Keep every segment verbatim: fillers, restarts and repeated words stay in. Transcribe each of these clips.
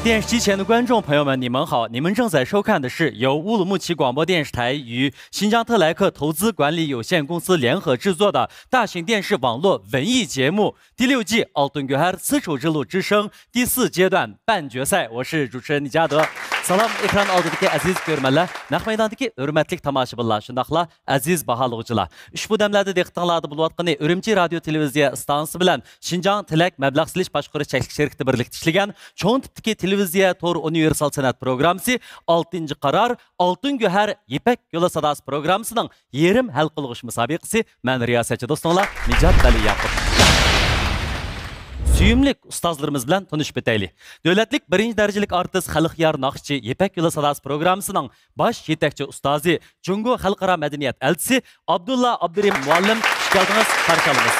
电视机前的观众朋友们，你们好，你们正在收看的是由乌鲁木齐广播电视台与新疆特莱克投资管理有限公司联合制作的大型电视网络文艺节目第六季《Altın Göher: Sichu Jılı之声》第四阶段半决赛。我是主持人李嘉德。سالام، ئېكران ئالدىدىكى ئەزىز كۆرۈرمەنلەر، نەق مەيداندىكى ھۆرمەتلىك تاماشىبىنلار، شۇنداقلا ئەزىز باھالىغۇچىلار. ئۇشبۇ دەملەردە دىققىتىڭلاردا بولۇۋاتقىنى ئۈرۈمچى رادىيو تېلېۋىزىيە ئىستانسىسى بىلەن شىنجاڭ تىلەك مەبلەغ سېلىش باشقۇرۇش چەكلىك شىركىتى بىرلىكتە ئىشلىگەن چوڭ تىپتىكى تېلېۋىزىيە تور ئۇنىۋېرسال سەنئەت پروگراممىسى ئالتىنچى قارار، ئالتۇن گۆھەر، يىپەك يولى ساداسى پروگراممىسىنىڭ يېرىم ھەل قىلغۇچ مۇسابىقىسى. مەن رىياسەتچى دوستۇڭلار نىجات ۋەلى ياقۇپ. سۆيۈملۈك ئۇستازلىرىمىز بىلەن تونۇشۇپ ئۆتەيلى. دۆلەتلىك بىرىنچى دەرىجىلىك ئارتىس، خەلقيار ناخشىچى، يىپەك يولى ساداسى پروگراممىسىنىڭ باش يېتەكچى ئۇستازى، جۇڭگو خەلقئارا مەدەنىيەت ئەلچىسى ئابدۇللا ئابدۇرېھىم مۇئەللىم، خۇش كەلدىڭىز، قارشى ئالىمىز.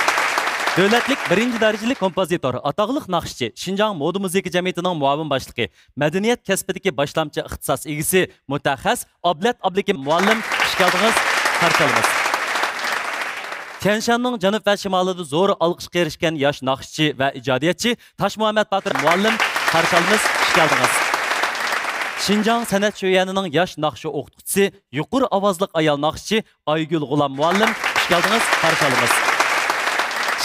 دۆلەتلىك بىرىنچى دەرىجىلىك كومپوزىتور، ئاتاقلىق ناخشىچى، شىنجاڭ مودا مۇزىكا جەمئىيىتىنىڭ مۇئاۋىن باشلىقى، مەدەنىيەت كەسپىدىكى باشلامچى ئىختىساس ئىگىسى، مۇتەخەسسىس ئابلەت ئابلىكىم مۇئەللىم، خۇش كەلدىڭىز، قارشى ئالىمىز. تيەنشاننىڭ جەنۇب ۋە شىمالىدا زور ئالقىشقا ئېرىشكەن ياش ناخشىچى ۋە ئىجادىيەتچى تاشمۇھەممەت باتۇر مۇئەللىم، خۇش كەلدىڭىز. شىنجاڭ سەنئەت شۆيەنىنىڭ ياش ناخشا ئوقۇتقۇچىسى، يۇقىرى ئاۋازلىق ئايال ناخشىچى ئايگۈل غۇلام مۇئەللىم، خۇش كەلدىڭىز، قارشى ئالىمىز.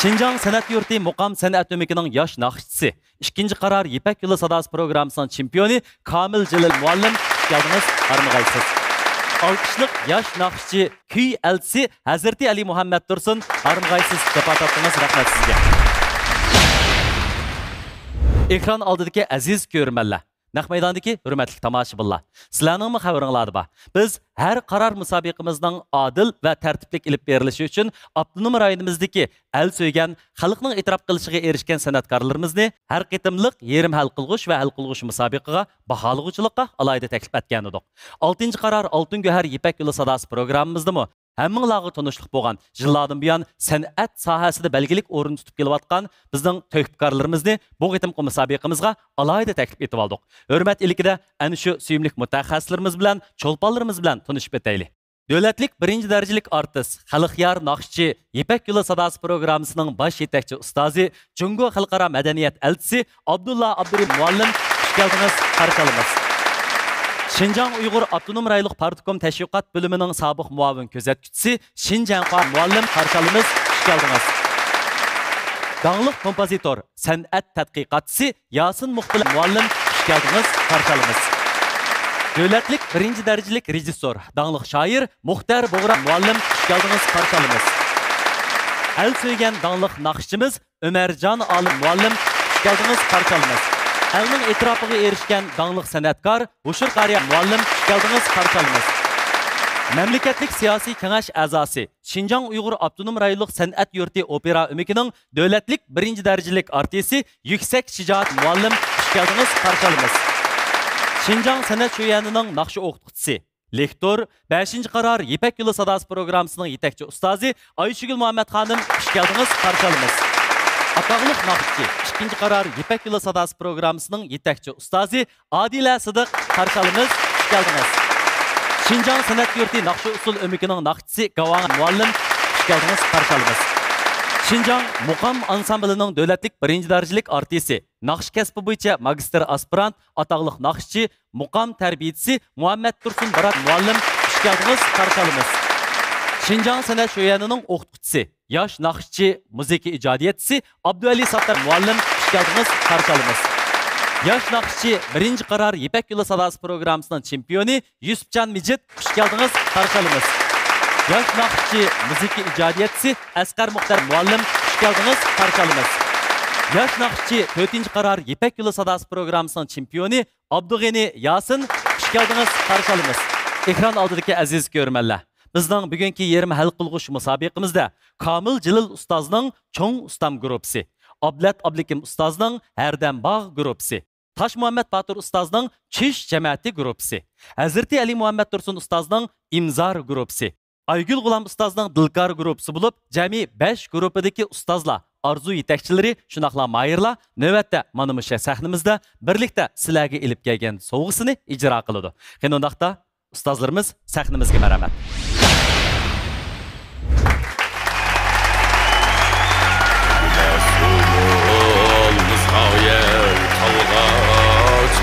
شىنجاڭ سەنئەت يۇرتى مۇقام سەنئەت ئۆمىكىنىڭ ياش ناخشىچىسى، ئىككىنچى قارار يىپەك يولى ساداسى پروگراممىسىنىڭ چېمپىيونى كامىل جېلىل مۇئەللىم، خۇش كەلدىڭىز، ھارمىغايسىز. ئالقىشلىق ياش ناخشىچى، كۈي ئەلچىسى ھەزرىتى ئەلى مۇھەممەد تۇرسۇن، ھارمىغايسىز، جاپا تارتتىڭىز، رەھمەت سىزگە. ئېكران ئالدىدىكى ئەزىز كۆرۈرمەنلەر، نەق مەيداندىكى ھۆرمەتلىك تاماشىبىنلار، سىلەرنىڭمۇ خەۋىرىڭلاردا بار. بىز ھەر قارار مۇسابىقىمىزنىڭ ئادىل ۋە تەرتىپلىك ئېلىپ بېرىلىشى ئۈچۈن ئاپتونوم رايونىمىزدىكى ئەل سۆيگەن، خەلقنىڭ ئېتىراپ قىلىشىغا ئېرىشكەن سەنئەتكارلىرىمىزنى ھەر قېتىملىق يېرىم ھەل قىلغۇچ ۋە ھەل قىلغۇچ مۇسابىقىگە باھالىغۇچىلىققا ئالاھىدە تەكلىپ ئەتكەنىدۇق. ئالتىنچى قارار ئالتۇن گۆھەر يىپەك يولى ساداسى پروگراممىمىزدىمۇ ھەممىڭلارغا تونۇشلۇق بولغان يىللاردىن بۇيان سەنئەت ساھەسىدە بەلگىلىك ئورۇن تۇتۇپ كېلىۋاتقان بىزنىڭ تۆھپىكارلىرىمىزنى بۇ قېتىمقى مۇسابىقىمىزغا ئالاھىدە تەكلىپ ئېتىۋالدۇق. ھۆرمەت ئىلكىدە ئەنە شۇ سۆيۈملۈك مۇتەخەسسىسلىرىمىز بىلەن، چولپانلىرىمىز بىلەن تونۇشۇپ ئۆتەيلى. دۆلەتلىك بىرىنچى دەرىجىلىك ئارتىس، خەلقيار ناخشىچى، يىپەك يولى ساداسى پروگراممىسىنىڭ باش يېتەكچى ئۇستازى، جۇڭگو خەلقئارا مەدەنىيەت ئەلچىسى ئابدۇللا ئابدۇرېھىم مۇئەللىم، خۇش كەلدىڭىز، قارشى ئالىمىز. شىنجاڭ ئۇيغۇر ئاپتونوم رايونلۇق پارتكوم تەشۋىقات بۆلۈمىنىڭ سابىق مۇئاۋىن كۆزەتكۈچىسى شىن جيەنخۇا مۇئەللىم، قارشى ئالىمىز، خۇش كەلدىڭىز. داڭلىق كومپوزىتور، سەنئەت تەتقىقاتچىسى ياسىن مۇقبىل مۇئەللىم، خۇش كەلدىڭىز، قارشى ئالىمىز. دۆلەتلىك بىرىنچى دەرىجىلىك رېژىسسور، داڭلىق شائىر مۇختەر بۇغرا مۇئەللىم، خۇش كەلدىڭىز، قارشى ئالىمىز. ئەل سۆيگەن داڭلىق ناخشىچىمىز ئۆمەرجان ئالىم مۇئەللىم، خۇش كەلدىڭىز، قارشى ئالىمىز. ئەلنىڭ ئېتىراپىغا ئېرىشكەن داڭلىق سەنئەتكار ھوشۇر قارىيا مۇئەللىم، خۇش كەلدىڭىز، قارشى ئالىمىز. مەملىكەتلىك سىياسىي كېڭەش ئەزاسى، شىنجاڭ ئۇيغۇر ئاپتونوم رايونلۇق سەنئەت يۇرتى ئوپېرا ئۆمىكىنىڭ دۆلەتلىك بىرىنچى دەرىجىلىك ئارتىسى يۈكسەك شىجائەت مۇئەللىم، خۇش كەلدىڭىز، قارشى ئالىمىز. شىنجاڭ سەنئەت شۆيەنىنىڭ ناخشا ئوقۇتقۇچىسى، لېكتور، بەشىنچى قارار يىپەك يولى ساداسى پروگراممىسىنىڭ يېتەكچى ئۇستازى ئايشىگۈل مۇھەممەت خانىم، خۇش كەلدىڭىز، قارشى ئالىمىز. ئاتاقلىق ناخشىچى، ئىككىنچى قارار يىپەك يولى ساداسى پروگراممىسىنىڭ يېتەكچى ئۇستازى ئادىلە سىدىق، قارشى ئالىمىز، خۇش كەلدىڭىز. شىنجاڭ سەنئەت يۇرتى ناخشا ئۇسسۇل ئۆمىكىنىڭ ناخشىچىسى گاۋاڭ مۇئەللىم، خۇش كەلدىڭىز، قارشى ئالىمىز. شىنجاڭ مۇقام ئانسامبىلىنىڭ دۆلەتلىك بىرىنچى دەرىجىلىك ئارتىسى، ناخشا كەسپى بويىچە ماگىستىر ئاسپىرانت، ئاتاقلىق ناخشىچى، مۇقام تەربىيىچىسى مۇھەممەد تۇرسۇن بارات مۇئەللىم، خۇش كەلدىڭىز، قارشى ئالىمىز. شىنجاڭ سەنئەت شۆيەنىنىڭ ئوقۇتقۇچىسى، ياش ناخشىچى، مۇزىكا ئىجادىيەتچىسى ئابدۇئەلى ساتتار مۇئەللىم، خۇش كەلدىڭىز، قارشى ئالىمىز. ياش ناخشىچى، بىرىنچى قارار يىپەك يولى ساداسى پروگراممىسىنىڭ چېمپىيونى يۈسۈپجان مىجىت، خۇش كەلدىڭىز، قارشى ئالىمىز. ياش ناخشىچى، مۇزىكا ئىجادىيەتچىسى ئەسقەر مۇختەر مۇئەللىم، خۇش كەلدىڭىز، قارشى ئالىمىز. ياش ناخشىچى، تۆتىنچى قارار يىپەك يولى ساداسى پروگراممىسىنىڭ چېمپىيونى ئابدۇغېنى ياسىن، خۇش كەلدىڭىز، قارشى ئالىمىز. ئېكران ئالدىدىكى ئەزىز كۆرۈرمەنلەر، بىزنىڭ بۈگۈنكى يېرىم ھەل قىلغۇچ مۇسابىقىمىزدە كامىل جېلىل ئۇستازنىڭ چوڭ ئۇستام گۇرۇپپىسى، ئابلەت ئابلىكىم ئۇستازنىڭ ھەردەم باغ گۇرۇپپىسى، تاشمۇھەممەت باتۇر ئۇستازنىڭ چۈش جەمەتى گۇرۇپپىسى، ھەزرىتى ئەلى مۇھەممەت تۇرسۇن ئۇستازنىڭ ئىمزار گۇرۇپپىسى، ئايگۈل غۇلام ئۇستازنىڭ دىلكار گۇرۇپپىسى بولۇپ، جەمئىي بەش گۇرۇپپىدىكى ئۇستازلار، ئارزۇ يېتەكچىلىرى، شۇنداقلا ماھىرلار نۆۋەتتە مانا مۇشۇ سەھنىمىزدە بىرلىكتە سىلەرگە ئېلىپ كەلگەن سوۋغىسىنى ئىجرا قىلىدۇ. قېنى ئۇنداقتا، ئۇستازلىرىمىز، سەھنىمىزگە مەرھەمەت. مەسۇل مىسقايە تالغاچ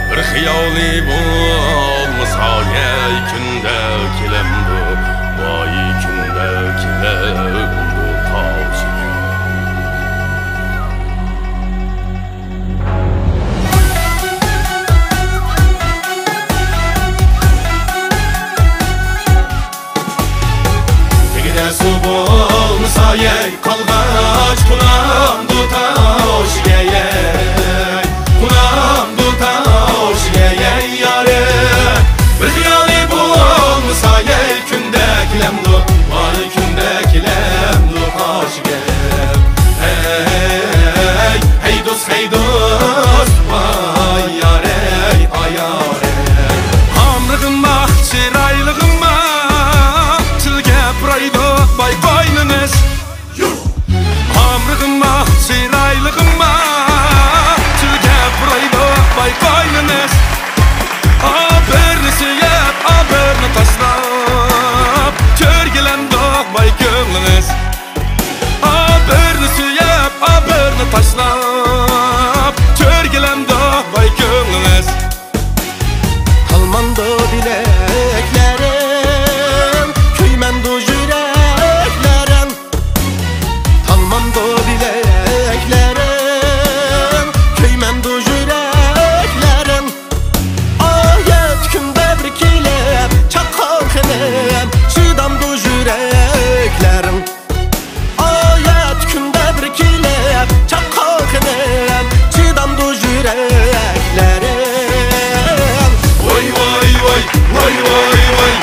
بىر خىيالى بولمىسا، يەي كۈندە كېلەمدۇ، ۋاي كۈندە كېلەمدۇ قاۋشىغان. تېگىدە سۇ بولمىسا، يەي قالغاچ قۇلامدۇ تاۋشىگە، يەي قۇلامدۇ تاۋشىگە، يەي يارىم. بىر خىيالى بولمىسا، يەي كۈندە كېلەمدۇ، ۋاي كۈندە كېلەمدۇ قاۋشىگە. ھەي، ھەي دوست، ھەي دوست، ۋاي يارەي، ئايارەي. ھامرىغىما، چىرايلىغىما، تىلگە پۇرايدۇ باي قوينىڭىز. ھامرىغىما، چىرايلىغىما، تىلگە پۇرايدۇ باي قوينىڭىز. ئابىرنى سۆيۈپ، ئابىرنى تاشلاپ، چۆرگىلەمدۇ باي كۆڭلىڭىز. ئابىرنى سۆيۈپ، ئابىرنى تاشلاپ، چۆرگىلەمدۇ ۋاي كۆڭلىڭىز. تالمامدۇ بىلەكلىرىڭ، كۆيمەمدۇ يۈرەكلىرىڭ. تالمامدۇ بىلەكلىرىڭ، كۆيمەمدۇ يۈرەكلىرىڭ. ئايەت كۈندە بىر كېلىپ، چاققان خېنىم، چىدامدۇ يۈرەكلىرىڭ. ئايەت كۈندە بىر كېلىپ، چاققان خېنىم، چىدامدۇ يۈرەكلىرىڭ. ۋاي، ۋاي، ۋاي، ۋاي، ۋاي، ۋاي.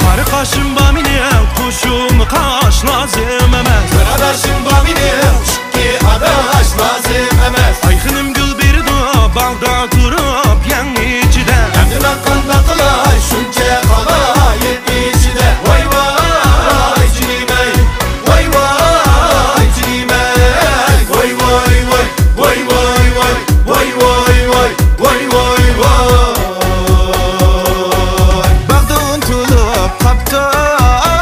قارا قاشىم بار مېنىڭ، قوشۇلما قاش لازىم ئەمەس. قارا قاشىم بار مېنىڭ، ئىككى ئاداش لازىم ئەمەس. ئاي خېنىم گۈل بېرىدۇ، باغدا تۇرۇپ يەڭ ئىچىدە. ئەمدى مەن قانداق قىلاي، شۇنچە خالايىق ئىچىدە. ۋاي، ۋاي، جېنىم ئەي، ۋاي، ۋاي، جېنىم ئەي، ۋاي، ۋاي، ۋاي. ۋاي، ۋاي، ۋاي، ۋاي، ۋاي، ۋاي. باغدا ئۇنتۇلۇپ قاپتۇ،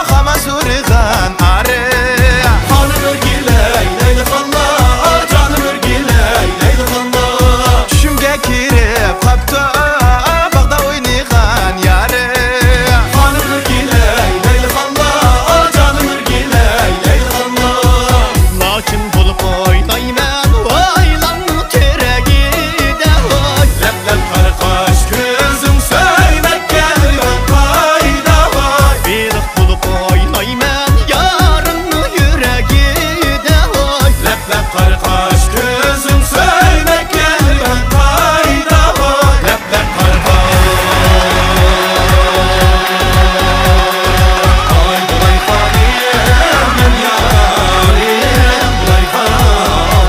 خاما سورىغان ئارى. خانىم ئۆرگىلەي، لەيلى خانلار، جانىم ئۆرگىلەي، لەيلى خانلار. چۈشۈمگە كىرىپ قاپتۇ، باغدا ئوينىغان يارى. خانىم ئۆرگىلەي، لەيلى خانلار، جانىم ئۆرگىلەي، لەيلى خانلار. لاچىن بولۇپ ئوينايمەن، ۋايلام تېرەكىدە ۋاي. لەپ-لەپ قارا قاش كۆزۈڭ سۆيمەككە يۈرەك قايدا ۋاي. بېلىق بولۇپ ئوينايمەن يارىڭنىڭ يۈرىكىدە ۋاي. لەپ-لەپ قارا قاش كۆزۈڭ سۆيمەككە يۈرەك قايدا ۋاي. لەپ-لەپ قارا قاش. ۋاي، ۋاي، خانىم، مەن يارىم، ۋاي، خانىم.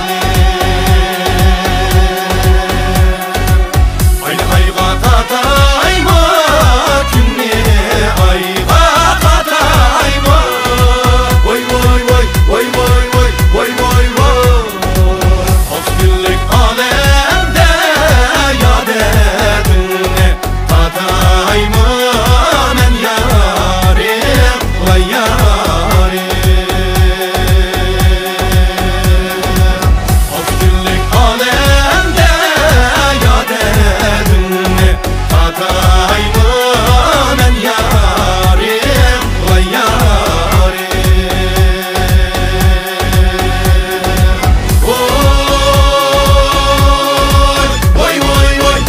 ئاينى ئايغا تاتايما، كۈننى ئايغا تاتايما. ۋاي، ۋاي، ۋاي. ئالتە كۈنلۈك ئالەمدە يا دەردىڭنى تاتايما مەن يارىم، ۋاي يارىم. ئالتە كۈنلۈك ئالەمدە يا دەردىڭنى تاتايما مەن يارىم، ۋاي يارىم. ۋاي، ۋاي، ۋاي.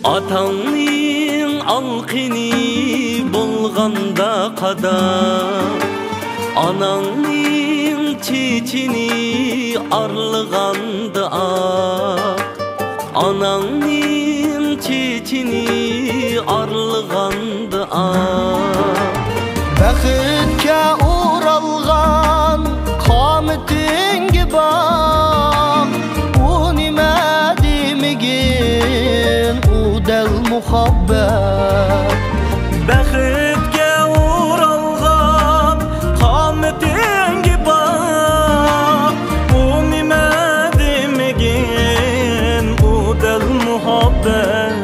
ئاتاڭنىڭ ئالقىنى بولغاندا قادا، ئاناڭنىڭ چېچىنى ئارىلىغاندا ئاق، ئاناڭنىڭ چېچىنى ئارىلىغاندا ئاق. بەختكە ئورالغان قامىتىڭگە باق، ئۇ نېمە دېمىگىن، ئۇ دەل مۇھەببەت. بەختكە ئورالغان قامىتىڭگە باق، ئۇ نېمە دېمىگىن، ئۇ دەل مۇھەببەت.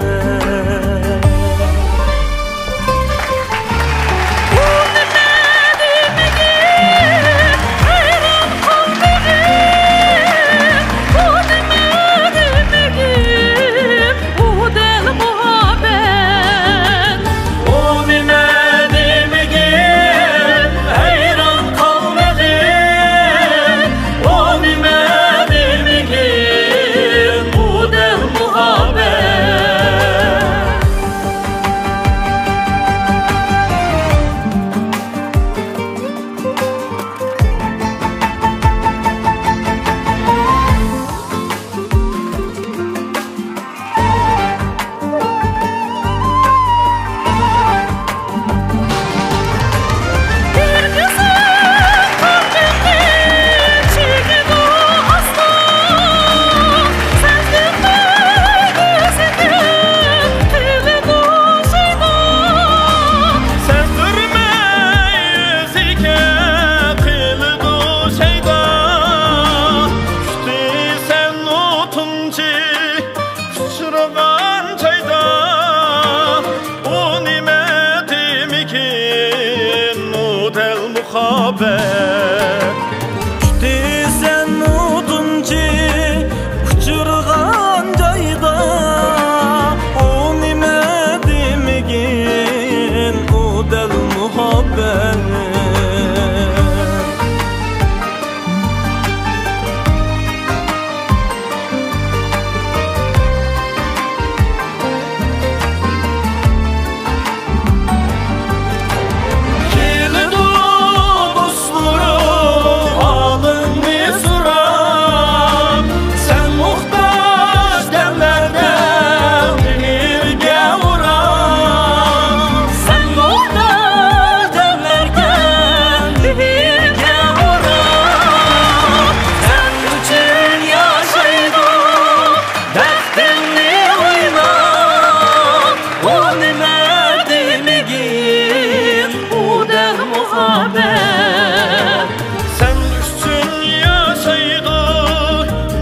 سەزدۈرمەي ئۆزىگە قىلىدۇ شەيدا. كۈتىسەن ئۇ تۇنجى ئۇچرىغان جايدا، ئۇ نېمە دېمىگىن، ئۇ دەل مۇھەببەت. كۈتىسەن ئۇ تۇنجى ئۇچرىغان جايدا، ئۇ نېمە دېمىگىن، ئۇ دەل مۇھەببەت. كېلىدۇ دوستلىرىم ھالىڭنى سوراپ، سەن موھتاج دەملەردە مېھىرگە ئوران. سەن موھتاج دەملەردە مېھىرگە ئوران. سەن ئۈچۈن ياشايدۇ بەختىڭنى ئويلاپ. ئۇ نېمە دېمىگىن، ئۇ دەل مۇھەببەت. سەن ئۈچۈن ياشايدۇ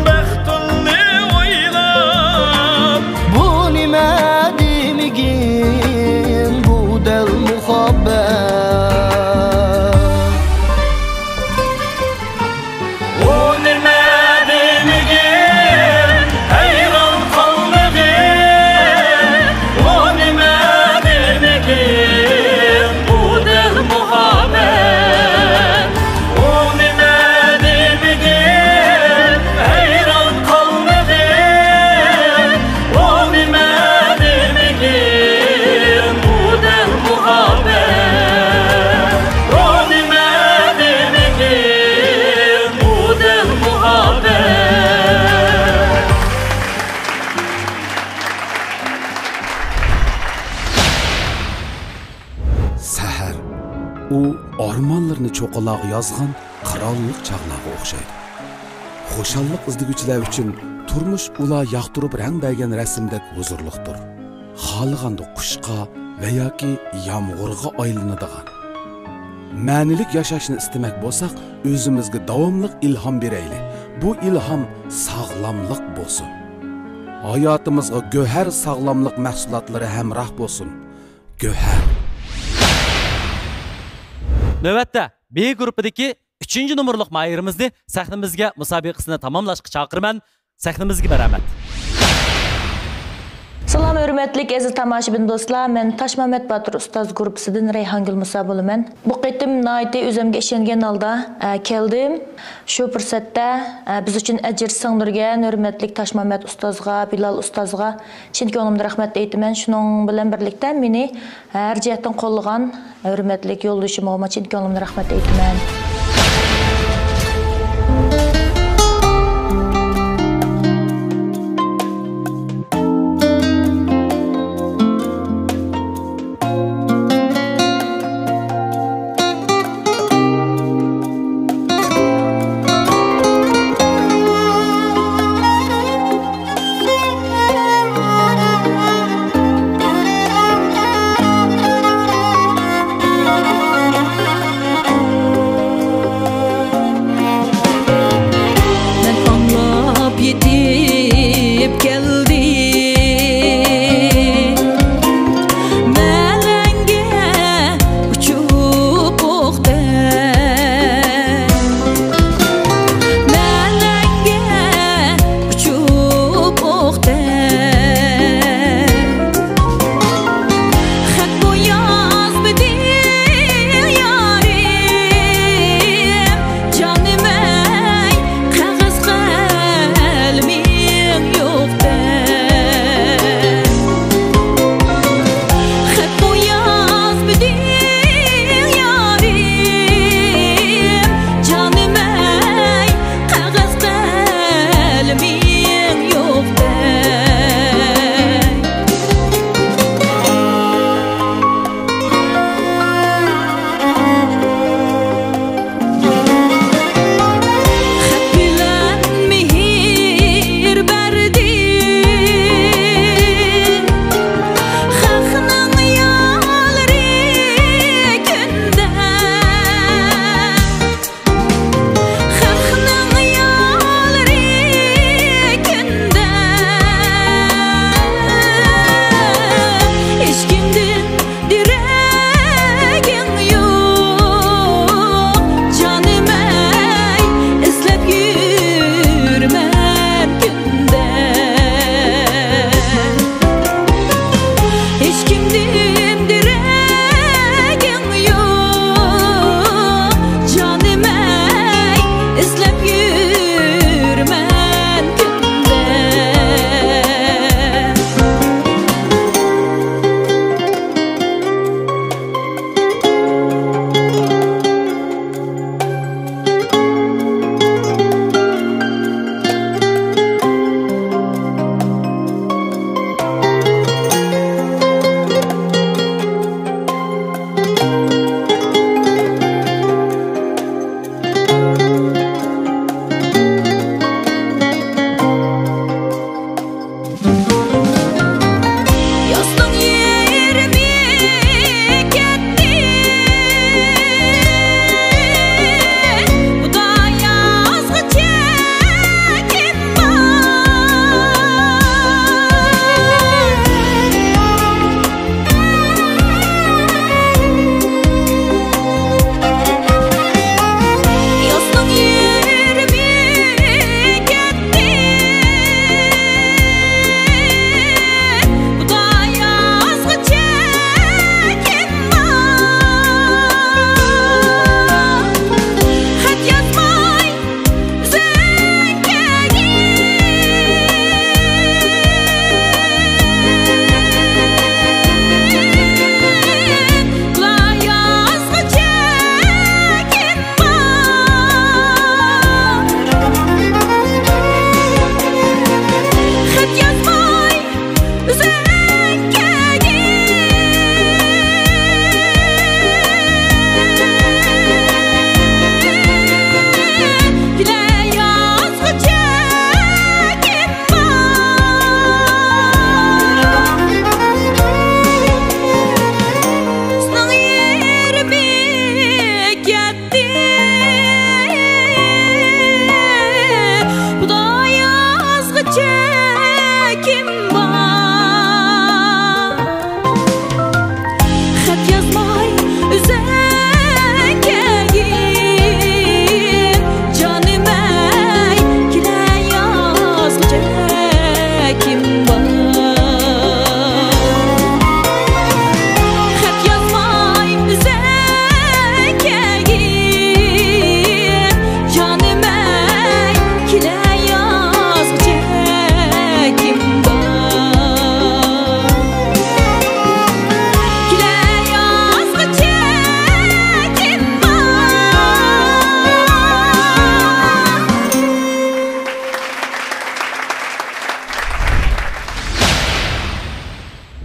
بەختىڭنى ئويلاپ. بۇ نېمە دېمىگىن، بۇ دەل مۇھەببەت. ئۇ نېمە دېمىگىن، ھەيران قالمىغىن. ئۇ نېمە دېمىگىن، ئۇ دەل مۇھەببەت. ئۇ نېمە دېمىگىن، ھەيران قالمىغىن. ئۇ نېمە دېمىگىن، ئۇ دەل مۇھەببەت. ئۇ نېمە دېمىگىن، ئۇ دەل مۇھەببەت. سەھەر. ئۇ ئارمانلىرىنى چوققىلارغا يازغان قىرانلىق چاغلارغا ئوخشايدۇ. خۇشاللىق ئىزدىگۈچىلەر ئۈچۈن تۇرمۇش ئۇلار ياقتۇرۇپ رەڭ بەرگەن رەسىمدەك ھۇزۇرلۇقتۇر. خالىغاندا قۇشقا ۋە ياكى يامغۇرغا ئايلىنىدىغان. مەنىلىك ياشاشنى ئىستىمەك بولساق، ئۆزىمىزگە داۋاملىق ئىلھام بېرەيلى. بۇ ئىلھام ساغلاملىق بولسۇن. ھاياتىمىزغا گۆھەر ساغلاملىق مەھسۇلاتلىرى ھەمراھ بولسۇن. گۆھەر. نۆۋەتتە بې گۇرۇپپىدىكى ئۈچىنچى نومۇرلۇق ماھىرىمىزنى سەھنىمىزگە مۇسابىقىسىنى تاماملاشقا چاقىرىمەن. سەھنىمىزگە مەرھەمەت. سالام، ھۆرمەتلىك ئەزىز تاماشىبىن دوستلار، مەن تاشمامەت باتۇر ئۇستاز گۇرۇپپىسىدىن رەيھانگۈل مۇسا بولىمەن. بۇ قېتىم ناھايىتى ئۆزۈمگە ئىشەنگەن ھالدا، ئە، كەلدىم. شۇ پۇرسەتتە، ئە، بىز ئۈچۈن ئەجىر سىڭدۈرگەن ھۆرمەتلىك تاشمامەت ئۇستازغا، بىلال ئۇستازغا چىن كۆڭلۈمدىن رەھمەت ئېيتىمەن. شۇنىڭ بىلەن بىرلىكتە مېنى ھەر جەھەتتىن قوللىغان ھۆرمەتلىك يولدىشىمغىمۇ چىن كۆڭلۈمدىن رەھمەت ئېيتىمەن.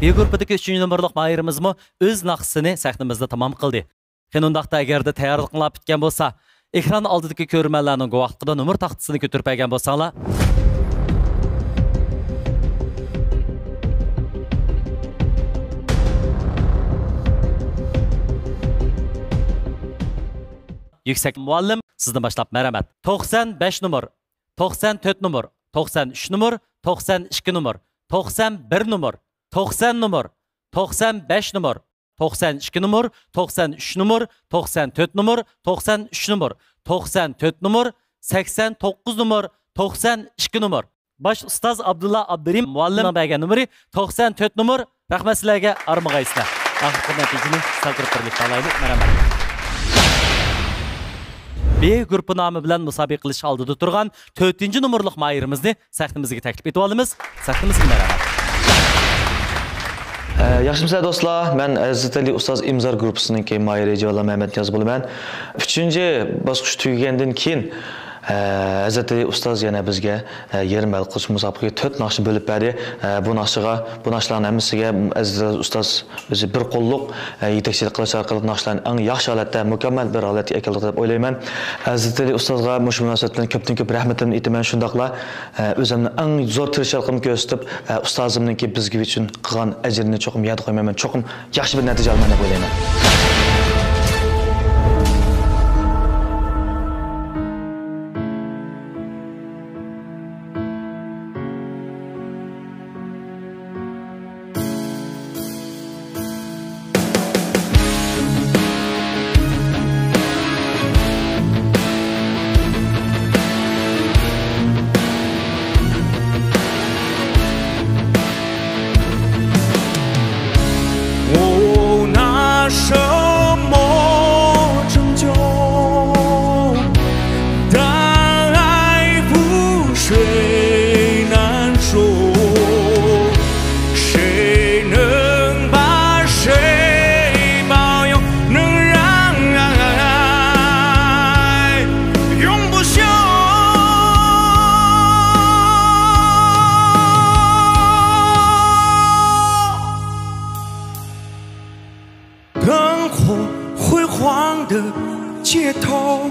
بى گۇرۇپپىدىكى ئۈچىنچى نومۇرلۇق ماھىرىمىزمۇ ئۆز ناخشىسىنى سەھنىمىزدە تامام قىلدى. قېنى ئۇنداقتا، ئەگەردە تەييارلىقىڭلار پۈتكەن بولسا، ئېكران ئالدىدىكى كۆرۈرمەنلەرنىڭ گۇۋاھلىقىدا نومۇر تاختىسىنى كۆتۈرۈپ بەرگەن بولساڭلار. يۈكسەك مۇئەللىم، سىزدىن باشلاپ مەرھەمەت. توقسان بەش نومۇر، توقسان تۆت نومۇر، توقسان ئۈچ نومۇر، توقسان ئىككى نومۇر، توقسان بىر نومۇر، توقسان نومۇر، توقسان بەش نومۇر، توقسان ئىككى نومۇر، توقسان ئۈچ نومۇر، توقسان تۆت نومۇر، توقسان ئۈچ نومۇر، توقسان تۆت نومۇر، سەكسەن توققۇز نومۇر، توقسان ئىككى نومۇر. باش ئۇستاز ئابدۇللا ئابدۇرېھىم مۇئەللىمنىڭ بەرگەن نومۇرى توقسان تۆت نومۇر. رەھمەت سىلەرگە، ئارمىغايسىلەر. ئاخىرقى نەتىجىنى سەل تۇرۇپ بىرلىكتە ئالايلى. مەرھەمەت. بى گۇرۇپپا نامى بىلەن مۇسابىقە قىلىش ئالدىدا تۇرغان تۆتىنچى نومۇرلۇق ماھىرىمىزنى سەھنىمىزگە تەكلىپ ئېتىۋالىمىز. سەھنىمىزگە مەرھەمەت. ئە، ياخشىمۇسىلەر دوستلار؟ مەن ھەزرىتى ئەلى ئۇستاز ئىمزار گۇرۇپپىسىنىڭكى ماھىرى جۇۋاللا مەمەتنىياز بولىمەن. ئۈچىنچى باسقۇچ تۈگىگەندىن كېيىن، ئە، ھەزرىتى ئەلى ئۇستاز يەنە بىزگە، ئە، يېرىم ھەل قىلىش مۇسابىقىگە تۆت ناخشا بۆلۈپ بەردى. ئە، بۇ ناخشىغا، بۇ ناخشىلارنىڭ ھەممىسىگە ھەزرىتى ئەلى ئۇستاز ئۆزى بىر قوللۇق، ئە، يېتەكچىلىك قىلىش ئارقىلىق ناخشىلارنى ئەڭ ياخشى ھالەتتە، مۇكەممەل بىر ھالەتكە ئەكەلدۇق دەپ ئويلايمەن. ھەزرىتى ئەلى ئۇستازغا مۇشۇ مۇناسىۋەت بىلەن كۆپتىن كۆپ رەھمىتىمنى ئېيتىمەن. شۇنداقلا، ئە، ئۆزۈمنىڭ ئەڭ زور تىرىشچانلىقىمنى كۆرسىتىپ، ئە، ئۇستازىمنىڭكى بىزگە ئۈچۈن قىلغان ئەجرىنى چوقۇم يەردە قويمايمەن، چوقۇم ياخشى بىر نەتىجە ئالىمەن دەپ ئويلايمەن. 哦，拿什么拯救？当爱覆水难收，谁能把谁保佑？能让爱永不朽。 灯火辉煌的街头，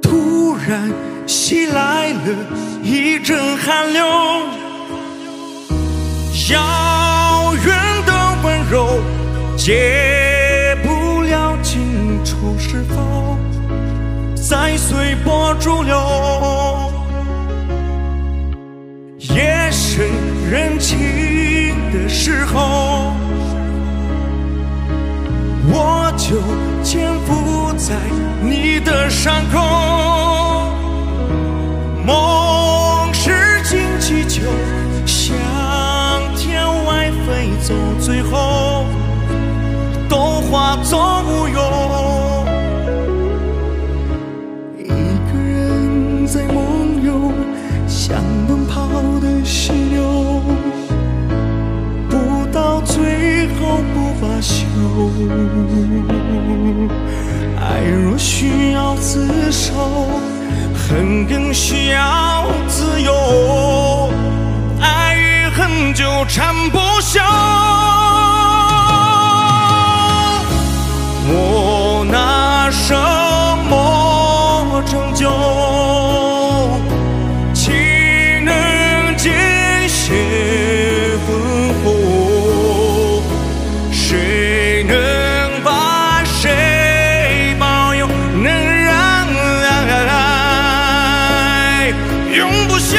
突然袭来了一阵寒流。遥远的温柔，解不了今初是否在随波逐流。 夜深人静的时候，我就潜伏在你的伤口。梦是荆棘就向天外飞走，最后都化作乌有。 一个人在梦游，像奔跑的溪流，不到最后不罢休。爱若需要自首，恨更需要自由。爱与恨纠缠不休。 我拿什么拯救？岂能见血喷火？谁能把谁保佑？能让爱永不朽。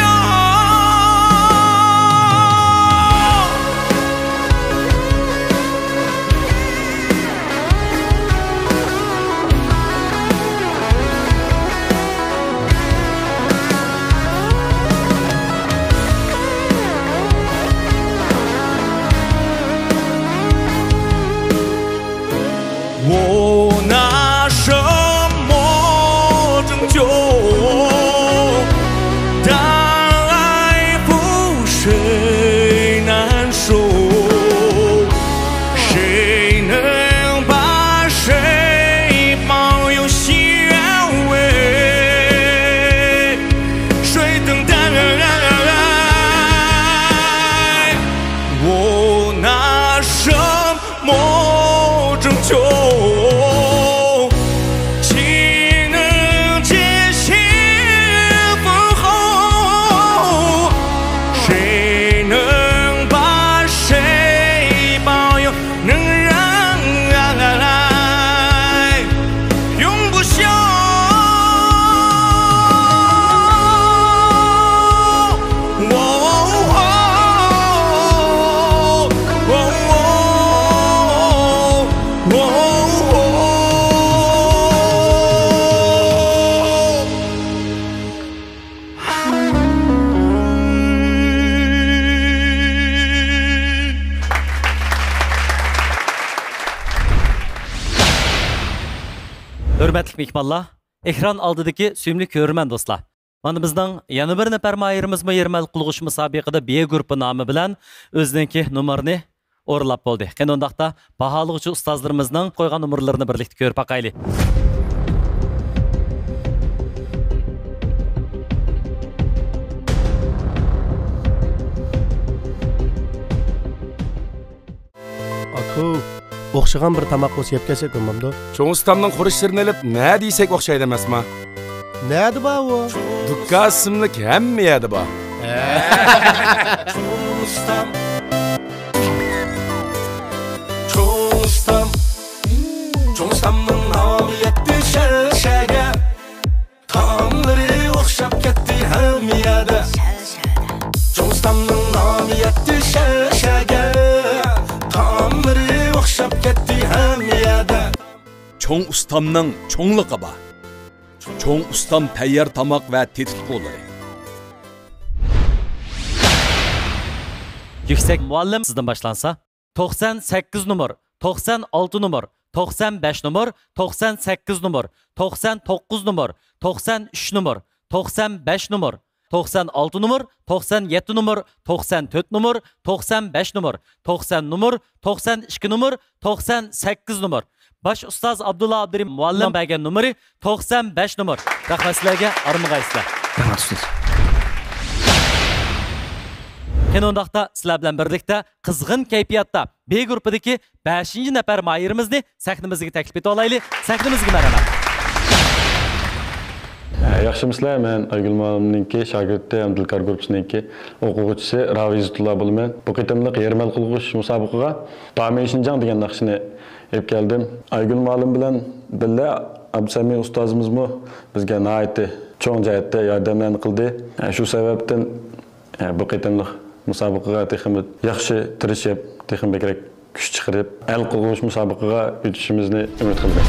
ھۆرمەتلىك مېھمانلار، ئېكران ئالدىدىكى سۆيۈملۈك كۆرۈرمەن دوستلار. مانا بىزنىڭ يەنە بىر نەپەر ماھىرىمىزمۇ يېرىم ھەل قىلغۇچىمىز مۇسابىقىدە بې گۇرۇپپا نامى بىلەن ئۆزىنىڭكى نومۇرىنى ئورۇنلاپ بولدى. قېنى ئۇنداقتا باھالىغۇچى ئۇستازلىرىمىزنىڭ قويغان نومۇرلىرىنى بىرلىكتە كۆرۈپ باقايلى. ئاكۇ، ئوخشىغان بىر تاماق بولسا يەپ كەلسەك بولمامدۇ؟ چوڭ ئۇستامنىڭ خۇرۇچلىرىنى ئېلىپ، نە دېسەك ئوخشايدۇ ئەمەسما؟ نەدە بار ئۇ؟ دۇكان ئىسىملىك ھەممە يەردە بار. چوڭ ئۇستام. چوڭ ئۇستام. چوڭ ئۇستامنىڭ نامى يەتتى شەرشەگە. تائاملىرى ئوخشاپ كەتتى ھەممە يەردە. چوڭ ئۇستامنىڭ نامى يەتتى شەرشەگە. تائاملىرى ئوخشاپ كەتتى ھەممە يەردە. چوڭ ئۇستامنىڭ چوڭلۇقى بار. چوڭ ئۇستام تەييار تاماق ۋە تېتىتقۇلىرى. يۈكسەك مۇئەللىم، سىزدىن باشلانسا. توقسان سەككىز نومۇر، توقسان ئالتە نومۇر، توقسان بەش نومۇر، توقسان سەككىز نومۇر، توقسان توققۇز نومۇر، توقسان ئۈچ نومۇر، توقسان بەش نومۇر، توقسان ئالتە نومۇر، توقسان يەتتە نومۇر، توقسان تۆت نومۇر، توقسان بەش نومۇر، توقسان نومۇر، توقسان ئىككى نومۇر، توقسان سەككىز نومۇر. باش ئۇستاز ئابدۇللا ئابدۇرېھىم مۇئەللىم بەرگەن نومۇرى توقسان بەش نومۇر. رەھمەت سىلەرگە، ھارمىغايسىلەر. رەھمەت ئۇستاز. قېنى ئۇنداقتا سىلەر بىلەن بىرلىكتە قىزغىن كەيپىياتتا بې گۇرۇپپىدىكى بەشىنچى نەپەر ماھىرىمىزنى سەھنىمىزگە تەكلىپ ئېتىۋالايلى. سەھنىمىزگە مەرھەمەت. ياخشىمۇسىلەر؟ مەن ئايگۈل مۇئەللىمنىڭكى شاگىرتى ھەم دىلكار گۇرۇپپىسىنىڭكى ئوقۇغۇچىسى راۋى ئىززەتۇللا بولىمەن. بۇ قېتىملىق يېرىم ھەل قىلغۇچ مۇسابىقىگە پامەي شىنجاڭ دېگەن ناخشىنى ئېلىپ كەلدىم. ئايگۈل مۇئەللىم بىلەن بىللە ئابدۇسەمى ئۇستازىمىزمۇ بىزگە ناھايىتى چوڭ جەھەتتە ياردەملەرنى قىلدى. شۇ سەۋەبتىن بۇ قېتىملىق مۇسابىقىگە تېخىمۇ ياخشى تىرىشىپ، تېخىمۇ بەكرەك كۈچ چىقىرىپ، ھەل قىلغۇچ مۇسابىقىگە ئۆتۈشىمىزنى ئۈمىد قىلىمەن.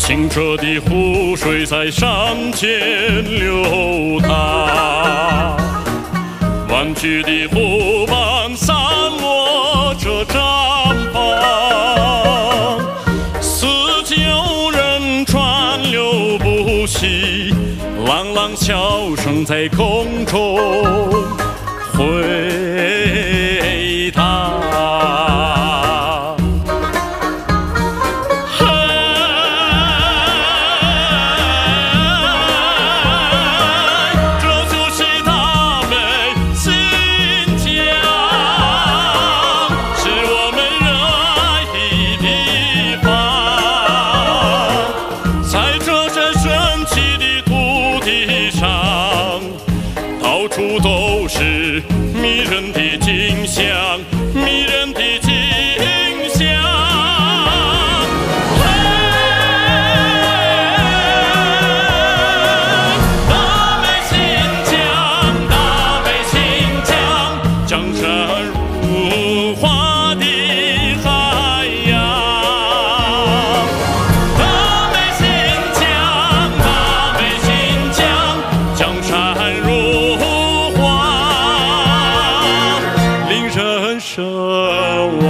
清澈的湖水在山间流淌，弯曲的湖岸散落着毡房，四周人川流不息，朗朗笑声在空中 回答。嘿，这就是大美新疆，是我们热爱的地方。在这神奇的土地上， 到处都是迷人的景象，迷人的景象。嘿，大美新疆，大美新疆，江山如画的海洋。 大美新疆，大美新疆，江山如画，令人神往。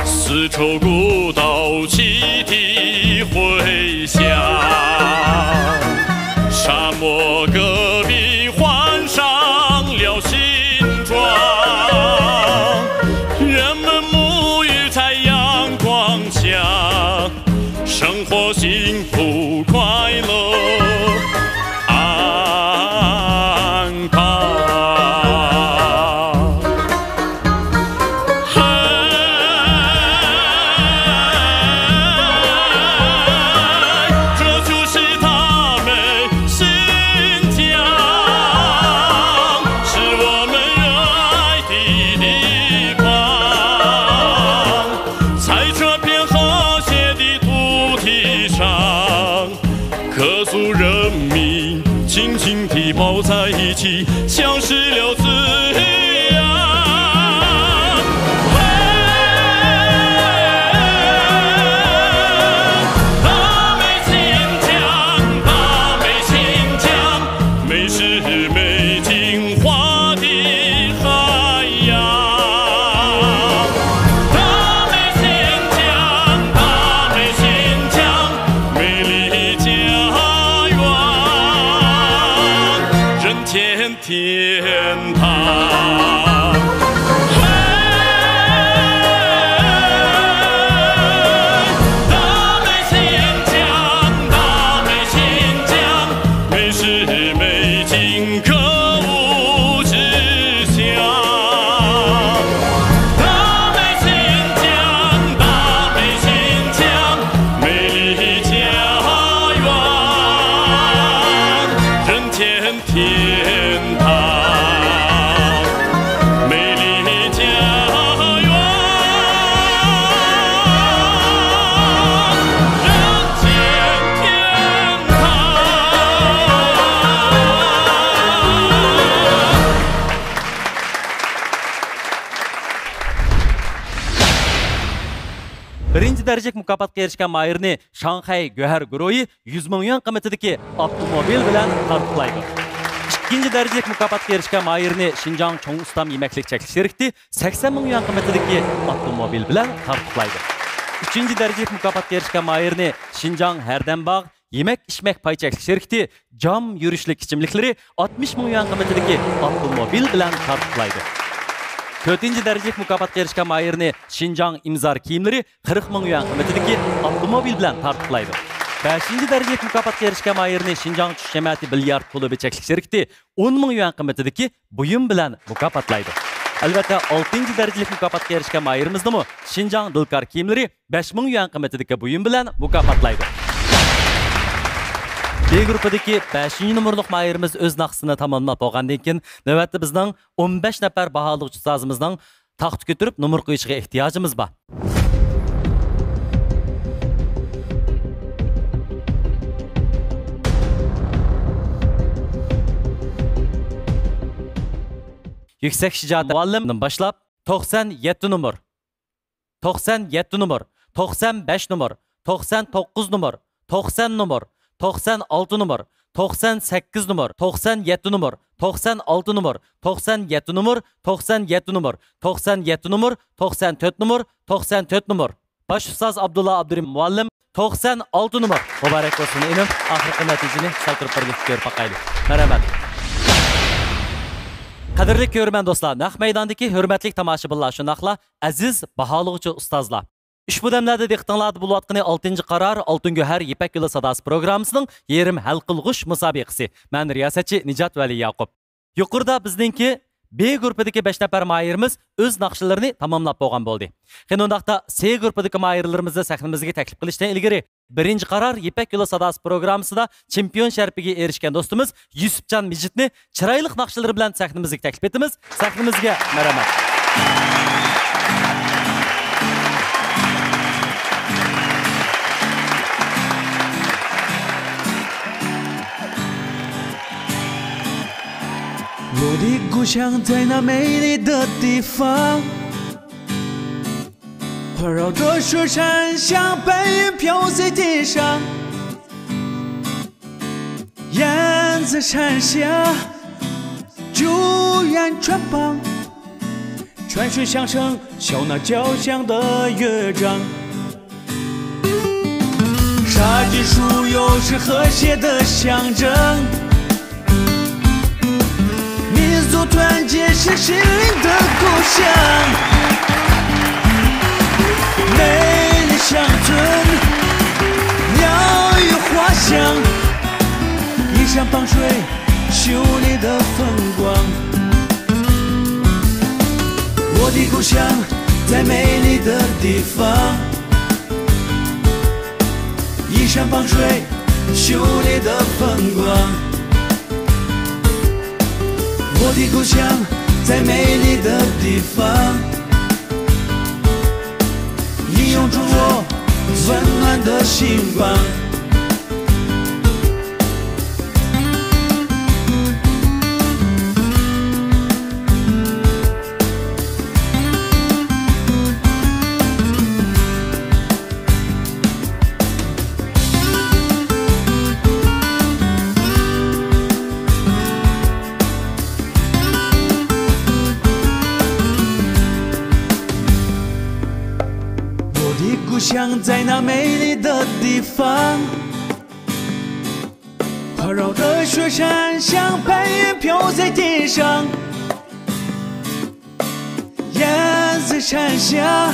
丝绸古道汽笛回响，沙漠戈壁换上了新装。人们沐浴在阳光下，生活幸福快乐。 安康。بىرىنچى دەرىجىلىك مۇكاپاتقا ئېرىشكەن ماھىرنى شاڭخەي گۆھەر گۇرۇھى يۈز مىڭ يۈەن قىممىتىدىكى ئاپتوموبىل بىلەن تارتۇقلايدۇ. ئىككىنچى دەرىجىلىك مۇكاپاتقا ئېرىشكەن ماھىرنى شىنجاڭ چوڭ ئۇستام يېمەكلىك چەكلىك شىركىتى سەكسەن مىڭ يۈەن قىممىتىدىكى ئاپتوموبىل بىلەن تارتۇقلايدۇ. ئۈچىنچى دەرىجىلىك مۇكاپاتقا ئېرىشكەن ماھىرنى شىنجاڭ ھەردەم باغ يېمەك ئىچمەك پاي چەكلىك شىركىتى جام يۈرۈشلۈك ئىچىملىكلىرى ئاتمىش مىڭ يۈەن قىممىتىدىكى ئاپتوموبىل بىلەن تارتۇقلايدۇ. تۆتىنچى دەرىجىلىك مۇكاپاتقا ئېرىشكەن ماھىرنى شىنجاڭ ئىمزار كىيىملىرى قىرىق مىڭ يۈەن قىممىتىدىكى ئاپتوموبىل بىلەن تارتۇقلايدۇ. بەشىنچى دەرىجىلىك مۇكاپاتقا ئېرىشكەن ماھىرنى شىنجاڭ چۈش جەمەتى بىليارد كۇلۇبى چەكلىك شىركىتى ئون مىڭ يۈەن قىممىتىدىكى بۇيۇم بىلەن مۇكاپاتلايدۇ. ئەلۋەتتە، ئالتىنچى دەرىجىلىك مۇكاپاتقا ئېرىشكەن ماھىرىمىزنىمۇ شىنجاڭ دىلكار كىيىملىرى بەش مىڭ يۈەن قىممىتىدىكى بۇيۇم بىلەن مۇكاپاتلايدۇ. بې گۇرۇپپىدىكى بەشىنچى نومۇرلۇق ماھىرىمىز ئۆز ناخشىسىنى تاماملاپ بولغاندىن كېيىن، نۆۋەتتە بىزنىڭ ئون بەش نەپەر باھالىغۇچى ئۇستازىمىزنىڭ تاختا كۆتۈرۈپ نومۇر قويۇشىغا ئېھتىياجىمىز بار. يۈكسەك شىجائەت مۇئەللىمدىن باشلاپ، توقسان يەتتە نومۇر، توقسان يەتتە نومۇر، توقسان بەش نومۇر، توقسان توققۇز نومۇر، توقسان نومۇر، توقسان ئالتە نومۇر، توقسان سەككىز نومۇر، توقسان يەتتە نومۇر، توقسان ئالتە نومۇر، توقسان يەتتە نومۇر، توقسان يەتتە نومۇر، توقسان يەتتە نومۇر، توقسان تۆت نومۇر، توقسان تۆت نومۇر. باش ئۇستاز ئابدۇللا ئابدۇرېھىم مۇئەللىم، توقسان ئالتە نومۇر. مۇبارەك بولسۇن ئىنىم، ئاخىرقى نەتىجىنى سەل تۇرۇپ بىرلىكتە كۆرۈپ باقايلى. مەرھەمەت. قەدىرلىك كۆرۈرمەن دوستلار، نەق مەيداندىكى ھۆرمەتلىك تاماشىبىنلار، شۇنداقلا ئەزىز باھالىغۇچى ئۇستازلار. ئۇشبۇ دەملەردە دىققىتىڭلاردا بولۇۋاتقىنى ئالتىنچى قارار، ئالتۇن گۆھەر، يىپەك يولى ساداسى پروگراممىسىنىڭ يېرىم ھەل قىلغۇچ مۇسابىقىسى. مەن رىياسەتچى نىجات ۋەلى ياقۇپ. يۇقىرىدا بىزنىڭكى بې گۇرۇپپىدىكى بەش نەپەر ماھىرىمىز ئۆز ناخشىلىرىنى تاماملاپ بولغان بولدى. قېنى ئۇنداقتا سې گۇرۇپپىدىكى ماھىرلىرىمىزنى سەھنىمىزگە تەكلىپ قىلىشتىن ئىلگىرى، بىرىنچى قارار يىپەك يولى ساداسى پروگراممىسىدا چېمپىيون شەرىپىگە ئېرىشكەن دوستىمىز يۈسۈپجان مىجىتنى چىرايلىق ناخشىلىرى بىلەن سەھنىمىزگە تەكلىپ ئېتىمىز. سەھنىمىزگە مەرھەمەت. 我的故乡在那美丽的地方，环绕着雪山，像白云飘在天上。燕子山下，九原川旁，泉水响声，笑纳交响的乐章。 杀鸡屠牛是和谐的象征，民族团结是心灵的故乡。美丽乡村，鸟语花香，依山傍水，秀丽的风光。我的故乡在美丽的地方。 依山傍水，秀丽的风光。我的故乡在美丽的地方，你永住我温暖的心房。 我的故乡在那美丽的地方，环绕的雪山像白云飘在天上。燕子山下，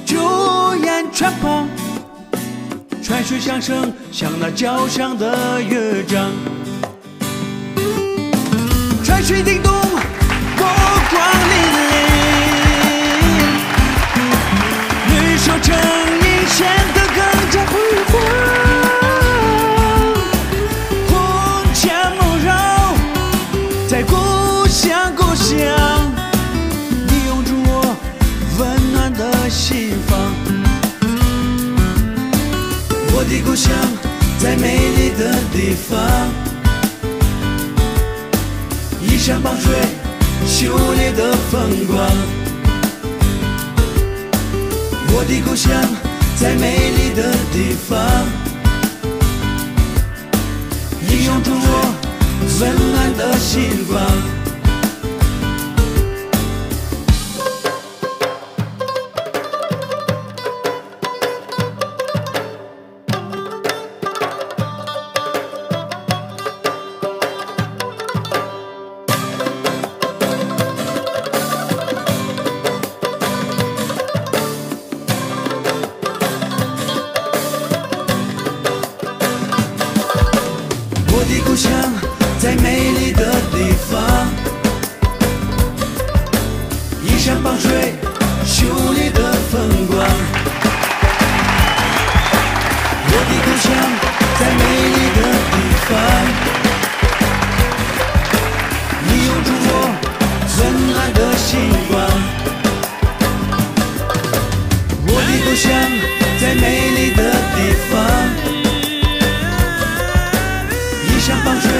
九原川旁，泉水响声，像那交响的乐章。 泉水叮咚，波光粼粼，绿树成荫，显得更加辉煌。混江梦绕，在故乡，故乡，你永住我温暖的心房。我的故乡在美丽的地方。 依山傍水，秀丽的风光。我的故乡在美丽的地方，英雄逐我，温暖的心房。我的故乡在美丽的地方，依山傍水，秀丽的风光。我的故乡在美丽的地方，你永驻我温暖的心房。我的故乡在美丽的地方，依山傍水，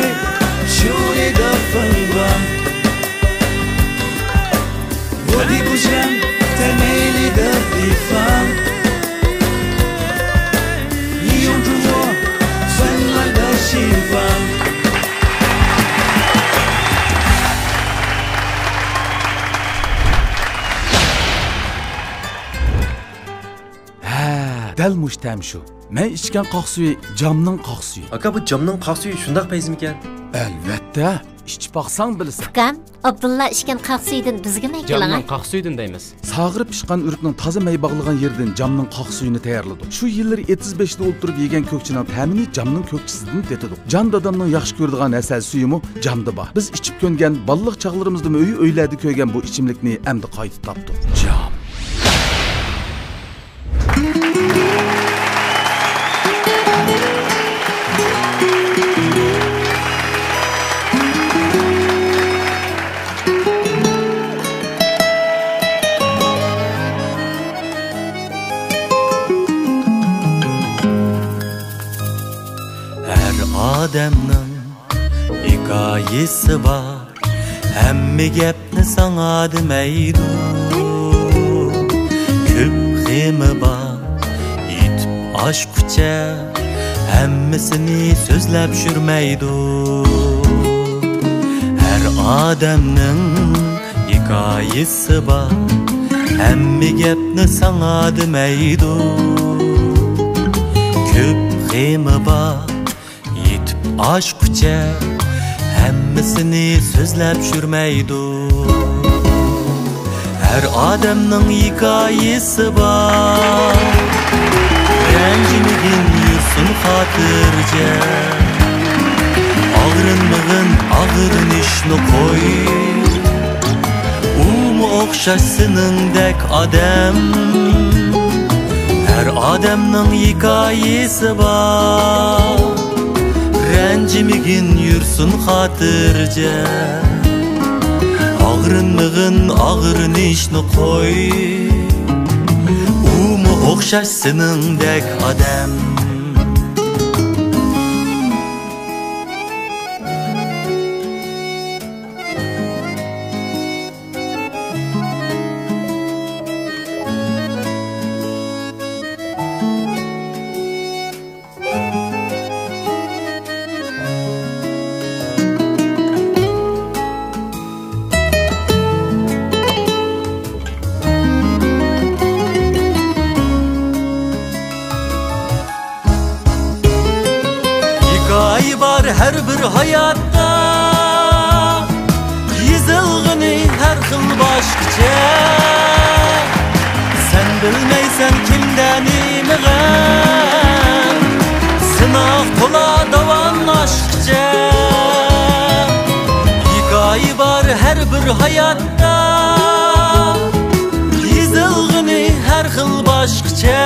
秀丽的风光。我的故乡在美丽的地方，你永驻我温暖的心房。 ھە، دەل مۇشۇ تەم شۇ. مەن ئىچكەن قاق سۈيى جامنىڭ قاق سۈيى. ئاكا، بۇ جامنىڭ قاق سۈيى شۇنداق پەيزىمىكەن؟ ئەلۋەتتە، ئىچىپ باقساڭ بىلىسەن. ئۇكام، ئابدۇللا ئىچكەن قاق سۈيىدىن بىزگىمۇ ئەكىلىڭە. جامنىڭ قاق سۈيىدىن دەيمىز. ساغىرىپ پىشقان ئۆرۈكنىڭ تازا مەي باغلىغان يېرىدىن جامنىڭ قاق سۈيىنى تەييارلىدۇق. شۇ يىللىرى ئېتىز بېشىدا ئولتۇرۇپ يېگەن كۆكچىنىڭ تەمىنى جامنىڭ كۆكچىسىدىن تېتىدۇق. جان دادامنىڭ ياخشى كۆرىدىغان ھەسەل سۈيىمۇ جامدا بار. بىز ئىچىپ كۆنگەن، بالىلىق چاغلىرىمىزدىمۇ ئۆي-ئۆيلەردە كۆرگەن بۇ ئىچىملىكنى ئەمدى قايتا تاپتۇق. جام. ھەر ئادەمنىڭ ھېكايىسى بار، ھەممە گەپنى ساڭا دېمەيدۇ. كۆپ غېمى بار، يېتىپ ئاشقۇچە، ھەممىسىنى سۆزلەپ يۈرمەيدۇ. ھەر ئادەمنىڭ ھېكايىسى بار، ھەممە گەپنى ساڭا دېمەيدۇ. كۆپ غېمى بار، يېتىپ ئاشقۇچە، ھەممىسىنى سۆزلەپ يۈرمەيدۇ. ھەر ئادەمنىڭ ھېكايىسى بار، رەنجىمىگىن يۈرسۇن خاتىرجەم. ئاغرىنمىغىن، ئاغرىنىشنى قوي، ئۇمۇ ئوخشاش سېنىڭدەك ئادەم. ھەر ئادەمنىڭ ھېكايىسى بار، رەنجىمىگىن يۈرسۇن خاتىرجەم. ئاغرىنمىغىن، ئاغرىنىشنى قوي، ئۇمۇ ئوخشاش سېنىڭدەك ئادەم. ھېكايە بار ھەر بىر ھاياتتا، يېزىلغىنى ھەر خىل باشقىچە. سەن بىلمەيسەن كىمدە نېمە غەم، سىناق تولا داۋان ئاشقىچە. ھېكايە بار ھەر بىر ھاياتتا، يېزىلغىنى ھەر خىل باشقىچە.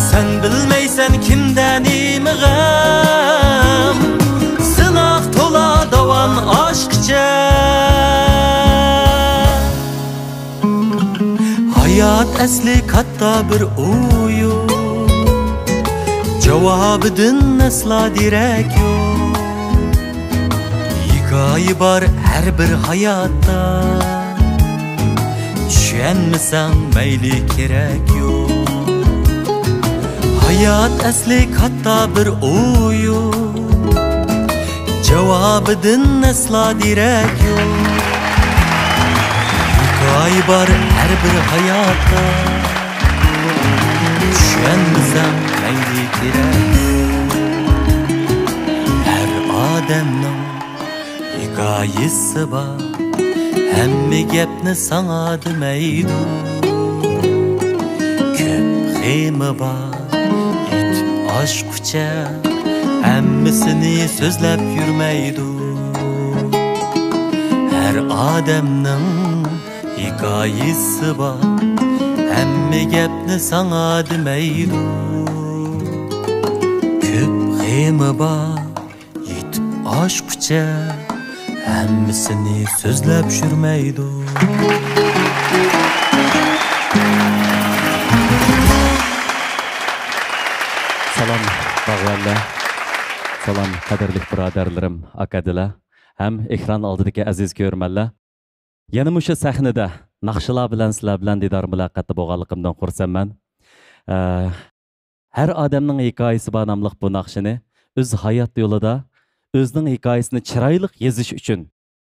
سەن بىلمەيسەن كىمدە نېمە غەم، سىناق تولا داۋان ئاشقىچە. ھايات ئەسلى كاتتا بىر ئويۇن، جاۋابىدىن ئەسلا دېرەك يوق. ھېكايە بار ھەر بىر ھاياتتا، چۈش چۈشەنمىسەڭ مەيلى، كېرەك يوق. ھايات ئەسلى كاتتا بىر ئويۇن، جاۋابىدىن ئەسلا دېرەك يوق. ھېكايە بار ھەر بىر ھاياتتا، چۈشەنمىسەڭ مەيلى، كېرەك يوق. ھەر ئادەمنىڭ ھېكايىسى بار، ھەممە گەپنى ساڭا دېمەيدۇ. كۆپ خېمى بار، يېتىپ ئاشقۇچە، ھەممىسىنى سۆزلەپ يۈرمەيدۇ. ھەر ئادەمنىڭ ھېكايىسى بار، ھەممە گەپنى ساڭا دېمەيدۇ. كۆپ خېمى بار، يېتىپ ئاشقۇچە، ھەممىسىنى سۆزلەپ يۈرمەيدۇ. سالام، باغۋەنلەر. سالام، قەدىرلىك بۇرادەرلىرىم، ئاكا-دىلەر ھەم ئېكران ئالدىدىكى ئەزىز كۆرۈرمەنلەر. يەنە مۇشۇ سەھنىدە ناخشىلار بىلەن، سىلەر بىلەن دىدار مۇلاقاتتا بولغانلىقىمدىن خۇرسەنمەن. ئە، ھەر ئادەمنىڭ ھېكايىسى بار ناملىق بۇ ناخشىنى ئۆز ھايات يولىدا ئۆزىنىڭ ھېكايىسىنى چىرايلىق يېزىش ئۈچۈن،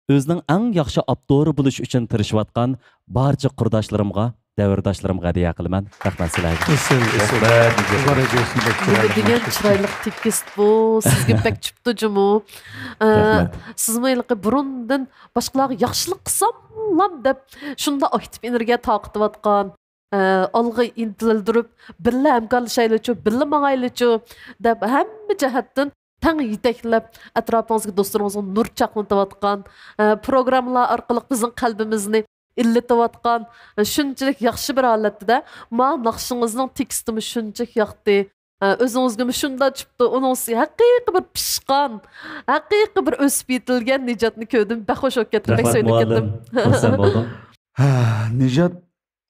ئۆزىنىڭ ئەڭ ياخشى ئاپتورى بولۇش ئۈچۈن تىرىشىۋاتقان بارچە قۇرداشلىرىمغا، دەۋرداشلىرىمغا ھەدىيە قىلىمەن. رەھمەت سىلەرگە. ئېسىل، ئېسىل. رەھمەت. مۇبارەك بولسۇن، بەك نېمە چىرايلىق دېگەن تېكىست. چىرايلىق تېكىست بۇ، سىزگە بەك چۈپتۇ جۇمۇ. ئە، رەھمەت. سىزمۇ ھېلىقى بۇرۇندىن باشقىلارغا ياخشىلىق قىلساملام دەپ شۇنداق ئاكتىپ ئېنېرگىيە تارقىتىۋاتقان، ئە، ئالغا ئىنتىلدۈرۈپ، بىللە ھەمكارلىشايلىچۇ، بىللە ماڭايلىچۇ دەپ ھەممە جەھەتتىن تەڭ يېتەكلەپ، ئەتراپىڭىزدىكى دوستلىرىڭىزغا نۇر چاقنىتىۋاتقان، ئە، پروگراممىلار ئارقىلىق بىزنىڭ قەلبىمىزنى ئىللىتىۋاتقان، ئە، شۇنچىلىك ياخشى بىر ھالەتتە، ما ناخشىڭىزنىڭ تېكىستىمۇ شۇنچىلىك ياقتى. ئە، ئۆزىڭىزگىمۇ شۇنداق چۈپتۇ، ئۇنىڭ ئۈستىگە ھەقىقىي بىر پىشقان، ھەقىقىي بىر ئۆسۈپ يېتىلگەن نىجاتنى كۆردۈم، بەك خۇش بولۇپ كەتتىم، بەك سۆيۈنۈپ كەتتىم. خۇرسەن بولدۇم. ھە، نىجات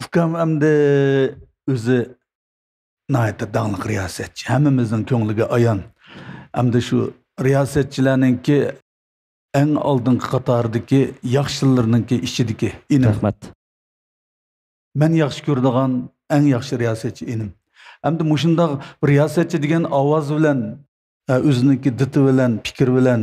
ئۇكام ئەمدى ئۆزى ناھايىتى داڭلىق رىياسەتچى، ھەممىمىزنىڭ كۆڭلىگە ئايان. ئەمدى شۇ رىياسەتچىلەرنىڭكى ئەڭ ئالدىنقى قاتاردىكى ياخشىلىرىنىڭكى ئىچىدىكى ئىنىم. رەھمەت. مەن ياخشى كۆرىدىغان ئەڭ ياخشى رىياسەتچى ئىنىم. ئەمدى مۇشۇنداق بىر رىياسەتچى دېگەن ئاۋاز بىلەن، ئە، ئۆزىنىڭكى دىتى بىلەن، پىكرى بىلەن،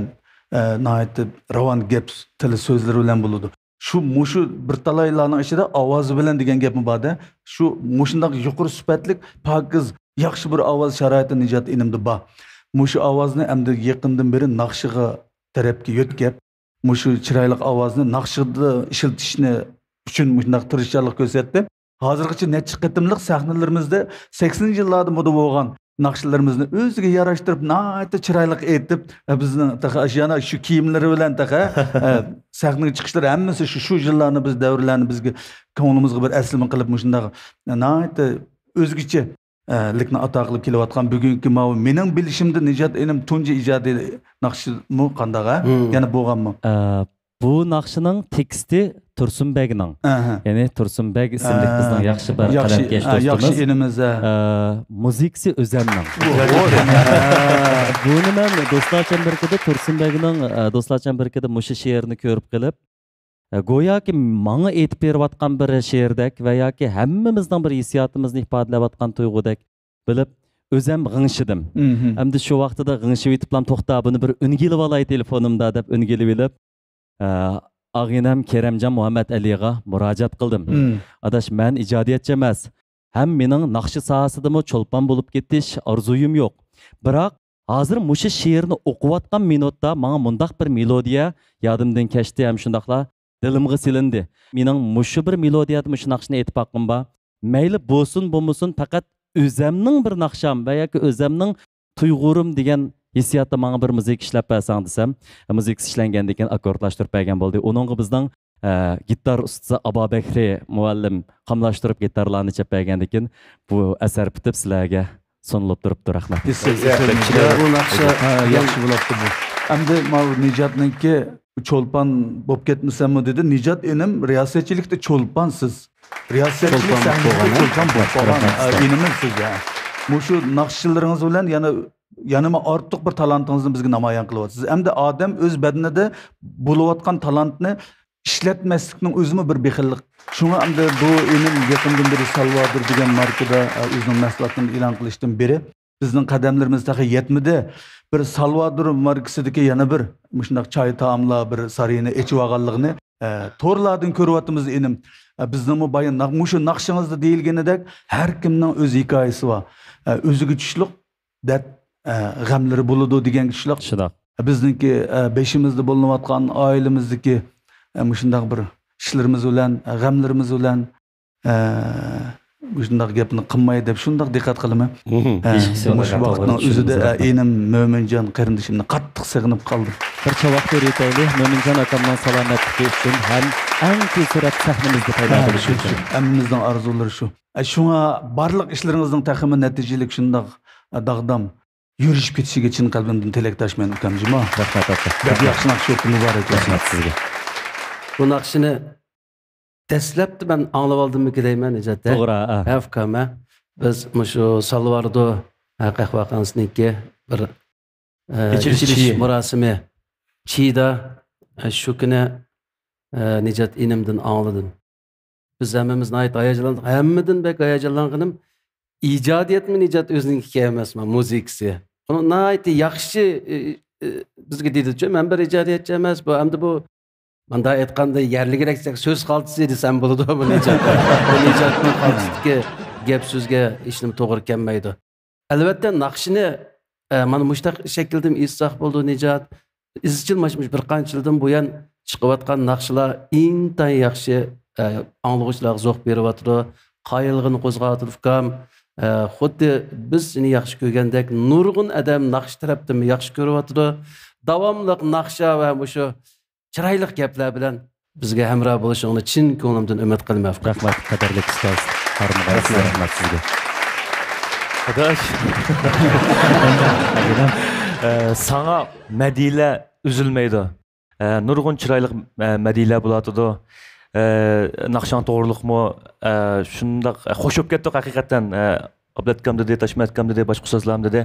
ئە، ناھايىتى راۋان گەپ، تىلى، سۆزلىرى بىلەن بولىدۇ. شۇ، مۇشۇ بىر تالايلارنىڭ ئىچىدە ئاۋازى بىلەن دېگەن گەپمۇ بار-دە. شۇ مۇشۇنداق يۇقىرى سۈپەتلىك، پاكىز، ياخشى بىر ئاۋاز شارائىتى نىجات ئىنىمدا بار. مۇشۇ ئاۋازنى ئەمدى يېقىندىن بېرى ناخشىغا تەرەپكە يۆتكەپ، مۇشۇ چىرايلىق ئاۋازنى ناخشىدا ئىشلىتىشنى ئۈچۈن مۇشۇنداق تىرىشچانلىق كۆرسەتتى. ھازىرغىچە نەچچە قېتىملىق سەھنىلىرىمىزدە سەكسىنىنچى يىللاردا مودا بولغان ناخشىلىرىمىزنى ئۆزىگە ياراشتۇرۇپ، ناھايىتى چىرايلىق ئېيتىپ، ئە، بىزنىڭ تېخى ئاشۇ يەنە شۇ كىيىملىرى بىلەن تېخى، ئە، سەھنىگە چىقىشلىرى ھەممىسى شۇ، شۇ يىللارنى بىز دەۋرلەرنى بىزگە كۆڭلىمىزگە بىر ئەسلىمە قىلىپ، مۇشۇنداق ناھايىتى ئۆزگىچە، ئە، لىكنى ئاتا قىلىپ كېلىۋاتقان بۈگۈنكى ماۋۇ مېنىڭ بىلىشىمدە نىجات ئىنىم تۇنجى ئىجادىي ناخشىمۇ قانداق، ھە؟ مم. يەنە بولغانمۇ؟ ئە، بۇ ناخشىنىڭ تېكىستى تۇرسۇنبەگنىڭ. ئەھە. يەنى تۇرسۇنبەگ ئىسىملىك ئە، بىزنىڭ ياخشى بىر ياخشى، قەلەمكەش ئە، ياخشى دوستىمىز. ئىنىمىز، ئە. ئە، مۇزىكىسى ئۆزەمنىڭ. ئۇ، ئۇ، ئە. بۇنى مەن دوستلار چەمبىرىكىدە تۇرسۇنبەگنىڭ، ئە، دوستلار چەمبىرىكىدە مۇشۇ شېئىرنى كۆرۈپ قېلىپ، ئە، گوياكى ماڭا ئېيتىپ بېرىۋاتقان بىر شېئىردەك ۋە ياكى ھەممىمىزنىڭ بىر ھېسسىياتىمىزنى ئىپادىلەۋاتقان تۇيغۇدەك بىلىپ، ئۆزەم غىڭشىدىم. مم. ئەمدى شۇ ۋاقتىدا غىڭشىۋېتىپلام، توختا، بۇنى بىر ئۈنگە ئېلىۋالاي تېلېفونۇمدا دەپ ئۈنگە ئېلىۋېلىپ، ئە، ئاغىنەم كېرەمجان مۇھەممەتئەلىغا مۇراجىئەت قىلدىم. مم. ئاداش، مەن ئىجادىيەتچى ئەمەس ھەم مېنىڭ ناخشا ساھەسىدىمۇ چولپان بولۇپ كېتىش ئارزۇيۇم يوق. بىراق، ھازىر مۇشۇ شېئىرنى ئوقۇۋاتقان مىنۇتتا ماڭا مۇنداق بىر مېلودىيە يادىمدىن كەچتى ھەم شۇنداقلا دىلىمغا سېلىندى. مېنىڭ مۇشۇ بىر مېلودىيەدە مۇشۇ ناخشىنى ئېيتىپ باققۇم بار. مەيلى بولسۇن بولمىسۇن، پەقەت ئۆزەمنىڭ بىر ناخشام ۋە ياكى ئۆزەمنىڭ تۇيغۇرۇم دېگەن ھېسسىياتتا ماڭا بىر مۇزىكا ئىشلەپ بەرسەڭ دېسەم، مۇزىكىسى ئىشلەنگەندىن كېيىن ئاككوردلاشتۇرۇپ بەرگەن بولدى. ئۇنىڭغا بىزنىڭ، ئە، گىتار ئۇستىسى ئابابەكرى مۇئەللىم قاملاشتۇرۇپ گىتارلارنى چېلىپ بەرگەندىن كېيىن بۇ ئەسەر پۈتۈپ سىلەرگە سۇنۇلۇپ تۇرۇپتۇ. رەھمەت. ئېسىل، ئېسىل. بۇ ناخشا ھە، ياخشى بولۇپتۇ بۇ. ئەمدى ماۋۇ نىجاتنىڭكى چولپان بولۇپ كەتمىسەممۇ دېدى. نىجات ئىنىم رىياسەتچىلىكتە چولپان سىز. رىياسەتچىلىك چولپان سەھنىسىدە بولغان، ھە؟ چولپان بولۇپ قالغان. رەھمەت، ئە، ئىنىمىز سىز، ھە. مۇشۇ ناخشىلىرىڭىز بىلەن يەنە، يەنىمۇ ئارتۇق بىر تالانتىڭىزنى بىزگە نامايان قىلىۋاتىسىز. ئەمدى ئادەم ئۆز بەدىنىدە بولۇۋاتقان تالانتنى ئىشلەتمەسلىكنىڭ ئۆزىمۇ بىر بېخىللىق. شۇڭا ئەمدى بۇ ئىنىم يېقىندىن بېرى سالۋادور دېگەن ماركىدا، ئە، ئۆزىنىڭ مەھسۇلاتلىرىنى ئېلان قىلىشتىن بېرى بىزنىڭ قەدەملىرىمىز تېخى يەتمىدى. بىر سالۋادور ماركىسىدىكى يەنە بىر مۇشۇنداق چاي تائاملار بىر سارىيىنى ئېچىۋالغانلىقىنى، ئە، تورلاردىن كۆرۈۋاتىمىز ئىنىم. ئە، بىزنىڭمۇ بايا ناق-، مۇشۇ ناخشىڭىزدا دېيىلگىنىدەك ھەر كىمنىڭ ئۆز ھېكايىسى بار. ئە، ئۆزىگە چۈشلۈق دەرد، ئە، غەملىرى بولىدۇ دېگەن كىشىلەر. شۇنداق. بىزنىڭكى، ئە، بېشىمىزدا بولۇنۇۋاتقان ئائىلىمىزدىكى، ئە، مۇشۇنداق بىر ئىشلىرىمىز بىلەن، ئە، غەملىرىمىز بىلەن، ئە، مۇشۇنداق گەپنى قىلماي دەپ شۇنداق دىققەت قىلىمەن. مم. ئە، مۇشۇ ۋاقىتنىڭ ئۆزىدە، ئە، ئىنىم مۆمىنجان قېرىندىشىمنى قاتتىق سېغىنىپ قالدىم. بىر چاۋاك تۆرىيەيلى، مۆمىنجان ئاكامنىڭ سالامەتلىكى ئۈچۈن ھەم ئەڭ تېز سۈرئەت سەھنىمىزدە پەيدا ھە، بولۇشى شۇ، ئۈچۈن. شۇ. ھەممىمىزنىڭ ئارزۇلىرى شۇ. ئە، شۇڭا بارلىق ئىشلىرىڭىزنىڭ تېخىمۇ نەتىجىلىك شۇنداق، ئە، داغدام يۈرۈشۈپ كېتىشىگە چىن قەلبىمدىن تىلەكداشمەن، ئۇكام جۇما. رەھمەت، ئاكا. بەك ياخشى ناخشا ئوقۇدى، مۇبارەك بولسۇن. رەھمەت سىزگە. بۇ ناخشىنى دەسلەپتە مەن ئاڭلىۋالدىممىكى دەيمەن، نىجات، ھە؟ توغرا، ھە. ھە، ئۇكام، ھە. بىز مۇشۇ سالۋادور، ھە، قەھۋەخانىسىنىڭكى بىر، ئە، ئېچىلىش ئېچىلىش چېيى. مۇراسىمى چېيىدا، ئە، شۇ كۈنى، ئە، نىجات ئىنىمدىن ئاڭلىدىم. بىز ھەممىمىز ناھايىتى ھاياجانلاندۇق. ھەممىدىن بەك ھاياجانلانغىنىم ئىجادىيەتمۇ نىجات ئۆزىنىڭكى ئەمەسمۇ، مۇزىكىسى. ئۇنى ناھايىتى ياخشى، ئى، ئى، بىزگە دېدىچۇ، مەن بىر ئىجادىيەتچى ئەمەس، بۇ ئەمدى بۇ، مۇنداق ئېيتقاندا، يەرلىك يۈرەكسەك سۆز خالتىسى دېسەم بولىدۇ، بۇ نىجات. بۇ نىجاتنىڭ خالتىسىدىكى گەپ سۆزگە ھېچنېمە توغرا كەلمەيدۇ. ئەلۋەتتە، ناخشىنى، ئە، مانا مۇشۇنداق شەكىلدىمۇ ئېيتساق بولىدۇ، نىجات. ئىزچىل مانا مۇشۇ بىر قانچە يىلدىن بۇيان چىقىۋاتقان ناخشىلار ئىنتايىن ياخشى، ئە، ئاڭلىغۇچىلارغا زوق بېرىۋاتىدۇ. قايىللىقنى قوزغاۋاتىدۇ، ئۇكام. ئە، خۇددى بىز سېنى ياخشى كۆرگەندەك نۇرغۇن ئادەم ناخشا تەرەپتىنمۇ ياخشى كۆرۈۋاتىدۇ. داۋاملىق ناخشا ۋە مۇشۇ چىرايلىق گەپلەر بىلەن بىزگە ھەمراھ بولۇشۇڭنى چىن كۆڭلۈمدىن ئۈمىد قىلىمەن. رەھمەت، قەدىرلىك ئۇستاز. ھارمىغايسىز، رەھمەت. رەھمەت سىزگە. ئاداش. ئە، ساڭا مەدھىيەلەر ئۈزۈلمەيدۇ. ئە، نۇرغۇن چىرايلىق، ئە، مەدھىيەلەر بولاتىدۇ. ئە، ناخشاڭ توغرۇلۇقمۇ، ئە، شۇنداق، ئە، خوش بولۇپ كەتتۇق ھەقىقەتەن. ئە، ئابلەت ئاكام دېدى، تاشمەت ئاكام دېدى، باشقا ئۇستازلارمۇ دېدى.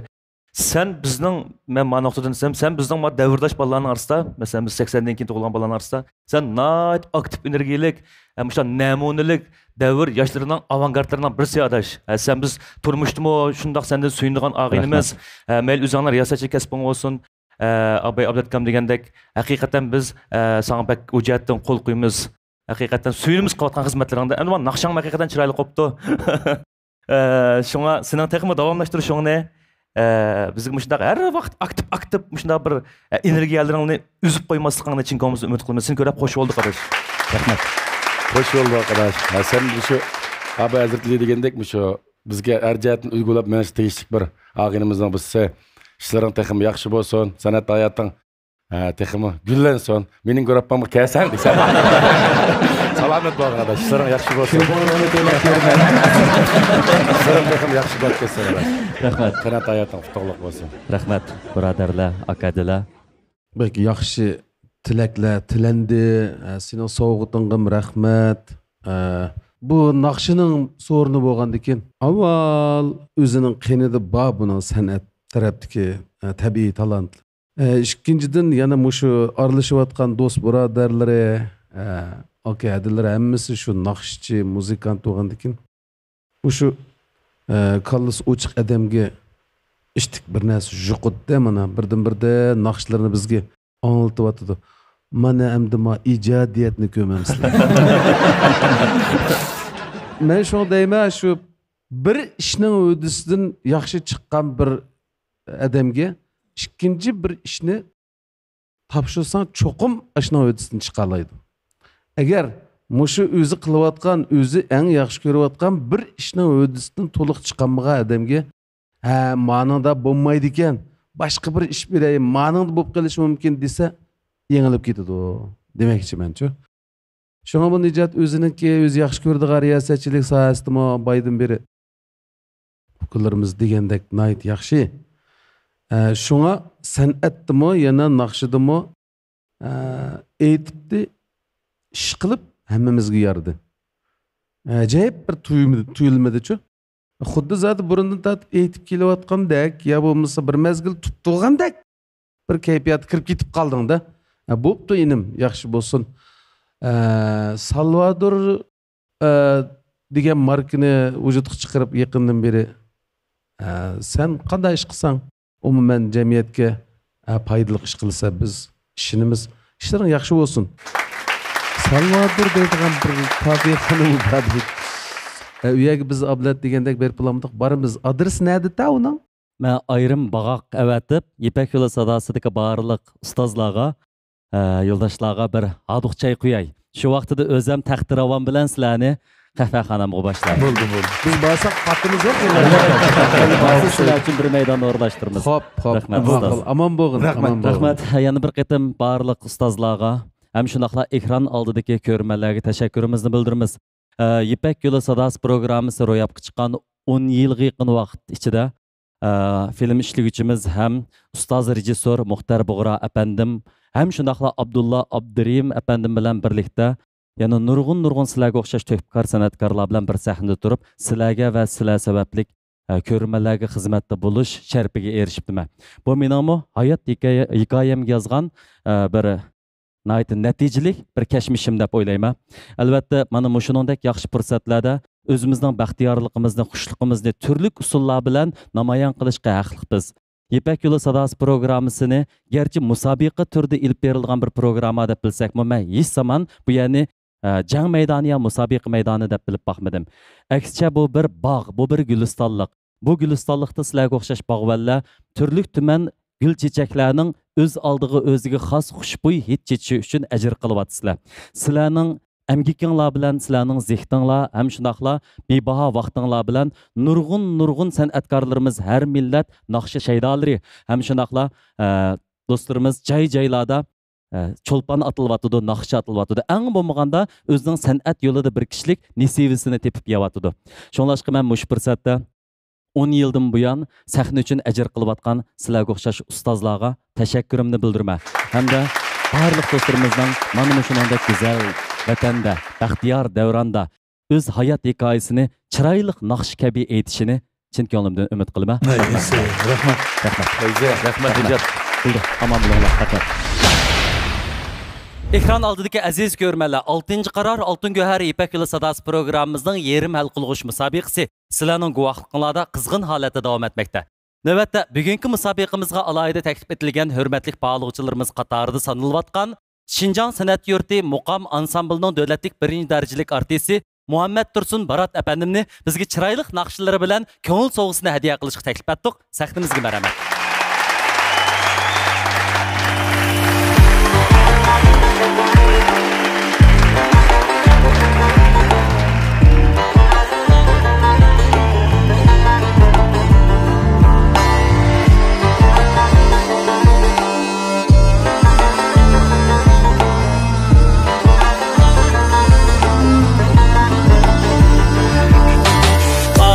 سەن بىزنىڭ، مەن ما نۇقتىدىن دېسەم، سەن بىزنىڭ ما دەۋرداش بالىلارنىڭ ئارىسىدا، مەسىلەن، بىز سەكسەندىن كېيىن تۇغۇلغان بالىلارنىڭ ئارىسىدا، سەن ناھايىتى ئاكتىپ، ئېنېرگىيىلىك، ھەم شۇنداق نەمۇنىلىك دەۋر ياشلىرىنىڭ ئاۋانگارتلىرىنىڭ بىرسى، ئاداش. ھە، سەن بىز تۇرمۇشتىمۇ شۇنداق سەندىن سۆيۈنىدىغان ئاغىنىمىز. رەھمەت. ھە، مەيلى ئۆزۈڭنىڭ رىياسەتچىلىك كەسپىڭ بولسۇن، ھە، ئاباي ئابلەت ئاكام دېگەندەك، ھەقىقەتەن بىز، ھە، ساڭا بەك ئۇ جەھەتتىن قول قويىمىز. ھەقىقەتەن سۆيۈنىمىز قىلىۋاتقان خىزمەتلىرىڭدە. ئەمدى مانا ناخشاڭمۇ ھەقىقەتەن چىرايلىق بوپتۇ. ئە، شۇڭا سېنىڭ تېخىمۇ داۋاملاشتۇرۇشۇڭنى، ئە، بىزگە مۇشۇنداق ھەر ۋاقىت ئاكتىپ، ئاكتىپ مۇشۇنداق بىر، ئە، ئېنېرگىيەلىرىڭنى ئۈزۈپ قويماسلىقىڭنى چىن كۆڭلىمىزدىن ئۈمىد قىلىمىز. سېنى كۆرۈپ خوش بولدۇق، ئاداش. رەھمەت. خوش بولدۇق، ئاداش. ھە، سەن مۇشۇ ئابا ھەزرىتى دېگەندەك، مۇشۇ بىزگە ھەر جەھەتتىن ئۈلگە بولۇپ مېڭىشقا تېگىشلىك بىر ئاغىنىمىزنىڭ بىرسى. ئىشلىرىڭ تېخىمۇ ياخشى بولسۇن، سەنئەت ھاياتىڭ ھە، تېخىمۇ گۈللەنسۇن. مېنىڭ گۇرۇپپامغا كەلسەڭ دېسەم. سالامەت بولغىن، ئاداش. ئىشلىرىڭ ياخشى بولسۇن. ئىشلىرىڭ تېخىمۇ ياخشى بولۇپ كەتسۇن، ئاداش. رەھمەت. قانات ھاياتىڭ ئۇتۇقلۇق بولسۇن. رەھمەت، بۇرادەرلەر، ئاكا-ئىنىلەر. بەك ياخشى تىلەكلەر تىلەندى. ھە، سېنىڭ سوۋغىتىڭغىمۇ رەھمەت. ھە، بۇ ناخشىنىڭ سورۇنى بولغاندىكىن، ئاۋۋال ئۆزىنىڭ قېنىدا بار بۇنىڭ سەنئەت تەرەپتىكى، ھە، تەبىئىي تالانت. ئە، ئىككىنچىدىن، يەنە مۇشۇ ئارىلىشىۋاتقان دوست بۇرادەرلىرى، ئە، ئاكا ھەدىلىرى ھەممىسى شۇ ناخشىچى، مۇزىكانت بولغاندىكىن، مۇشۇ، ئە، كاللىسى ئوچۇق ئادەمگە ئىتتىك بىر نەرسە يۇقىدۇ، مانا، بىردىن بىردە ناخشىلىرىنى بىزگە ئاڭلىتىۋاتىدۇ. مانا ئەمدى ما ئىجادىيەتنى كۆرمەمسىلەر. مەن شۇڭا دەيمەن، شۇ بىر ئىشنىڭ ھۆددىسىدىن ياخشى چىققان بىر ئادەمگە ئىككىنچى بىر ئىشنى تاپشۇرساڭ، چوقۇم ئاشۇنىڭ ھۆددىسىدىن چىقالايدۇ. ئەگەر مۇشۇ ئۆزى قىلىۋاتقان، ئۆزى ئەڭ ياخشى كۆرۈۋاتقان بىر ئىشنىڭ ھۆددىسىدىن تولۇق چىقالمىغان ئادەمگە، ھە، مانىڭدا بولمايدىكەن، باشقا بىر ئىش بېرەي، مانىڭدا بولۇپ قېلىشى مۇمكىن دېسە، يېڭىلىپ كېتىدۇ دېمەكچىمەنچۇ. شۇڭا بۇ نىجات ئۆزىنىڭكى، ئۆزى ياخشى كۆرىدىغان رىياسەتچىلىك ساھەسىدىمۇ بايدىن بېرى ئۇكىلىرىمىز دېگەندەك ناھايىتى ياخشى. ئە، شۇڭا سەنئەتتىمۇ، يەنە ناخشىدىمۇ، ئە، ئېيتىپتى، ئىش قىلىپ ھەممىمىزگە يارىدى. ئەجەيىپ بىر تۇيۇلمىدى، تۇيۇلمىدىچۇ؟ خۇددى زادى بۇرۇندىن تارتىپ ئېيتىپ كېلىۋاتقاندەك، يا بولمىسا بىر مەزگىل تۇتۇپ تۇرغاندەك بىر كەيپىياتقا كىرىپ كېتىپ قالدىڭ-دە. ھە، بوپتۇ ئىنىم، ياخشى بولسۇن. ئە، سالۋادور، ئە، دېگەن ماركىنى ۋۇجۇدقا چىقىرىپ يېقىندىن بېرى، ئە، سەن قانداق ئىش قىلساڭ، ئومۇمەن جەمئىيەتكە، ئە، پايدىلىق ئىش قىلسا، بىز ئىشىنىمىز. ئىشلىرىڭ ياخشى بولسۇن. سالۋادور دەيدىغان بىر كافېخانا بار. ئە، ئۇ يەرگە بىز ئابلەت دېگەندەك بېرىپ بولامدۇق؟ بارىمىز. ئادرېسى نەدىتە ئۇنىڭ؟ مەن ئايرىم باغاق ئەۋەتىپ، يىپەك يولى ساداسىدىكى بارلىق ئۇستازلارغا، ئە، يولداشلارغا بىر ھاردۇق چاي قۇياي. شۇ ۋاقتىدا ئۆزۈم تەختىراۋان بىلەن سىلەرنى قەھۋەخانامغا باشلاي. بولدى، بولدى. بىز بارساق پاتىمىز يوق. سىلەر ئۈچۈن بىر مەيدان ئورۇنلاشتۇرىمىز. خوپ، خوپ. رەھمەت، ماقۇل. ئۇستاز. ئامان بولغىن، رەھمەت. ئامان بولغىن. رەھمەت. يەنە بىر قېتىم بارلىق ئۇستازلارغا ھەم شۇنداقلا ئېكران ئالدىدىكى كۆرۈرمەنلەرگە تەشەككۈرىمىزنى بىلدۈرىمىز. ئە، يىپەك يولى ساداسى پروگراممىسى روياپقا چىققان ئون يىلغا يېقىن ۋاقىت ئىچىدە، ئە، فىلىم ئىشلىگۈچىمىز ھەم ئۇستاز رېژىسسور مۇختەر بۇغرا ئەپەندىم ھەم شۇنداقلا ئابدۇللا ئابدۇرېھىم ئەپەندىم بىلەن بىرلىكتە يەنە نۇرغۇن، نۇرغۇن سىلەرگە ئوخشاش تۆھپىكار سەنئەتكارلار بىلەن بىر سەھنىدە تۇرۇپ، سىلەرگە ۋە سىلەر سەۋەبلىك، ئە، كۆرۈرمەنلەرگە خىزمەتتە بولۇش شەرىپىگە ئېرىشىپتىمەن. بۇ مېنىڭمۇ ھايات ھېكايە-، ھېكايەمگە يازغان، ئە، بىر ناھايىتى نەتىجىلىك بىر كەچمىشىم دەپ ئويلايمەن. ئەلۋەتتە، مانا مۇشۇنىڭدەك ياخشى پۇرسەتلەردە ئۆزىمىزنىڭ بەختىيارلىقىمىزنى، خۇشلۇقىمىزنى تۈرلۈك ئۇسۇللار بىلەن نامايان قىلىشقا ھەقلىقپىز. يىپەك يولى ساداسى پروگراممىسىنى گەرچە مۇسابىقە تۈرىدە ئېلىپ بېرىلىدىغان بىر پروگرامما دەپ بىلسەكمۇ، مەن ھېچ زامان بۇ يەرنى، ئە، جەڭ مەيدانى يا مۇسابىقە مەيدانى دەپ بىلىپ باقمىدىم. ئەكسىچە، بۇ بىر باغ، بۇ بىر گۈلىستانلىق. بۇ گۈلىستانلىقتا سىلەرگە ئوخشاش باغۋەنلەر تۈرلۈك تۈمەن گۈل چېچەكلەرنىڭ ئۆز ئالدىغا ئۆزىگە خاس خۇشبۇي ھىد چېچىشى ئۈچۈن ئەجىر قىلىۋاتىسىلەر. سىلەرنىڭ ئەمگىكىڭلار بىلەن، سىلەرنىڭ زېھتىڭلار ھەم شۇنداقلا بىباھا ۋاقتىڭلار بىلەن نۇرغۇن، نۇرغۇن سەنئەتكارلىرىمىز، ھەر مىللەت ناخشا شەيدالىرى ھەم شۇنداقلا، ئە، دوستلىرىمىز جاي-جايلاردا، ئە، چولپان ئاتىلىۋاتىدۇ، ناخشا ئاتىلىۋاتىدۇ. ئەڭ بولمىغاندا ئۆزىنىڭ سەنئەت يولىدا بىر كىشىلىك نېسىۋىسىنى تېپىپ يەۋاتىدۇ. شۇڭلاشقا مەن مۇشۇ پۇرسەتتە ئون يىلدىن بۇيان سەھنە ئۈچۈن ئەجىر قىلىۋاتقان سىلەرگە ئوخشاش ئۇستازلارغا تەشەككۈرۈمنى بىلدۈرىمەن ھەمدە بارلىق دوستلىرىمىزنىڭ مانا مۇشۇنىڭدەك گۈزەل ۋەتەندە، بەختىيار دەۋراندا ئۆز ھايات ھېكايىسىنى چىرايلىق ناخشا كەبى ئېيتىشىنى چىن كۆڭلۈمدىن ئۈمىد قىلىمەن. ھەي، رەھمەت. ئەسسى، رەھمەت. رەھمەت. رەھمەت، رەھمەت. ئىجاد. بولدى، ئامان بولۇڭلار. رەھمەت. ئېكران ئالدىدىكى ئەزىز كۆرۈرمەنلەر، ئالتىنچى قارار ئالتۇن گۆھەر يىپەك يولى ساداسى پروگراممىمىزنىڭ يېرىم ھەل قىلغۇچ مۇسابىقىسى سىلەرنىڭ گۇۋاھلىقىڭلاردا قىزغىن ھالەتتە داۋام ئەتمەكتە. نۆۋەتتە بۈگۈنكى مۇسابىقىمىزغا ئالاھىدە تەكلىپ ئېتىلگەن ھۆرمەتلىك باھالىغۇچىلىرىمىز قاتارىدا سانىلىۋاتقان شىنجاڭ سەنئەت يۇرتى مۇقام ئانسامبىلىنىڭ دۆلەتلىك بىرىنچى دەرىجىلىك ئارتىسى مۇھەممەت تۇرسۇن بارات ئەپەندىمنى بىزگە چىرايلىق ناخشىلىرى بىلەن كۆڭۈل سوۋغىسىنى ھەدىيە قىلىشقا تەكلىپ ئەتتۇق. سەھنىمىزگە مەرھەمەت. ئا،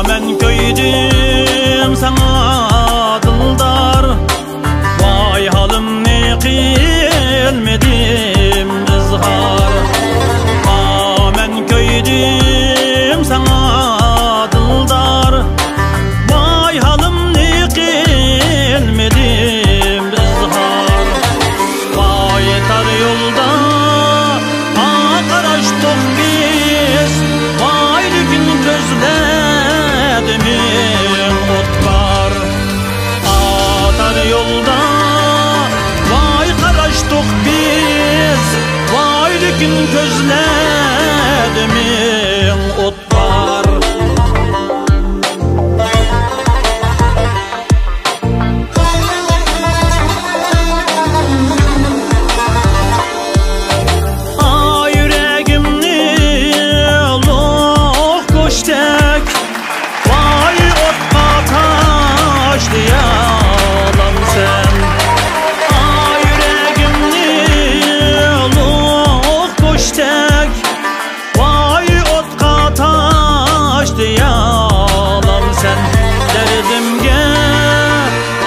مەن كۆيدۈم ساڭا دىلدار، ۋاي ھالىمنى قىلمىدىم ئىزھار. ئا، مەن كۆيدۈم ساڭا دىلدار، ۋاي ھالىمنى قىلمىدىم ئىزھار. ۋاي تار يولدا، ئا، قاراشتۇق بىز، ۋاي لېكىن كۆزلەردە مىڭ ئوت بار. ئا، تار يولدا، ۋاي قاراشتۇق بىز، ۋاي لېكىن كۆزلەردە مىڭ ئوت بار. ئا، يۈرەگىمنى لوق گۆشتەك، ۋاي ئوتقا تاشلىيالامسەن؟ ئا، يۈرەگىمنى لوق گۆشتەك، ۋاي ئوتقا تاش دېيالامسەن؟ دەردىمگە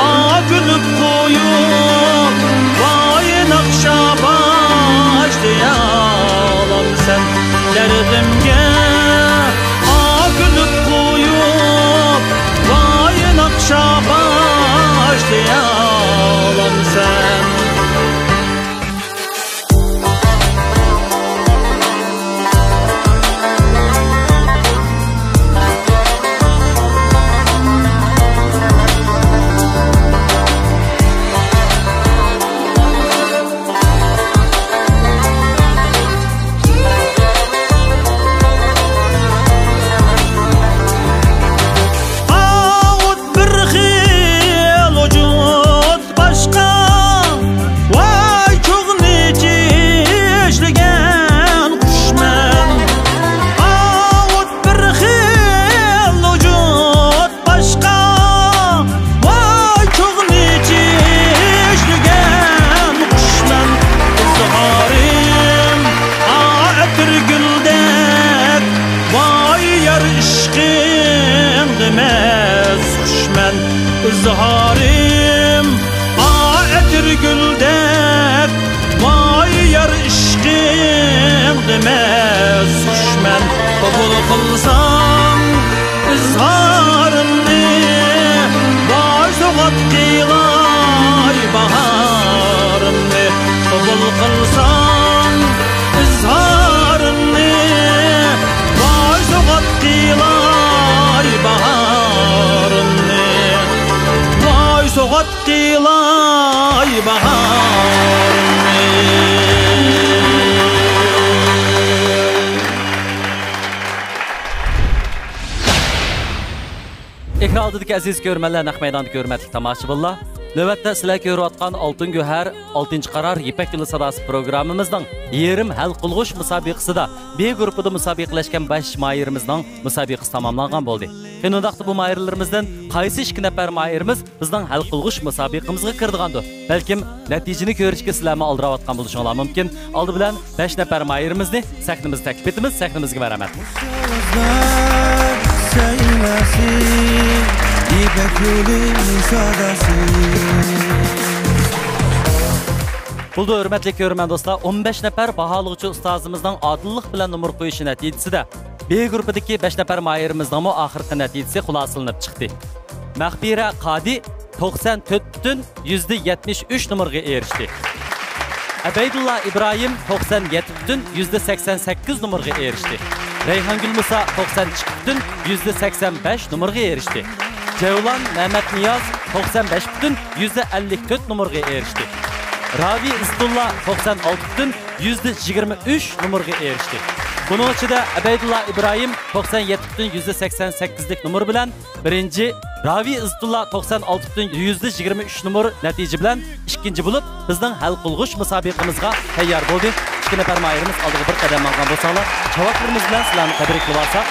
ئا كۈلۈپ قويۇپ، ۋاي ناخشا باش دېيالامسەن؟ دەردىمگە ئا كۈلۈپ قويۇپ، ۋاي ناخشا باش دېيالامسەن؟ ئىزھارىم ئەتىر گۈلدەك، ۋاي يار ئىشقىڭ دېمەس دۈشمەن. قوبۇل قىلساڭ ئىزھارىمنى، ۋاي سوغات قىلاي باھارىمنى. قوبۇل قىلساڭ ئىزھارىمنى، ۋاي سوغات قىلاي باھارىمنى. ۋاي سوغات قىلاي باھارىمنى. ئېكران ئالدىدىكى ئەزىز كۆرۈرمەنلەر، نەق مەيداندىكى ھۆرمەتلىك تاماشىبىنلار، نۆۋەتتە سىلەر كۆرۈۋاتقان ئالتۇن گۆھەر، ئالتىنچى قارار، يىپەك يولى ساداسى پروگراممىمىزنىڭ يېرىم ھەل قىلغۇچ مۇسابىقىسىدە بې گۇرۇپپىدا مۇسابىقىلەشكەن بەش ماھىرىمىزنىڭ مۇسابىقىسى تاماملانغان بولدى. قېنى ئۇنداقتا بۇ ماھىرلىرىمىزدىن قايسى ئىككى نەپەر ماھىرىمىز بىزنىڭ ھەل قىلغۇچ مۇسابىقىمىزغا كىرىدىغاندۇ؟ بەلكىم نەتىجىنى كۆرۈشكە سىلەرمۇ ئالدىراۋاتقان بولۇشۇڭلار مۇمكىن. ئالدى بىلەن بەش نەپەر ماھىرىمىزنى سەھنىمىزگە تەكلىپ ئېتىمىز. سەھنىمىزگە مەرھەمەت. سەيلەسى يىپەك يولى ساداسى. بولدى، ھۆرمەتلىك كۆرۈرمەن دوستلار، ئون بەش نەپەر باھالىغۇچى ئۇستازىمىزنىڭ ئادىللىق بىلەن نومۇر قويۇشى نەتىجىسىدە، بې گۇرۇپپىدىكى بەش نەپەر ماھىرىمىزنىڭمۇ ئاخىرقى نەتىجىسى خۇلاسىلىنىپ چىقتى. مەخپىرە قادى توقسان تۆت پۈتۈن يۈزدە يەتمىش ئۈچ نومۇرغا ئېرىشتى. ئەبەيدۇللا ئىبراھىم توقسان يەتتە پۈتۈن يۈزدە سەكسەن سەككىز نومۇرغا ئېرىشتى. رەيھانگۈل مۇسا توقسان ئىككى پۈتۈن يۈزدە سەكسەن بەش نومۇرغا ئېرىشتى. جەۋلان مەمەتنىياز توقسان بەش پۈتۈن يۈزدە ئەللىك تۆت نومۇرغا ئېرىشتى. راۋى ئىززەتۇللا توقسان ئالتە پۈتۈن يۈزدە يىگىرمە ئۈچ نومۇرغا ئېرىشتى. بۇنىڭ ئىچىدە ئەبەيدۇللا ئىبراھىم توقسان يەتتە پۈتۈن يۈزدە سەكسەن سەككىزلىك نومۇر بىلەن بىرىنچى، راۋى ئىززەتۇللا توقسان ئالتە پۈتۈن يۈزدە يىگىرمە ئۈچ نومۇر نەتىجە بىلەن ئىككىنچى بولۇپ، بىزنىڭ ھەل قىلغۇچ مۇسابىقىمىزغا تەييار بولدى. ئىككى نەپەر ماھىرىمىز ئالدىغا بىر قەدەم ماڭغان بولساڭلار، چاۋاكلىرىمىز بىلەن سىلەرنى تەبرىكلىۋالساق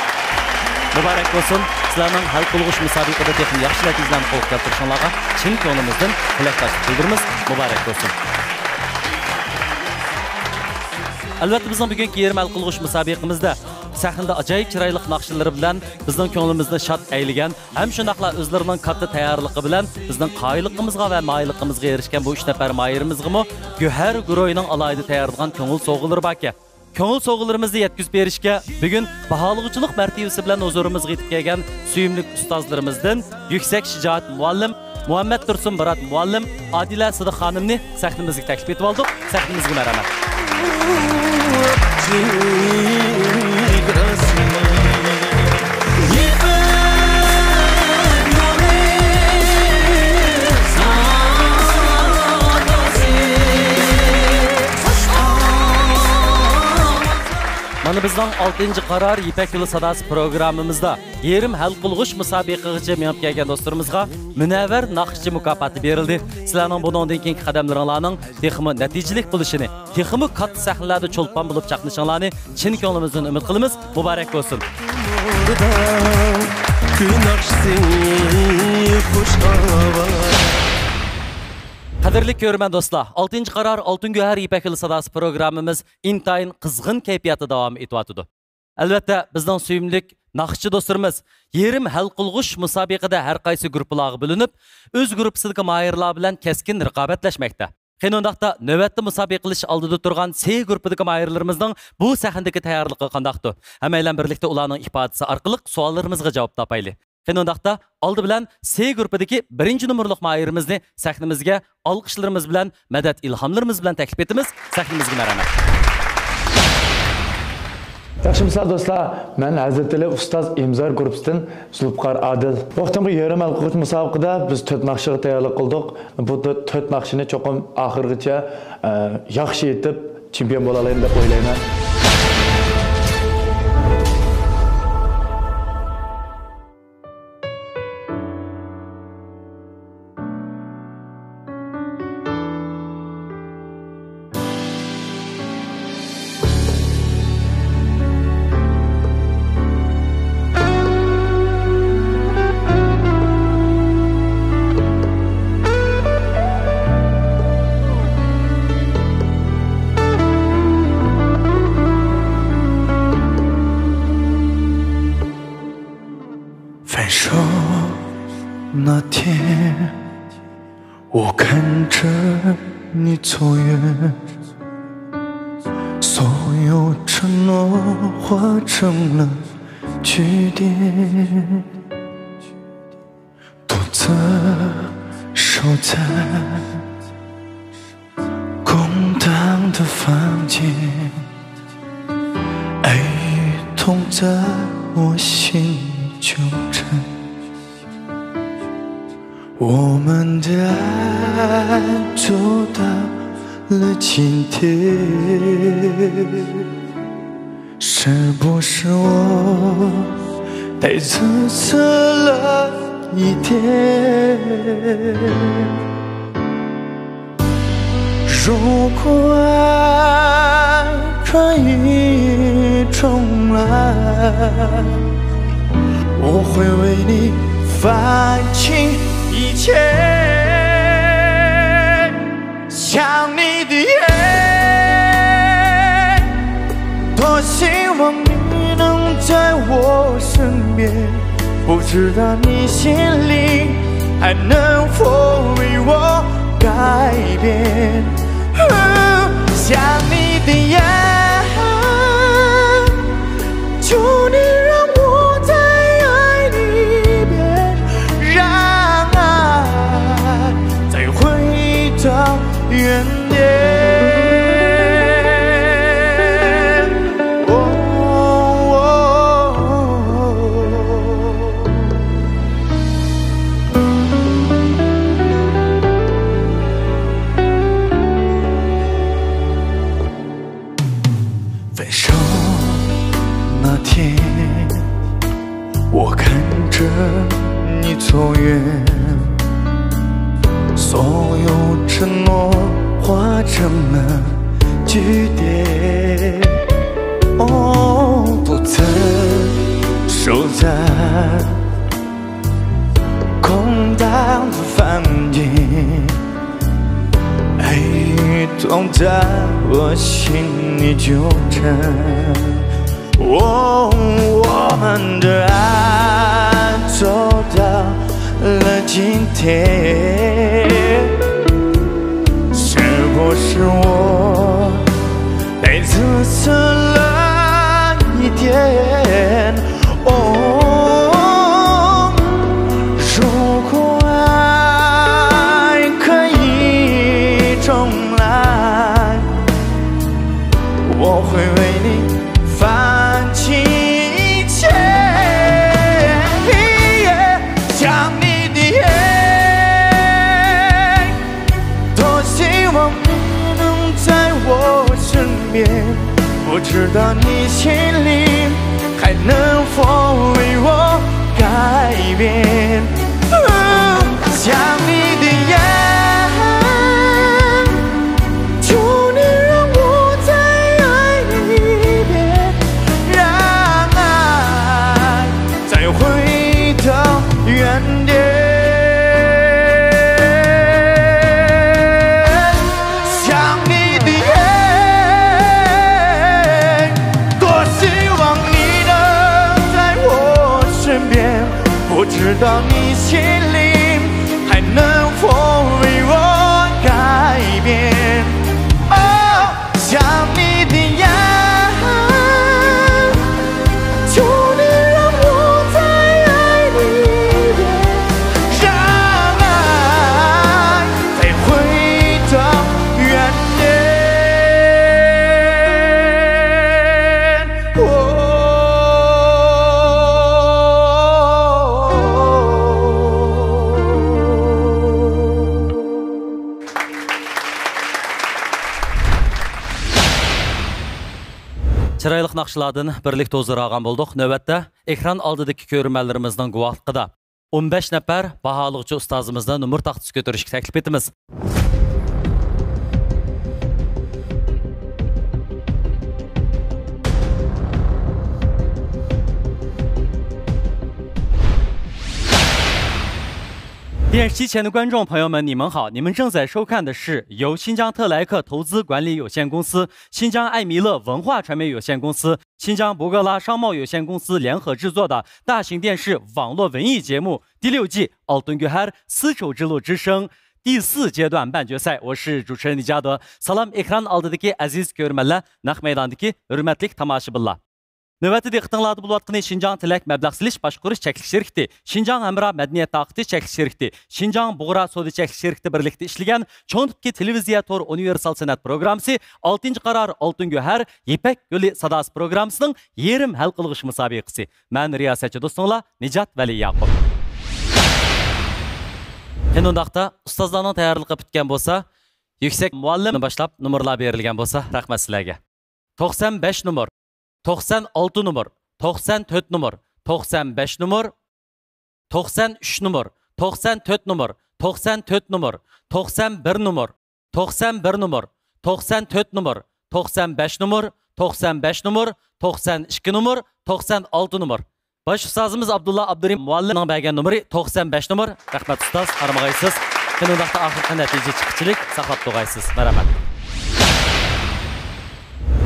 مۇبارەك بولسۇن. سىلەرنىڭ ھەل قىلغۇچ مۇسابىقىدە تېخىمۇ ياخشى نەتىجىلەرنى قولغا كەلتۈرۈشۈڭلارغا چىن كۆڭلىمىزدىن تىلەكداشلىق بىلدۈرىمىز. مۇبارەك بولسۇن. ئەلۋەتتە، بىزنىڭ بۈگۈنكى يېرىم ھەل قىلغۇچ مۇسابىقىمىزدە سەھنىدە ئاجايىپ چىرايلىق ناخشىلىرى بىلەن بىزنىڭ كۆڭلىمىزنى شاد ئەيلىگەن ھەم شۇنداقلا ئۆزلىرىنىڭ كاتتا تەييارلىقى بىلەن بىزنىڭ قايىللىقىمىزغا ۋە مايىللىقىمىزغا ئېرىشكەن بۇ ئۈچ نەپەر ماھىرىمىزغىمۇ گۆھەر گۇرۇھىنىڭ ئالاھىدە تەييارلىغان كۆڭۈل سوۋغىلىرى باركەن. كۆڭۈل سوۋغىلىرىمىزنى يەتكۈزۈپ بېرىشكە بۈگۈن باھالىغۇچىلىق مەرتىۋىسى بىلەن ھۇزۇرىمىزغا يېتىپ كەلگەن سۆيۈملۈك ئۇستازلىرىمىزدىن يۈكسەك شىجائەت مۇئەللىم، مۇھەممەد تۇرسۇن مۇرات مۇئەللىم، ئادىلە سىدىق خانىمنى سەھنىمىزگە تەكلىپ ئېتىۋالدۇق. سەھنىمىزگە مەرھەمەت. مانا بىزنىڭ ئالتىنچى قارار يىپەك يولى ساداسى پروگراممىمىزدا يېرىم ھەل قىلغۇچ مۇسابىقىگىچە مېڭىپ كەلگەن دوستلىرىمىزغا مۇنەۋۋەر ناخشىچى مۇكاپاتى بېرىلدى. سىلەرنىڭ بۇنىڭدىن كېيىنكى قەدەملىرىڭلارنىڭ تېخىمۇ نەتىجىلىك بولۇشىنى، تېخىمۇ كاتتا سەھنىلەردە چولپان بولۇپ چاقنىشىڭلارنى چىن كۆڭلىمىزدىن ئۈمىد قىلىمىز. مۇبارەك بولسۇن! قەدىرلىك كۆرۈرمەن دوستلار، ئالتىنچى قارار ئالتۇن گۆھەر يىپەك يولى ساداسى پروگراممىمىز ئىنتايىن قىزغىن كەيپىياتتا داۋام ئېتىۋاتىدۇ. ئەلۋەتتە، بىزنىڭ سۆيۈملۈك ناخشىچى دوستلىرىمىز يېرىم ھەل قىلغۇچ مۇسابىقىدە ھەر قايسى گۇرۇپپىلارغا بۆلۈنۈپ، ئۆز گۇرۇپپىسىدىكى ماھىرلار بىلەن كەسكىن رىقابەتلەشمەكتە. قېنى ئۇنداقتا، نۆۋەتتە مۇسابىقىلىشىش ئالدىدا تۇرغان سې گۇرۇپپىدىكى ماھىرلىرىمىزنىڭ بۇ سەھنىدىكى تەييارلىقى قانداقتۇ؟ ھەممەيلەن بىرلىكتە ئۇلارنىڭ ئىپادىسى ئارقىلىق سوئاللىرىمىزغا جاۋاب تاپايلى. قېنى ئۇنداقتا، ئالدى بىلەن سې گۇرۇپپىدىكى بىرىنچى نومۇرلۇق ماھىرىمىزنى سەھنىمىزگە ئالقىشلىرىمىز بىلەن، مەدەت ئىلھاملىرىمىز بىلەن تەكلىپ ئېتىمىز. سەھنىمىزگە مەرھەمەت. ياخشىمۇسىلەر دوستلار؟ مەن ھەزرىتى ئۇستاز ئىمزار گۇرۇپپىسىدىن زۇلپىقار ئادىل. بۇ قېتىمقى يېرىم ھەل قىلغۇچ مۇسابىقىدە بىز تۆت ناخشىغا تەييارلىق قىلدۇق. بۇ تۆت، تۆت ناخشىنى چوقۇم ئاخىرغىچە، ئە، ياخشى ئېيتىپ، چېمپىيون بولالايمەن دەپ ئويلايمەن. 那天，我看着你走远，所有承诺化成了句点，独自守在空荡的房间，爱与痛在我心里纠缠。 我们的爱走到了今天，是不是我太自私了一点？ 如果爱可以重来，我会为你放弃一切。想你的夜，多希望你能在我身边。 不知道你心里还能否为我改变。想你的夜，求你让我再爱你一遍，让爱再回到原点。哦，分手那天，我看着你走远，所有承诺化成了句点。哦，独自守在空荡的房间，爱与痛在我心里纠缠。哦，我们的爱走到了今天，是不是我太自私了一点？ 哦，如果爱可以重来，我会为你放弃一切。想你的夜， 多希望你能在我身边，不知道你心里还能否为我改变。想你的夜，求你让我再爱你一遍，让爱 再回到原点。想你的夜，多希望你能在我身边，不知道你心里还能否为我改变。哦， 想你的夜，求你让我再爱你一遍，让爱再回到原点。哦。 چىرايلىق ناخشىلاردىن بىرلىكتە ھۇزۇر ئالغان بولدۇق. نۆۋەتتە ئېكران ئالدىدىكى كۆرۈرمەنلىرىمىزنىڭ گۇۋاھلىقىدا ئون بەش نەپەر باھالىغۇچى ئۇستازىمىزنى نومۇر تاختىسىغا كۆتۈرۈشكە تەكلىپ ئېتىمىز. 电视机前的观众朋友们，你们好，你们正在收看的是由新疆特莱克投资管理有限公司、新疆艾米乐文化传媒有限公司、新疆博格拉商贸有限公司联合制作的大型电视网络文艺节目第六季《Altın Göher: 丝绸之路之声》第四阶段半决赛。我是主持人李嘉德。سالام، ئېكران ئالدىدىكى ئەزىز كۆرۈرمەنلەر، نەق مەيداندىكى ھۆرمەتلىك تاماشىبىنلار. نۆۋەتتە دىققىتىڭلاردا بولۇۋاتقىنى شىنجاڭ تىلەك مەبلەغ سېلىش باشقۇرۇش چەكلىك شىركىتى، شىنجاڭ ھەمراھ مەدەنىيەت تاقىتى چەكلىك شىركىتى، شىنجاڭ بۇغرا سودا چەكلىك شىركىتى بىرلىكتە ئىشلىگەن چوڭ تىپتىكى تېلېۋىزىيە تور ئۇنىۋېرسال سەنئەت پروگراممىسى، ئالتىنچى قارار، ئالتۇن گۆھەر، يىپەك يولى ساداسى پروگراممىسىنىڭ يېرىم ھەل قىلغۇچ مۇسابىقىسى. مەن رىياسەتچى دوستۇڭلار نىجات ۋەلى ياقۇپ. قېنى ئۇنداقتا، ئۇستازلارنىڭ تەييارلىقى پۈتكەن بولسا، يۈكسەك مۇئەللىم باشلاپ نومۇرلار بېرىلگەن بولسا، رەھمەت سىلەرگە. توقسان بەش نومۇر، توقسان ئالتە نومۇر، توقسان تۆت نومۇر، توقسان بەش نومۇر، توقسان ئۈچ نومۇر، توقسان تۆت نومۇر، توقسان تۆت نومۇر، توقسان بىر نومۇر، توقسان بىر نومۇر، توقسان تۆت نومۇر، توقسان بەش نومۇر، توقسان بەش نومۇر، توقسان ئىككى نومۇر، توقسان ئالتە نومۇر. باش ئۇستازىمىز ئابدۇللا ئابدۇرېھىم مۇئەللىمنىڭ بەرگەن نومۇرى توقسان بەش نومۇر. رەھمەت ئۇستاز، ھارمىغايسىز. قېنى ئۇنداقتا ئاخىرقى نەتىجە چىققۇچىلىك ساقلاپ تۇرغايسىز. مەرھەمەت.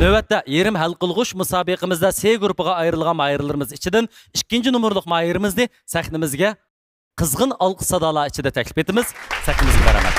نۆۋەتتە يېرىم ھەل قىلغۇچ مۇسابىقىمىزدە سې گۇرۇپپىغا ئايرىلغان ماھىرلىرىمىز ئىچىدىن ئىككىنچى نومۇرلۇق ماھىرىمىزنى سەھنىمىزگە قىزغىن ئالقىش سادالار ئىچىدە تەكلىپ ئېتىمىز. سەھنىمىزگە بېرىمەن.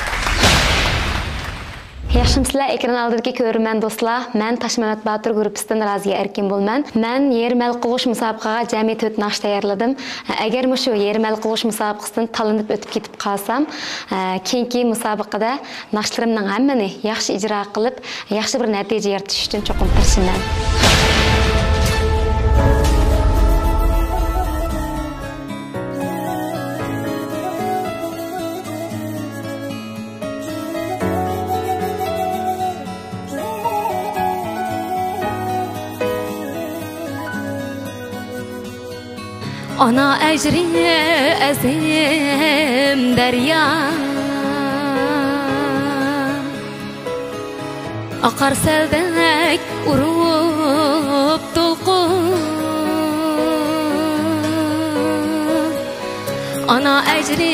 ياخشىمۇسىلەر، ئېكران ئالدىدىكى كۆرۈرمەن دوستلار؟ مەن تاشمەمەت باتۇر گۇرۇپپىسىدىن رازىيە ئەركىن بولىمەن. مەن يېرىم ھەل قىلغۇچ مۇسابىقىگە جەمئىي تۆت ناخشا تەييارلىدىم. ئەگەر مۇشۇ يېرىم ھەل قىلغۇچ مۇسابىقىسىدىن تاللىنىپ ئۆتۈپ كېتىپ قالسام، كېيىنكى مۇسابىقىدە ناخشىلىرىمنىڭ ھەممىنى ياخشى ئىجرا قىلىپ، ياخشى بىر نەتىجە يارىتىش ئۈچۈن چوقۇم تىرىشىمەن. ئانا ئەجرى ئەزىم دەريا، ئاقار سەلدەك ئۇرۇپ دولقۇن. ئانا ئەجرى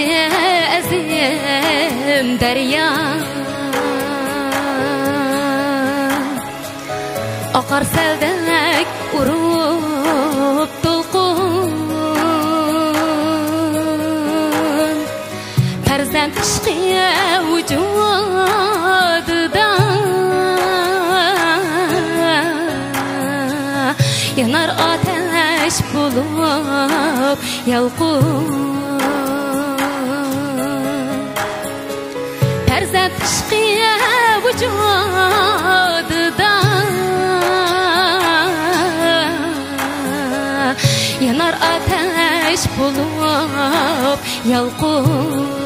ئەزىم دەريا، ئاقار سەلدەك ئۇرۇپ دولقۇن. پەرزەنت ئىشقى ۋۇجۇدىدا يانار ئاتەش بولۇپ يالقۇن. پەرزەنت ئىشقى ۋۇجۇدىدا يانار ئاتەش بولۇپ يالقۇن.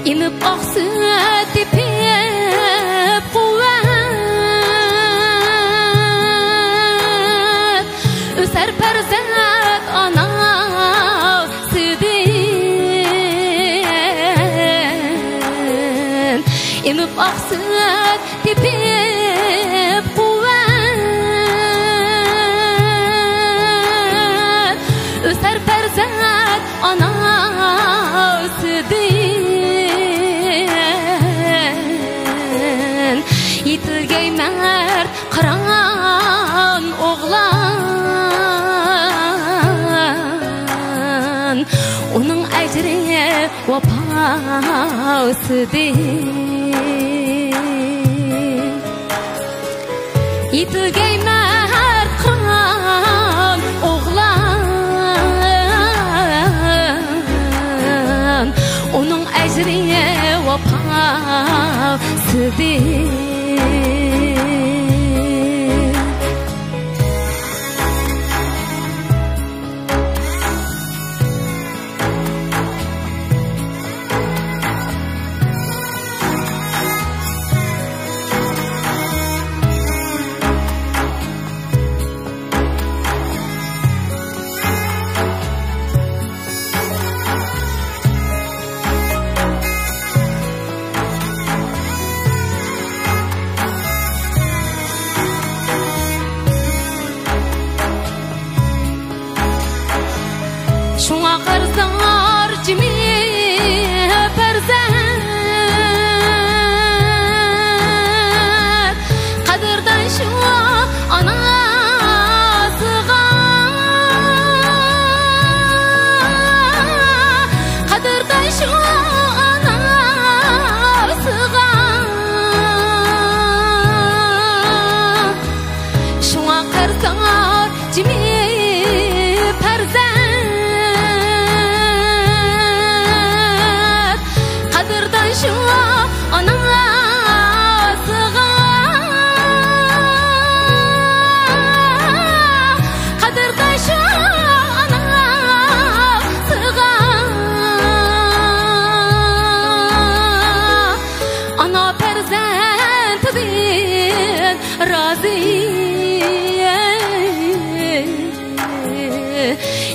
ئېنىپ ئاقسۇ تېپىپ قۇۋۋەت، ئۆسەر پەرزەنت ئانا سۈتىدىن. ئېنىپ ئاقسۇ تېپىپ قۇۋۋەت، ئۆسەر پەرزەنت ئانا سۈتىدىن. يېتىلگەي مەرد قىران ئوغلان، ئۇنىڭ ئەجرى ۋاپاسىدىن. يېتىلگەي مەرد قىران ئوغلان، ئۇنىڭ ئەجرى ۋاپاسىدىن.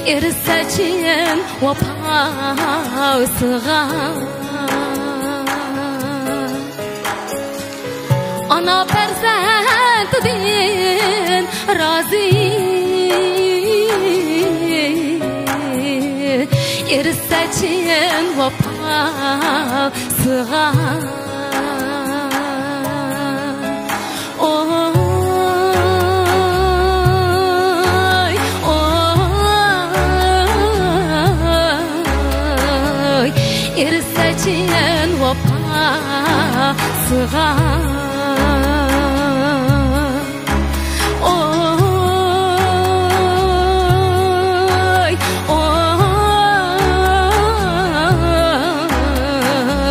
ئېرىسە چىن ۋاپاسىغا. ئانا پەرزەنتىدىن رازى، ئېرىسە چىن ۋاپاسىغا. ئوي، ئوي، ئېرىسە چىن ۋاپاسىغا. ئوي،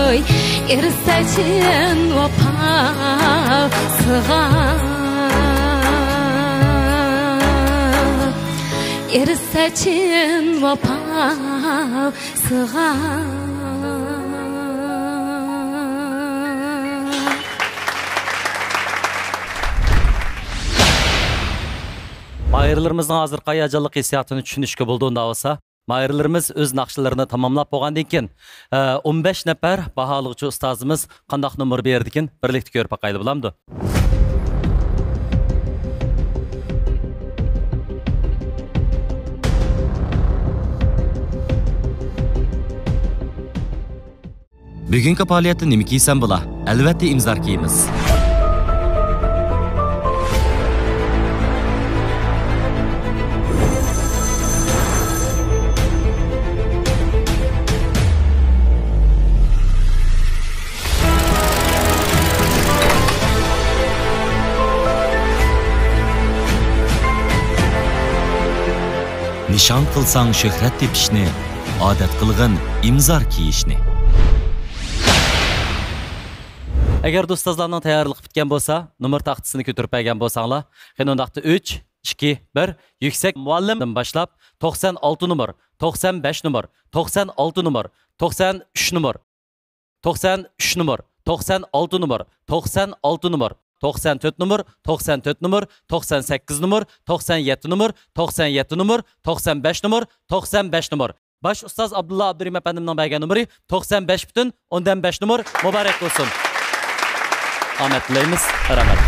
ئوي، ئېرىسە چىن ۋاپاسىغا. ئېرىسە چىن ۋاپاسىغا. ماھىرلىرىمىزنىڭ ھازىرقى ھاياجانلىق ھېسسىياتىنى چۈشىنىشكە بولىدۇ، ئۇنداق بولسا. ماھىرلىرىمىز ئۆز ناخشىلىرىنى تاماملاپ بولغاندىن كېيىن، ئە، ئون بەش نەپەر باھالىغۇچى ئۇستازىمىز قانداق نومۇر بېرىدىكىن، بىرلىكتە كۆرۈپ باقايلى، بولامدۇ؟ بۈگۈنكى پائالىيەتتە نېمە كىيسەم بولا؟ ئەلۋەتتە، ئىمزار كىيىمىز. نىشان قىلساڭ شۆھرەت تېپىشنى، ئادەت قىلغىن ئىمزار كىيىشنى. ئەگەر ئۇستازلارنىڭ تەييارلىقى پۈتكەن بولسا، نومۇر تاختىسىنى كۆتۈرۈپ بەرگەن بولساڭلار. قېنى ئۇنداقتا ئۈچ، ئىككى، بىر، يۈكسەك مۇئەللىمدىن باشلاپ توقسان ئالتە نومۇر، توقسان بەش نومۇر، توقسان ئالتە نومۇر، توقسان ئۈچ نومۇر، توقسان ئۈچ نومۇر، توقسان ئالتە نومۇر، توقسان ئالتە نومۇر، توقسان تۆت نومۇر، توقسان تۆت نومۇر، توقسان سەككىز نومۇر، توقسان يەتتە نومۇر، توقسان يەتتە نومۇر، توقسان بەش نومۇر، توقسان بەش نومۇر. باش ئۇستاز ئابدۇللا ئابدۇرېھىم ئەپەندىمنىڭ بەرگەن نومۇرى توقسان بەش پۈتۈن ئوندىن بەش نومۇر. مۇبارەك بولسۇن. ئامەت تىلەيمىز. رەھمەت.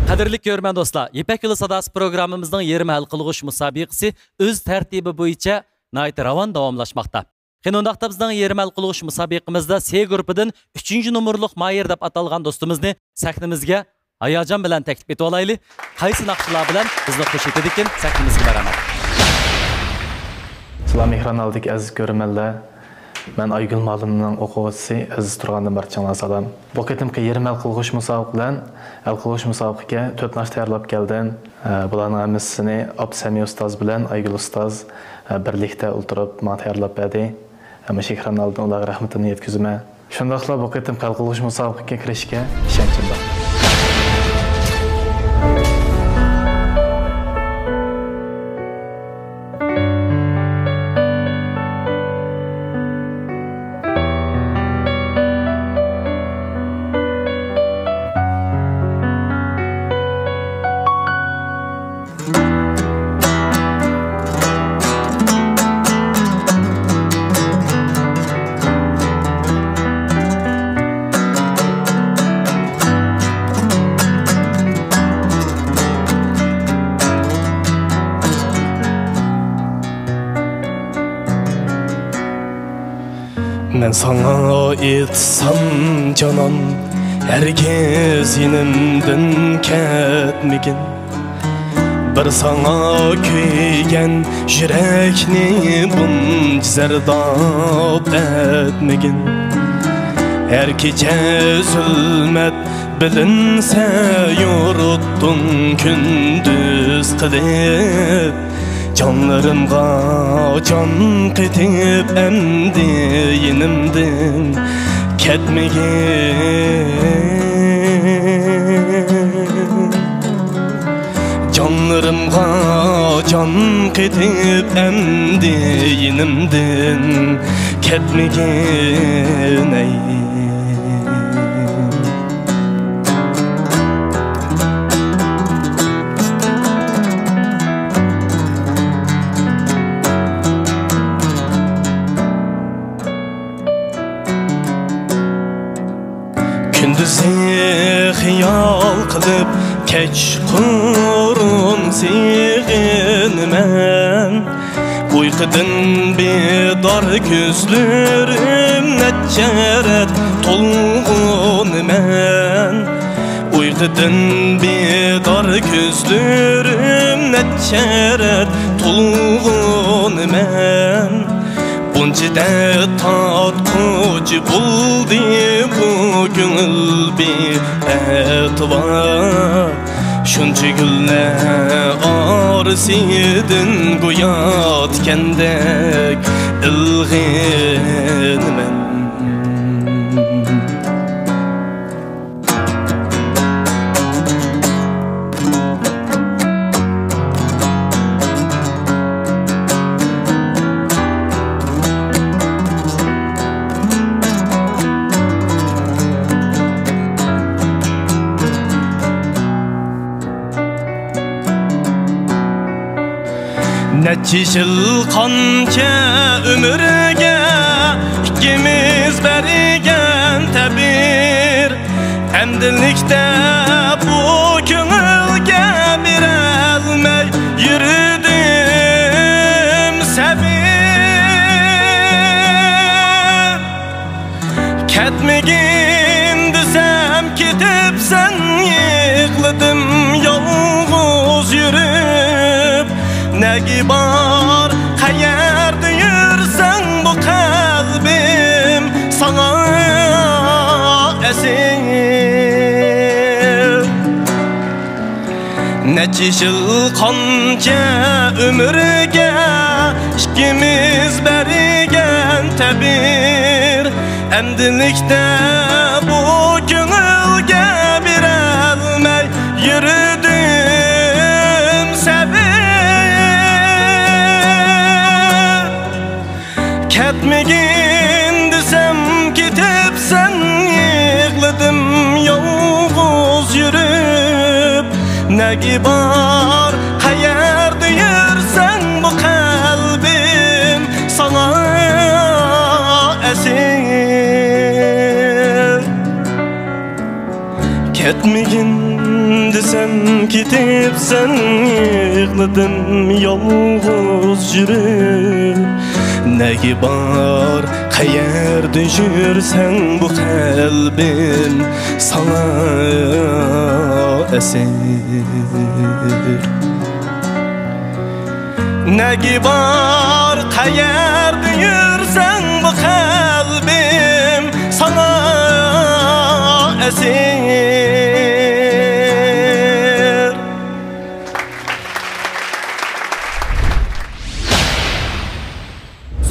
قەدىرلىك كۆرۈرمەن دوستلار، يىپەك يولى ساداسى پروگراممىمىزنىڭ يېرىم ھەل قىلغۇچ مۇسابىقىسى ئۆز تەرتىپى بويىچە ناھايىتى راۋان داۋاملاشماقتا. قېنى ئۇنداقتا بىزنىڭ يېرىم ھەل قىلغۇچ مۇسابىقىمىزدا سې گۇرۇپپىدىن ئۈچىنچى نومۇرلۇق ماھىر دەپ ئاتالغان دوستىمىزنى سەھنىمىزگە ھاياجان بىلەن تەكلىپ ئېتىۋالايلى. قايسى ناخشىلار بىلەن بىزنى خۇش ئېتىدىكىن، سەھنىمىزگە بېرەمەن. سالام، ئېكران ئالدىدىكى ئەزىز كۆرۈرمەنلەر. مەن ئايگۈل مۇئەللىمنىڭ ئوقۇغۇچىسى ئەزىز تۇرغاندىن بارچىڭلارغا سالام. بۇ قېتىمقى يېرىم ھەل قىلغۇچ مۇسابىقە بىلەن ھەل قىلغۇچ مۇسابىقىگە تۆت ناخشا تەييارلاپ كەلدىم. ئە، بۇلارنىڭ ھەممىسىنى ئابدۇسەمىي ئۇستاز بىلەن ئايگۈل ئۇستاز، ئە، بىرلىكتە ئولتۇرۇپ ماڭا تەييارلاپ بەردى. ھەم مۇشۇ ئېكران ئالدىدىن ئۇلارغا رەھمىتىمنى يەتكۈزىمەن. شۇنداقلا بۇ قېتىمقى ھەل قىلغۇچ مۇسابىقىگە كىرىشكە ئىشەنچىم بار. مەن ساڭا ئېيتسام جانان، ھەرگىز يېنىمدىن كەتمىگىن. بىر ساڭا كۆيگەن يۈرەكنى بۇنچە زەرداب ئەتمىگىن. ھەر كېچە زۇلمەت بىلىنسە يورۇتتۇڭ كۈندۈز قىلىپ. جانلىرىمغا جان قېتىپ ئەمدى يېنىمدىن كەتمىگىن. جانلىرىمغا جان قېتىپ ئەمدى يېنىمدىن كەتمىگىن، ئەي. كۈندۈزى خىيال قىلىپ، كەچقۇرۇن سېغىنىمەن. ئۇيقۇدىن بىدار كۆزلىرىم نەچچە رەت تولغىنىمەن. ئۇيقۇدىن بىدار كۆزلىرىم نەچچە رەت تولغىنىمەن. بۇنچە دەرد تارتقۇچ بولدى بۇ كۆڭۈل بىئەتىۋار. شۇنچە گۈللەر ئارىسىدىن گويا تىكەندەك ئىلغىنىمەن. نەچچە يىل قانچە ئۆمۈرگە ئىككىمىز بەرگەن تەبىر، ئەمدىلىكتە بۇ كۆڭۈلگە بېرەلمەي يۈردۈم سەۋر. كەتمىگىن دېسەم كېتىپسەن، يىغلىدىم يالغۇز يۈرۈپ. نەگە بار، قەيەردە يۈرسەڭ، بۇ قەلبىم ساڭا ئەسىر. نەچچە يىل قانچە ئۆمۈرگە ئىككىمىز بەرگەن تەبىر، ئەمدىلىكتە بۇ كۆڭۈلگە بېرەلمەي يۈردۈم سەۋر. كەتمىگىن دېسەم كېتىپسەن، يىغلىدىم يالغۇز يۈرۈپ. نەگە بار، قەيەردە يۈرسەڭ، بۇ قەلبىم ساڭا ئەسىر. كەتمىگىن دېسەم كېتىپسەن، يىغلىدىم يالغۇز يۈرۈپ. نەگە بار، قەيەردە يۈرسەڭ، بۇ قەلبىم ساڭا ئەسىر. نەگە بار، قەيەردە يۈرسەڭ، بۇ قەلبىم ساڭا ئەسىر.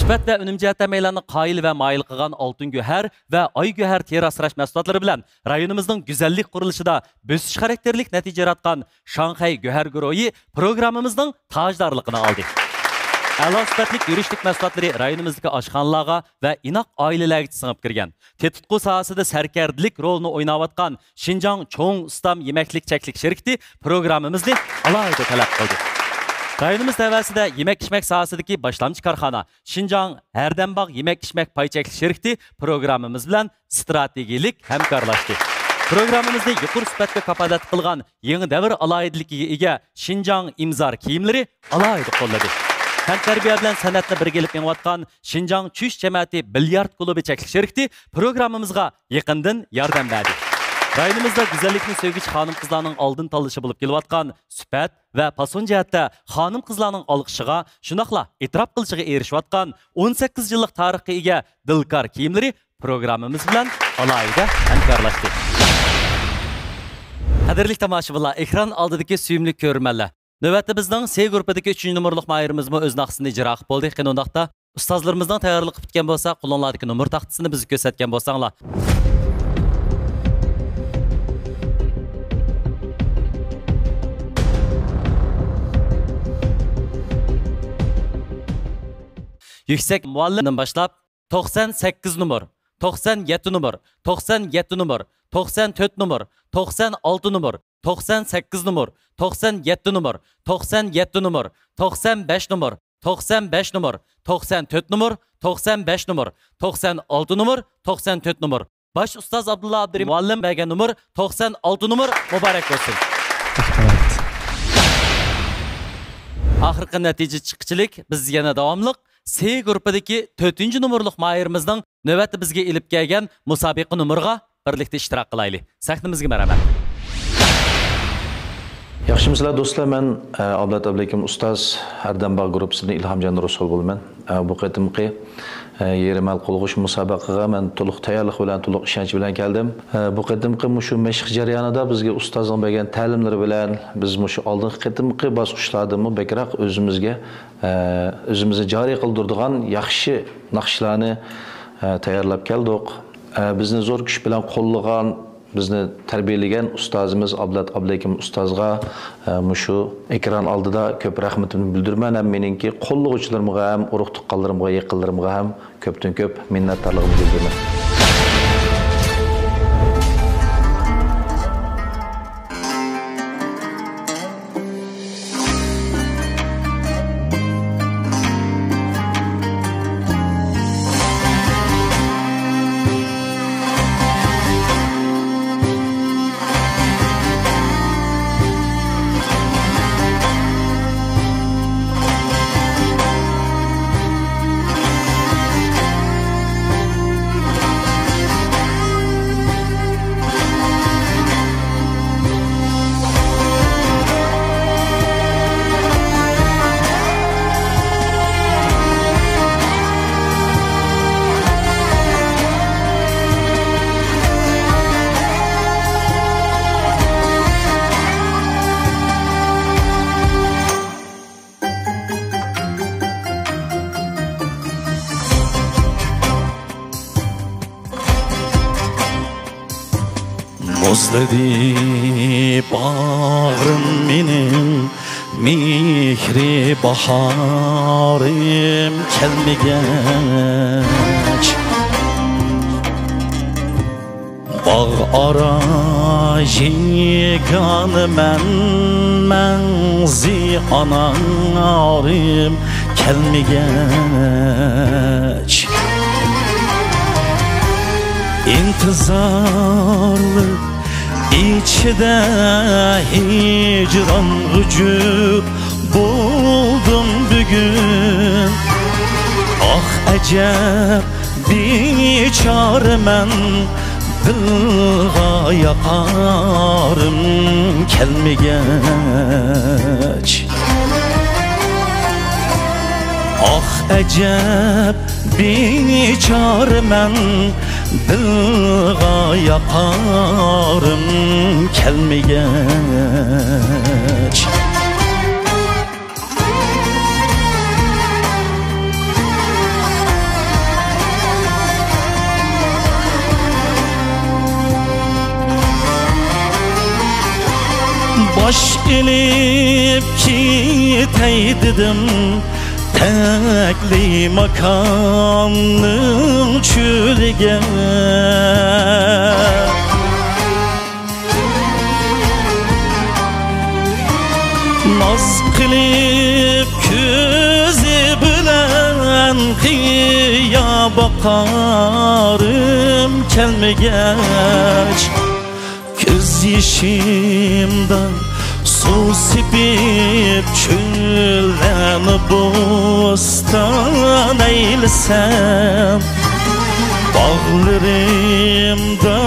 سۈپەت ۋە ئۈنۈم جەھەتتە ھەممەيلەننى قايىل ۋە مايىل قىلغان ئالتۇن گۆھەر ۋە ئاي گۆھەر تېرە ئاسراش مەھسۇلاتلىرى بىلەن رايونىمىزنىڭ گۈزەللىك قۇرۇلۇشىدا بۆسۈش خاراكتېرلىك نەتىجە ياراتقان شاڭخەي گۆھەر گۇرۇھى پروگراممىمىزنىڭ تاجدارلىقىنى ئالدى. ئەلا سۈپەتلىك گۈرۈچلۈك مەھسۇلاتلىرى رايونىمىزدىكى ئاشخانىلارغا ۋە ئىناق ئائىلىلەرگىچە سىڭىپ كىرگەن، تېتىتقۇ ساھەسىدە سەركەردىلىك رولىنى ئويناۋاتقان شىنجاڭ چوڭ ئۇستام يېمەكلىك چەكلىك شىركىتى پروگراممىمىزنى ئالاھىدە تەلەپ قىلدى. رايونىمىز تەۋەسىدە يېمەك-ئىچمەك ساھەسىدىكى باشلامچى كارخانا شىنجاڭ ھەردەمباغ يېمەك-ئىچمەك پاي چەكلىك شىركىتى پروگراممىمىز بىلەن ئىستراتېگىيىلىك ھەمكارلاشتى. پروگراممىمىزنى يۇقىرى سۈپەتكە كاپالەتلىك قىلغان يېڭى دەۋر ئالاھىدىلىكىگە ئىگە شىنجاڭ ئىمزار كىيىملىرى ئالاھىدە قوللىدى. تەنتەربىيە بىلەن سەنئەتنى بىرگە ئېلىپ مېڭىۋاتقان شىنجاڭ چۈش جەمەتى بىليارد كۇلۇبى چەكلىك شىركىتى پروگراممىمىزغا يېقىندىن ياردەم بەردى. رايونىمىزدا گۈزەللىكنى سۆيگۈچى خانىم-قىزلارنىڭ ئالدىن تاللىشى بولۇپ كېلىۋاتقان سۈپەت ۋە پاسون جەھەتتە خانىم-قىزلارنىڭ ئالقىشىغا، شۇنداقلا ئېتىراپ قىلىشىغا ئېرىشىۋاتقان ئون سەككىز يىللىق تارىخقا ئىگە دىلكار كىيىملىرى پروگراممىمىز بىلەن ئالاھىدە ھەمكارلاشتى. قەدىرلىك تاماشىبىنلار، ئېكران ئالدىدىكى سۆيۈملۈك كۆرۈرمەنلەر، نۆۋەتتە بىزنىڭ سې گۇرۇپپىدىكى ئۈچىنچى نومۇرلۇق ماھىرىمىزمۇ ئۆز ناخشىسىنى ئىجرا قىلىپ بولدى. قېنى ئۇنداقتا، ئۇستازلىرىمىزنىڭ تەييارلىقى پۈتكەن بولسا، قولۇڭلاردىكى نومۇر تاختىسىنى بىزگە كۆرسەتكەن بولساڭلار. يۈكسەك مۇئەللىمدىن باشلاپ، توقسان سەككىز نومۇر، توقسان يەتتە نومۇر، توقسان يەتتە نومۇر، توقسان تۆت نومۇر، توقسان ئالتە نومۇر، توقسان سەككىز نومۇر، توقسان يەتتە نومۇر، توقسان يەتتە نومۇر، توقسان بەش نومۇر، توقسان بەش نومۇر، توقسان تۆت نومۇر، توقسان بەش نومۇر، توقسان ئالتە نومۇر، توقسان تۆت نومۇر، باش ئۇستاز ئابدۇللا ئابدۇرېھىم مۇئەللىم بەرگەن نومۇر توقسان ئالتە نومۇر مۇبارەك بولسۇن. رەھمەت. ئاخىرقى نەتىجە چىققۇچىلىك بىز يەنە داۋاملىق سى گۇرۇپپىدىكى تۆتىنچى نومۇرلۇق ماھىرىمىزنىڭ نۆۋەتتە بىزگە ئېلىپ كەلگەن مۇسابىقە نومۇرىغا بىرلىكتە ئىشتىراك قىلايلى. سەھنىمىزگە مەرھەمەت. ياخشىمۇسىلەر دوستلار، مەن، ئە، ئابلەت ئابلىكىم ئۇستاز، ھەردەم باغ گۇرۇپپىسىدىن ئىلھامجان رۇسۇل بولىمەن. ئە، بۇ قېتىمقى، ئە، يېرىم ھەل قىلغۇچ مۇسابىقىگە مەن تولۇق تەييارلىق بىلەن، تولۇق ئىشەنچ بىلەن كەلدىم. ئە، بۇ قېتىمقى مۇشۇ مەشىق جەريانىدا بىزگە ئۇستازنىڭ بەرگەن تەلىملىرى بىلەن بىز مۇشۇ ئالدىنقى قېتىمقى باسقۇچلاردىنمۇ بەكرەك ئۆزىمىزگە، ئە، ئۆزىمىزنى جارى قىلدۇرىدىغان ياخشى ناخشىلارنى، ئە، تەييارلاپ كەلدۇق. ئە، بىزنى زور كۈچ بىلەن قوللىغان، بىزنى تەربىيەلىگەن ئۇستازىمىز ئابلەت ئابلىكىم ئۇستازغا، ئە، مۇشۇ ئېكران ئالدىدا كۆپ رەھمىتىمنى بىلدۈرىمەن ھەم مېنىڭكى قوللىغۇچىلىرىمغا ھەم ئۇرۇق-تۇغقانلىرىمغا، يېقىنلىرىمغا ھەم كۆپتىن كۆپ مىننەتدارلىقىمنى بىلدۈرىمەن. مۇزلىدى باغرىم مېنىڭ، مېھرى باھارىم كەلمىگەچ. باغ ئارا يېگانە مەن، مەڭزى ئانارىم كەلمىگەچ. ئىنتىزارلىق ئىچىدە ھىجرانغا جۈپ بولدۇم بۈگۈن. ئاھ، ئەجەب بىچارىمەن، دىلغا ياقارىم كەلمىگەچ. ئاھ، ئەجەب بىچارىمەن، دىلغا ياقارىم كەلمىگەچ. باش ئېلىپ كېتەي دېدىم تەكلىماكاننىڭ چۆلىگە. ناز قىلىپ كۆزى بىلەن قىيا باقارىم كەلمىگەچ. كۆز يېشىمدا سۇ سېپىپ چۆللەرنى بوستان ئەيلىسەم، باغلىرىمدا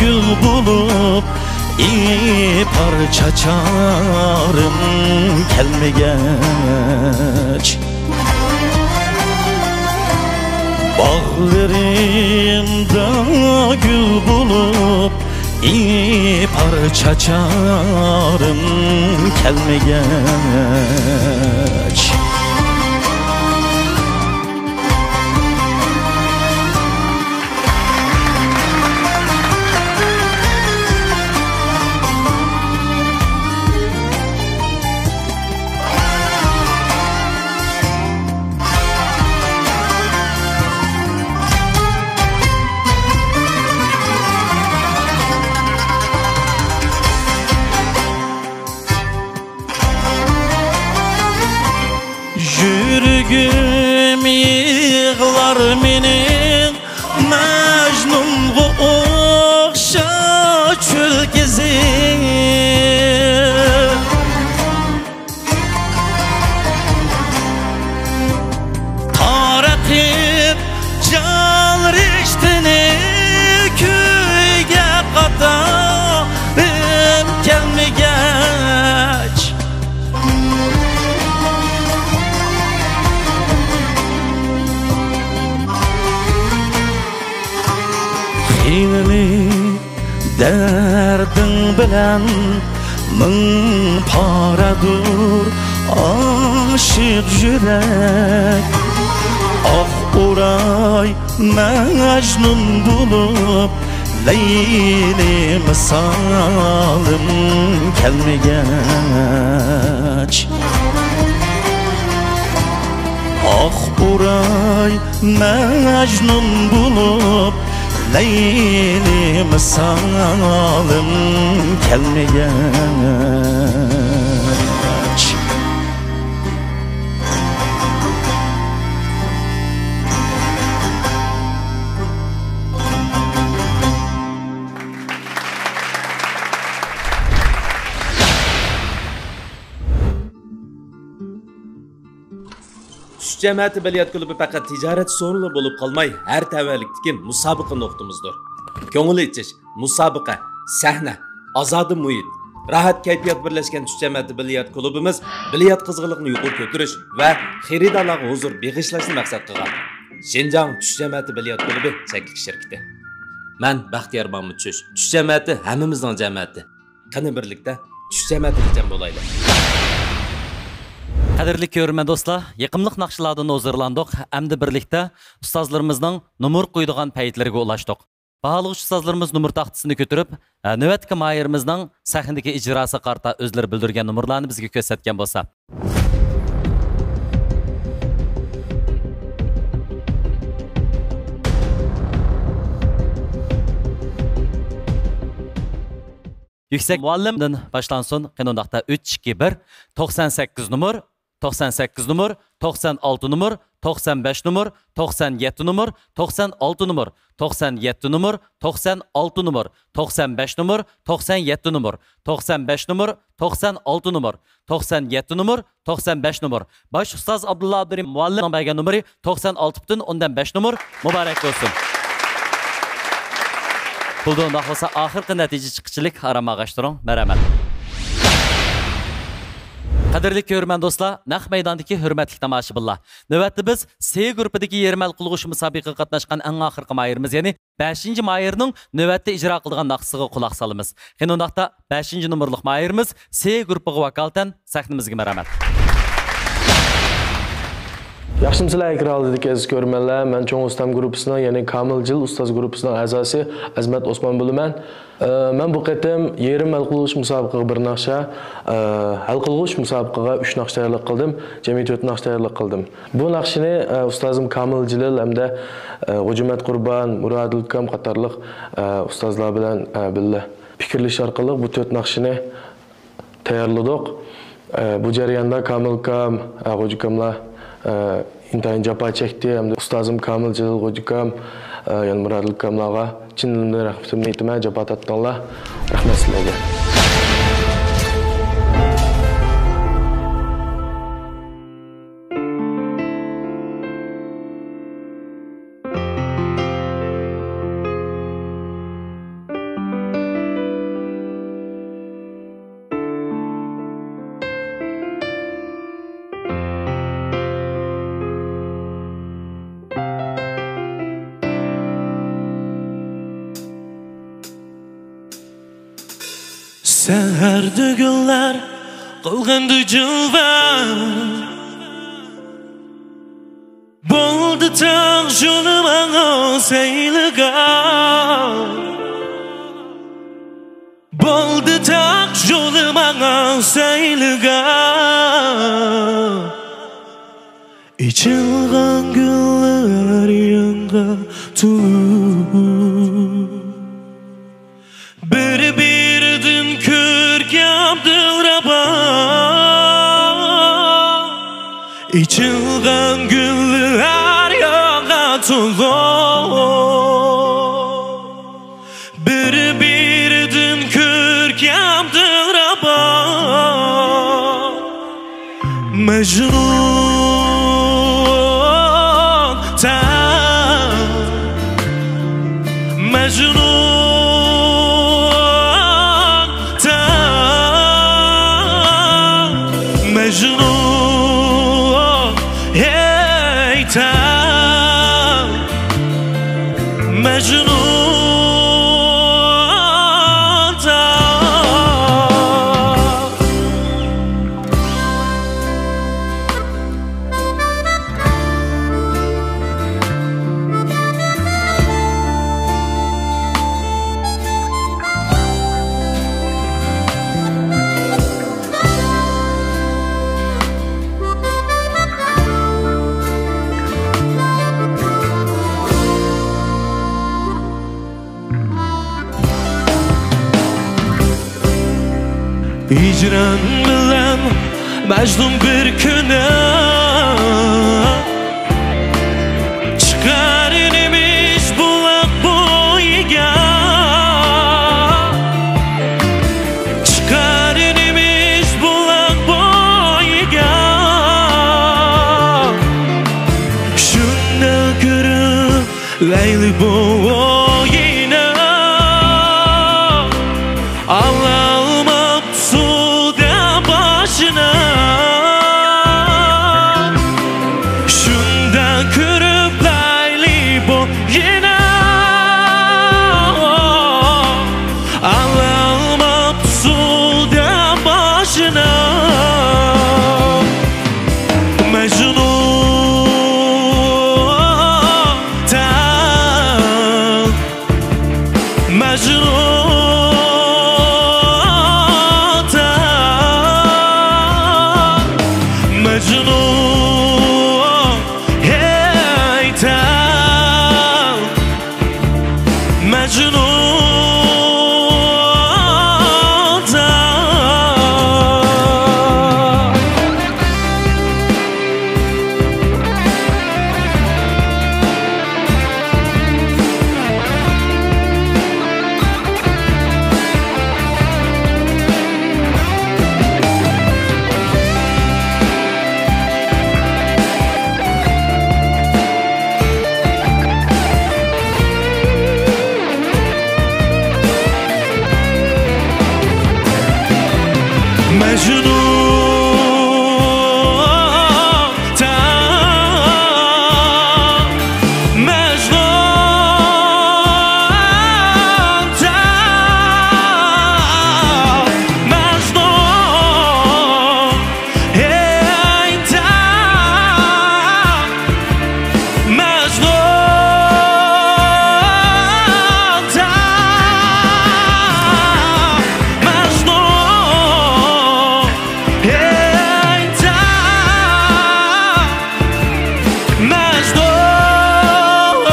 گۈل بولۇپ ئىپار چاچارىم كەلمىگەچ. باغلىرىمدا گۈل بولۇپ ئىپار چاچارىم كەلمىگەچ. يۈرىكىم يىغلار مېنىڭ مەجنۇنغا دەردىڭ بىلەن مىڭ پارەدۇر ئاشىق يۈرەك. ئاھ ئۇراي مەجنۇن بولۇپ، لەيلى مىسالىم كەلمىگەچ. ئاھ ئۇراي مەجنۇن بولۇپ، لەيلى مىسالىم كەلمىگەچ. چۈش جەمەتى بىليارت كۇلۇبى پەقەت تىجارەت سورۇنلىرى بولۇپ قالماي، ھەر تەۋەلىكتىكى مۇسابىقە نۇقتىمىزدۇر. كۆڭۈل ئېچىش، مۇسابىقە، سەھنە، ئازادە مۇھىت، راھەت كەيپىيات بىرلەشكەن چۈش جەمەتى بىليارت كۇلۇبىمىز بىليارت قىزغىنلىقىنى يۇقىرى كۆتۈرۈش ۋە خېرىدارلارغا ھۇزۇر بېغىشلاشنى مەقسەت قىلغان شىنجاڭ چۈش جەمەتى بىليارت كۇلۇبى چەكلىك شىركىتى. مەن بەختىيار مامۇت چۈش. چۈش جەمەتى ھەممىمىزنىڭ جەمەتى. قېنى بىرلىكتە چۈش جەمەتىگە جەم بولايلى. قەدىرلىك كۆرۈرمەن دوستلار، يېقىملىق ناخشىلاردىن ھۇزۇرلاندۇق. ئەمدى بىرلىكتە ئۇستازلىرىمىزنىڭ نومۇر قويىدىغان پەيتلىرىگە ئۇلاشتۇق. باھالىغۇچى ئۇستازلىرىمىز نومۇر تاختىسىنى كۆتۈرۈپ، نۆۋەتتىكى ماھىرىمىزنىڭ سەھنىدىكى ئىجراسىغا قارىتا ئۆزلىرى بىلدۈرگەن نومۇرلارنى بىزگە كۆرسەتكەن بولسا. يۈكسەك مۇئەللىمدىن باشلانسۇن. قېنى ئۇنداقتا ئۈچ، ئىككى، بىر، توقسان سەككىز نومۇر، توقسان سەككىز نومۇر، توقسان ئالتە نومۇر، توقسان بەش نومۇر، توقسان يەتتە نومۇر، توقسان ئالتە نومۇر، توقسان يەتتە نومۇر، توقسان ئالتە نومۇر، توقسان بەش نومۇر، توقسان يەتتە نومۇر، توقسان بەش نومۇر، توقسان ئالتە نومۇر، توقسان يەتتە نومۇر، توقسان بەش نومۇر. باش ئۇستاز ئابدۇللا ئابدۇرېھىم مۇئەللىمنىڭ بەرگەن نومۇرى توقسان ئالتە پۈتۈن ئوندىن بەش نومۇر. مۇبارەك بولسۇن. بولدى، ئۇنداق بولسا ئاخىرقى نەتىجە چىققۇچىلىك ئارام ئاغاش تۇرۇڭ. مەرھەمەت. قەدىرلىك كۆرۈرمەن دوستلار، نەق مەيداندىكى ھۆرمەتلىك تاماشىبىنلار، نۆۋەتتە بىز سې گۇرۇپپىدىكى يېرىم ھەل قىلغۇچ مۇسابىقىگە قاتناشقان ئەڭ ئاخىرقى ماھىرىمىز، يەنى بەشىنچى ماھىرنىڭ نۆۋەتتە ئىجرا قىلىدىغان ناخشىسىغا قۇلاق سالىمىز. قېنى ئۇنداقتا بەشىنچى نومۇرلۇق ماھىرىمىز سې گۇرۇپپىغا ۋاكالىتەن سەھنىمىزگە مەرھەمەت. ياخشىمۇسىلەر ئېكران ئالدىدىكى ئەزىز كۆرۈرمەنلەر، مەن چوڭ ئۇستام گۇرۇپپىسىنىڭ، يەنى كامىل جىل ئۇستاز گۇرۇپپىسىنىڭ ئەزاسى ئەزىمەت ئوسمان بولىمەن. ئە، مەن بۇ قېتىم يېرىم ھەل قىلغۇچ مۇسابىقىگە بىر ناخشا، ئە، ھەل قىلغۇچ مۇسابىقىگە ئۈچ ناخشا تەييارلىق قىلدىم، جەمئىي تۆت ناخشا تەييارلىق قىلدىم. بۇ ناخشىنى، ئە، ئۇستازىم كامىل جېلىل ھەمدە، ئە، غوجىمەت قۇربان، مۇرادىل ئۇكام قاتارلىق، ئە، ئۇستازلار بىلەن، ئە، بىللە پىكىرلىشىش ئارقىلىق بۇ تۆت ناخشىنى تەييارلىدۇق. ئە، بۇ جەرياندا كامىل ئۇكام، ئە، غوجا ئۇكاملار، ئە، ئىنتايىن جاپا چەكتى ھەمدە ئۇستازىم كامىل جېلىل غوجا ئۇكام، ئە، يەنە مۇرادىل ئۇكاملارغا چىن دىلىمدىن رەھمىتىمنى ئېيتىمەن، جاپا تارتقانلار. رەھمەت سىلەرگە. سەھەردە گۈللەر قىلغاندا جىلۋە، بولدى تاغ يولى ماڭا سەيلىگە، بولدى تاغ يولى ماڭا سەيلىگە. ئېچىلغان گۈللەر ياڭغا تولۇپ، بىر-بىرىدىن كۆركەم دىلرەبا. ئېچىلغان گۈللەر ياڭغا تولۇپ، بىر-بىرىدىن كۆركەم دىلرەبا. مەجنۇن تەن، مەجنۇن تەن، مەجنۇن ھەي تەن، مەجنۇن. ھىجران بىلەن مەجنۇن بىر كۈنى چىقار نېمىش بۇلاق بويىغا، چىقار نېمىش بۇلاق بويىغا. شۇنداق كۆرۈپ ۋەيلى بويىنى ئالالماپتۇ سۇدا باشىنى. شۇنداق كۆرۈپ ۋەيلى بويىنى ئالالماپتۇ سۇدا باشىنى. مەجنۇن تەڭ، مەجنۇن تەڭ، مەجنۇن ھەي تەڭ. مەجنۇندا. مەجنۇن تەڭ، مەجنۇن تەڭ، مەجنۇن ھەي تەڭ، مەجنۇن تەڭ، مەجنۇن ھەي تەڭ، مەجنۇن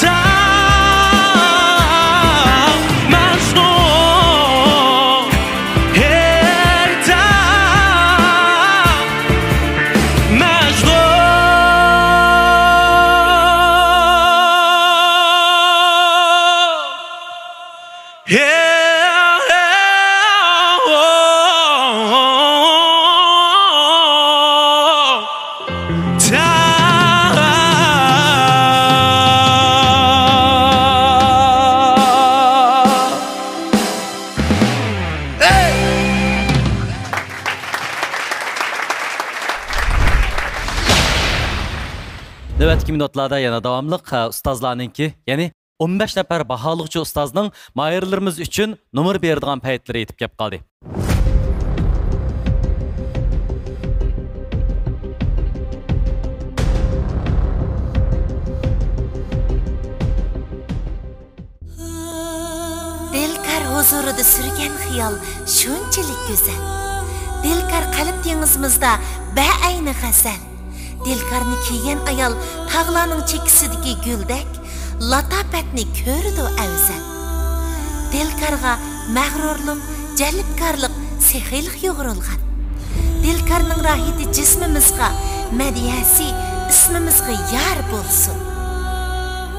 تەڭ، مەجنۇن ھەي تەڭ، مەجنۇن. ھەي، ھەي، ئو، ئو، ئو، تەڭ. نۆۋەتتىكى مىنۇتلاردا يەنە داۋاملىق، ئە، ئۇستازلارنىڭكى، يەنى ئون بەش نەپەر باھالىغۇچى ئۇستازنىڭ ماھىرلىرىمىز ئۈچۈن نومۇر بېرىدىغان پەيتلىرى يېتىپ كەپ قالدى. دىلكار ھۇزۇرىدا سۈرگەن خىيال شۇنچىلىك گۈزەل. دىلكار قەلب دېڭىزىمىزدا بەئەينى غەزەل. دىلكارنى كىيگەن ئايال تاغلارنىڭ چېكىسىدىكى گۈلدەك، لاتاپەتنى كۆرىدۇ ئەۋزەل. دىلكارغا مەغرۇرلۇق، جەلپكارلىق، سېخىيلىق يۇغۇرۇلغان. دىلكارنىڭ راھىتى جىسمىمىزغا، مەدھىيەسى ئىسمىمىزغا يار بولسۇن.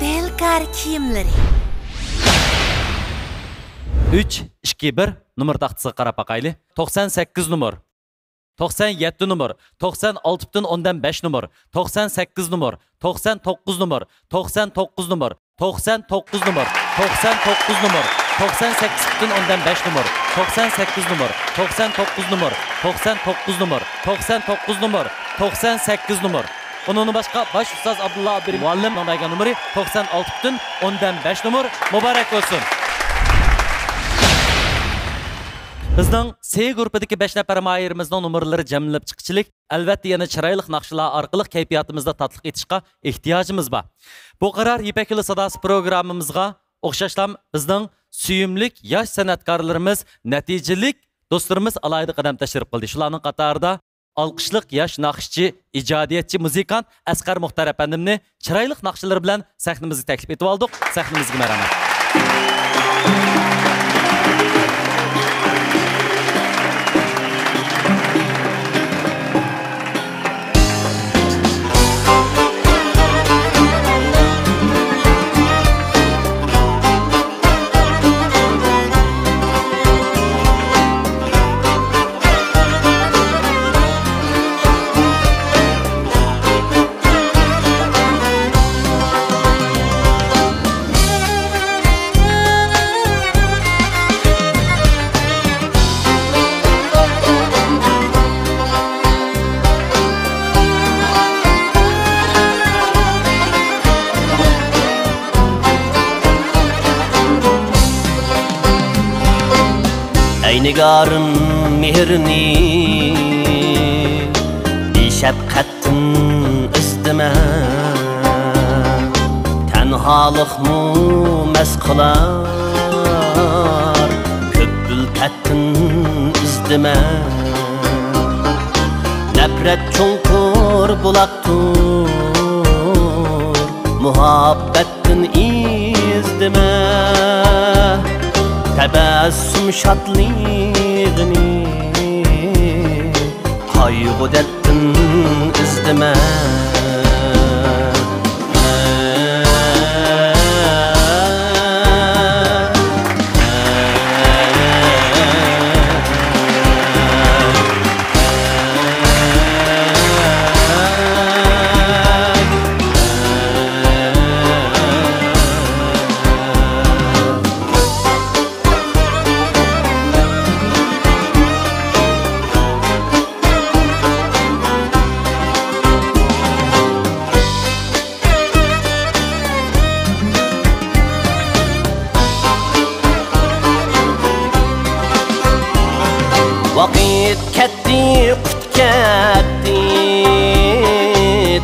دىلكار كىيىملىرى. ئۈچ، ئىككى، بىر، نومۇر تاختىسىغا قاراپ باقايلى. توقسان سەككىز نومۇر. توقسان يەتتە نومۇر، توقسان ئالتە پۈتۈن ئوندىن بەش نومۇر، توقسان سەككىز نومۇر، توقسان توققۇز نومۇر، توقسان توققۇز نومۇر، توقسان توققۇز نومۇر، توقسان توققۇز نومۇر، توقسان سەككىز پۈتۈن ئوندىن بەش نومۇر، توقسان سەككىز نومۇر، توقسان توققۇز نومۇر، توقسان توققۇز نومۇر، توقسان توققۇز نومۇر، توقسان سەككىز نومۇر. ئۇنىڭدىن باشقا باش ئۇستاز ئابدۇللا ئابدۇرېھىم مۇئەللىمنىڭ بەرگەن نومۇرى توقسان ئالتە پۈتۈن ئوندىن بەش نومۇر. مۇبارەك بولسۇن! بىزنىڭ سې گۇرۇپپىدىكى بەش نەپەر ماھىرىمىزنىڭ نومۇرلىرى جەملىنىپ چىققۇچىلىك، ئەلۋەتتە، يەنە چىرايلىق ناخشىلار ئارقىلىق كەيپىياتىمىزدا تاتلىق ئېيتىشقا ئېھتىياجىمىز بار. بۇ قارار يىپەك يولى ساداسى پروگراممىمىزغا ئوخشاشلا بىزنىڭ سۆيۈملۈك ياش سەنئەتكارلىرىمىز، نەتىجىلىك دوستلىرىمىز ئالاھىدە قەدەم تەشرىپ قىلدى. شۇلارنىڭ قاتارىدا ئالقىشلىق ياش ناخشىچى، ئىجادىيەتچى، مۇزىكانت ئەسقەر مۇختەر ئەپەندىمنى چىرايلىق ناخشىلىرى بىلەن سەھنىمىزگە تەكلىپ ئېتىۋالدۇق. سەھنىمىزگە مەرھەمەت. ئەي نىگارىم، مېھىرنى بىشەپقەتتىن ئىزدىمە، تەنھالىقمۇ مەس قىلار، كۆپ ئۈلپەتتىن ئىزدىمە. نەپرەت چوڭقۇر بۇلاقتۇر، مۇھەببەتتىن ئىزدىمە. تەبەسسۇم شادلىقىنى قايغۇ-دەردتىن ئىزدىمە. ۋاقىت كەتتى، قۇت كەتتى،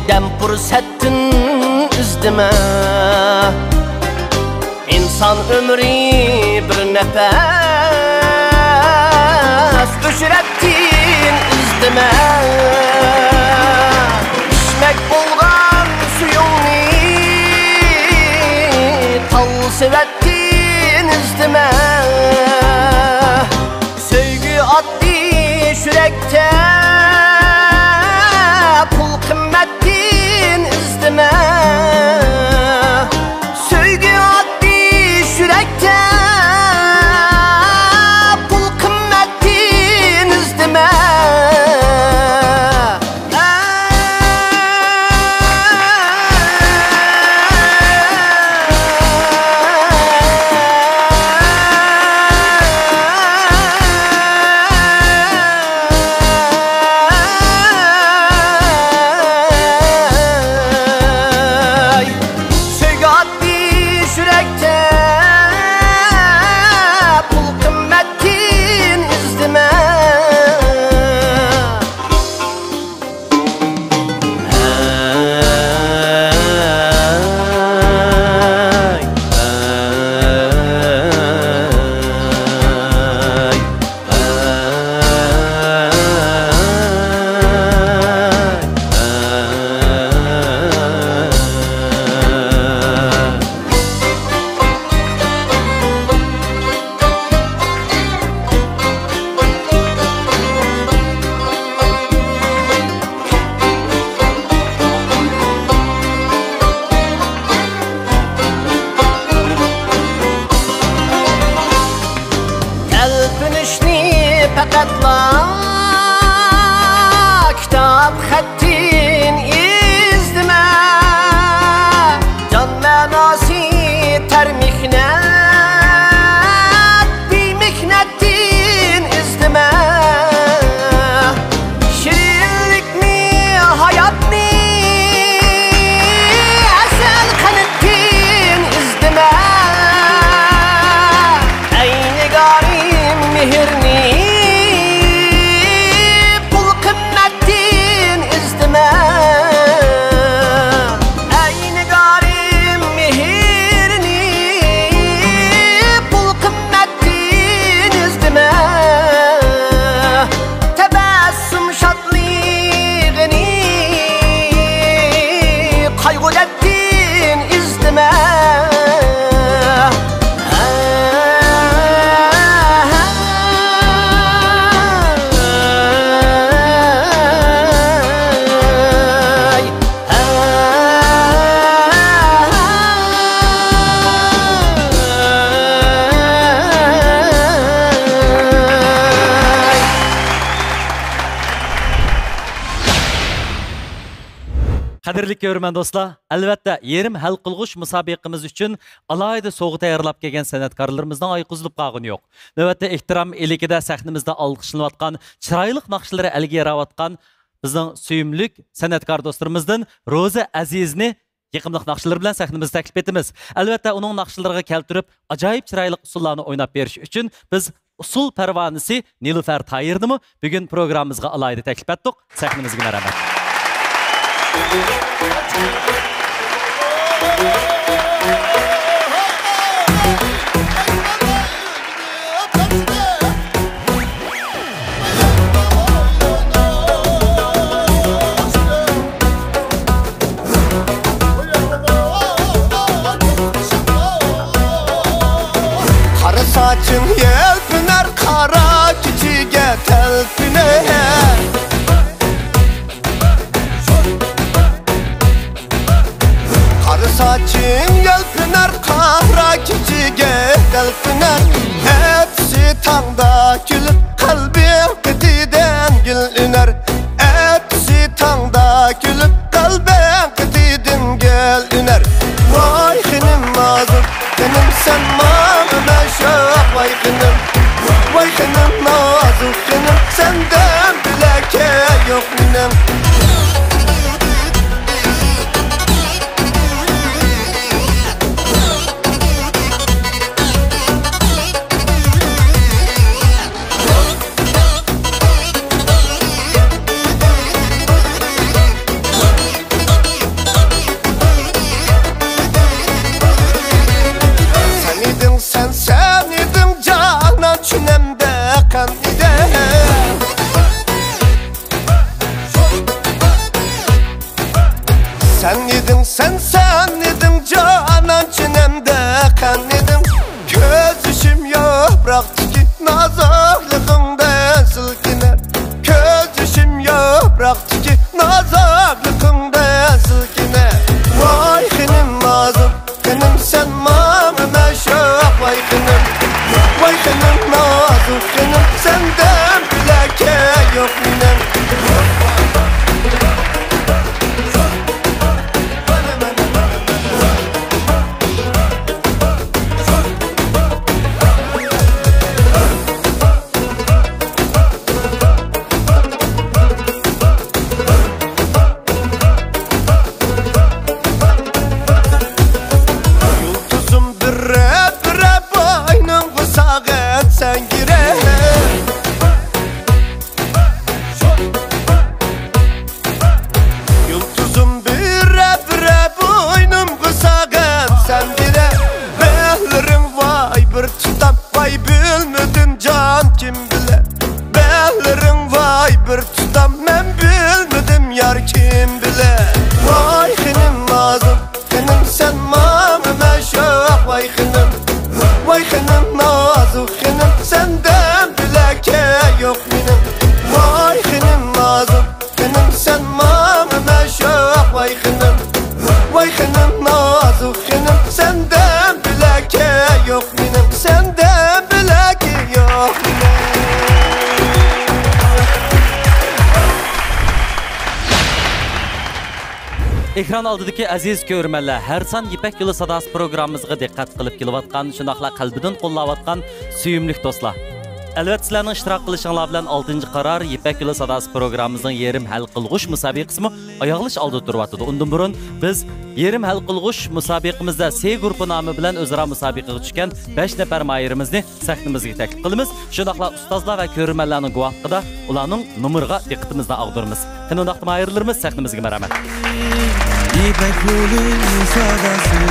دەم پۇرسەتتىن ئىزدىمە. ئىنسان ئۆمرى بىر نەپەس، ئۆچرەتتىن ئىزدىمە. پىشمەك بولغان سۈيۈڭنى تال سېۋەتتىن ئىزدىمە. سۆيگۈ ئاددىي يۈرەكتە پۇل قىممەتتىن ئىزدىمە. سۆيگۈ ئاددىي يۈرەكتە پۇل قىممەتتىن ئىزدىمە. سۆيگۈ ئاددىي يۈرەكتە پۇل قىممەتتىن ئىزدىمە. تەلپۈنۈشنى پەقەتلا كىتاب خەتتىن ئىزدىمە. جان مەناسى تەر مېھنەت، بىمېھنەت دىن ئىزدىمە. شېرىنلىكنى، ھاياتنى ئەسەل قەنتتىن ئىزدىمە. ئەي نىگارىم، مېھىرنى پۇل قىممەتتىن ئىزدىمە. ئەي نىگارىم، مېھىرنى پۇل قىممەتتىن ئىزدىمە. تەبەسسۇم شادلىقىنى قايغۇ-دەردتىن ئىزدىمە. قەدىرلىك كۆرۈرمەن دوستلار، ئەلۋەتتە، يېرىم ھەل قىلغۇچ مۇسابىقىمىز ئۈچۈن ئالاھىدە سوۋغا تەييارلاپ كەلگەن سەنئەتكارلىرىمىزنىڭ ئايىغى ئۈزۈلۈپ قالغىنى يوق. نۆۋەتتە ئېھتىرام ئىلكىدە سەھنىمىزدە ئالقىشلىنىۋاتقان، چىرايلىق ناخشىلىرى ئەلگە ياراۋاتقان بىزنىڭ سۆيۈملۈك سەنئەتكار دوستلىرىمىزدىن روزا ئەزىزنى يېقىملىق ناخشىلىرى بىلەن سەھنىمىزگە تەكلىپ ئېتىمىز. ئەلۋەتتە، ئۇنىڭ ناخشىلىرىغا كەلتۈرۈپ، ئاجايىپ چىرايلىق ئۇسسۇللارنى ئويناپ بېرىش ئۈچۈن بىز ئۇسسۇل پەرۋانىسى نىلۇفەر تاھىرنىمۇ بۈگۈن پروگراممىمىزغا ئالاھىدە تەكلىپ ئەتتۇق. سەھنىمىزگە مەرھەمەت. قارا ساچىڭ يەلپۈنەر، قارا كېچىگە تەلپۈنەر. قارا ساچىڭ يەلپۈنەر، قارا كېچىگە تەلپۈنەر. ئەتىسى تاڭدا كۈلۈپ، قەلبىڭ قېتىدىن گۈل ئۈنەر. ئەتىسى تاڭدا كۈلۈپ، قەلبىڭ قېتىدىن گۈل ئۈنەر. ۋاي خېنىم نازۇك خېنىم، سەن ماڭا مەشۇق، ۋاي خېنىم. ۋاي خېنىم نازۇك خېنىم، سەندىن بۆلەككە يوق مېنىڭ. سەن ئىدىڭ، سەن، سەن ئىدىڭ جانان، چۈنەمدە قان ئىدىڭ. سەن ئىدىڭ، سەن، سەن ئىدىڭ جانان، چۈنەمدە قان ئىدىڭ. كۆز يېشىم ياپراقتىكى نازۇكلۇقۇڭدىن سىلكىنەر. كۆز يېشىم ياپراقتىكى نازۇكلۇقۇڭدىن سىلكىنەر. ۋاي خېنىم نازۇك خېنىم، سەن ماڭا مەشۇق، ۋاي خېنىم. ۋاي خېنىم نازۇك خېنىم، سەندىن بۆلەككە يوق مېنىڭ. يۇلتۇزۇم بىرە، بىرە بوينۇمغا ساغىن سەنگىرە. يۇلتۇزۇم بىرە، بىرە بوينۇمغا ساغىن سەنگىرە. بەھلىرىڭ ۋاي بىر تۇتام، ۋاي بىلمىدىم جان كىم بىلە. بەھلىرىڭ ۋاي بىر تۇتام، مەن بىلمىدىم يار كىم بىلە. ۋاي خېنىم نازۇك خېنىم، سەن ماڭا مەشۇق، ۋاي خېنىم. ۋاي خېنىم نازۇك خېنىم، سەندىن بۆلەككە يوق مېنىڭ. ۋاي خېنىم نازۇك خېنىم، سەن ماڭا مەشۇق، ۋاي خېنىم. ۋاي خېنىم نازۇك خېنىم، سەندىن بۆلەككە يوق مېنىڭ، سەندىن بۆلەككە يوق مېنىڭ. ئېكران ئالدىدىكى ئەزىز كۆرۈرمەنلەر، ھەر سان يىپەك يولى ساداسى پروگراممىمىزغا دىققەت قىلىپ كېلىۋاتقان، شۇنداقلا قەلبىدىن قوللاۋاتقان سۆيۈملۈك دوستلار. ئەلۋەتتە، سىلەرنىڭ ئىشتىراك قىلىشىڭلار بىلەن ئالتىنچى قارار يىپەك يولى ساداسى پروگراممىمىزنىڭ يېرىم ھەل قىلغۇچ مۇسابىقىسىمۇ ئاياغلىشىش ئالدىدا تۇرۇۋاتىدۇ. ئۇندىن بۇرۇن بىز يېرىم ھەل قىلغۇچ مۇسابىقىمىزدە سې گۇرۇپپا نامى بىلەن ئۆزئارا مۇسابىقىگە چۈشكەن بەش نەپەر ماھىرىمىزنى سەھنىمىزگە تەكلىپ قىلىمىز. شۇنداقلا ئۇستازلار ۋە كۆرۈرمەنلەرنىڭ گۇۋاھلىقىدا ئۇلارنىڭ نومۇرىغا دىققىتىمىزنى ئاغدۇرىمىز. قېنى، ئۇنداقتا ماھىرلىرىمىز، سەھنىمىزگە مەرھەمەت. يىپەك يولى ساداسى.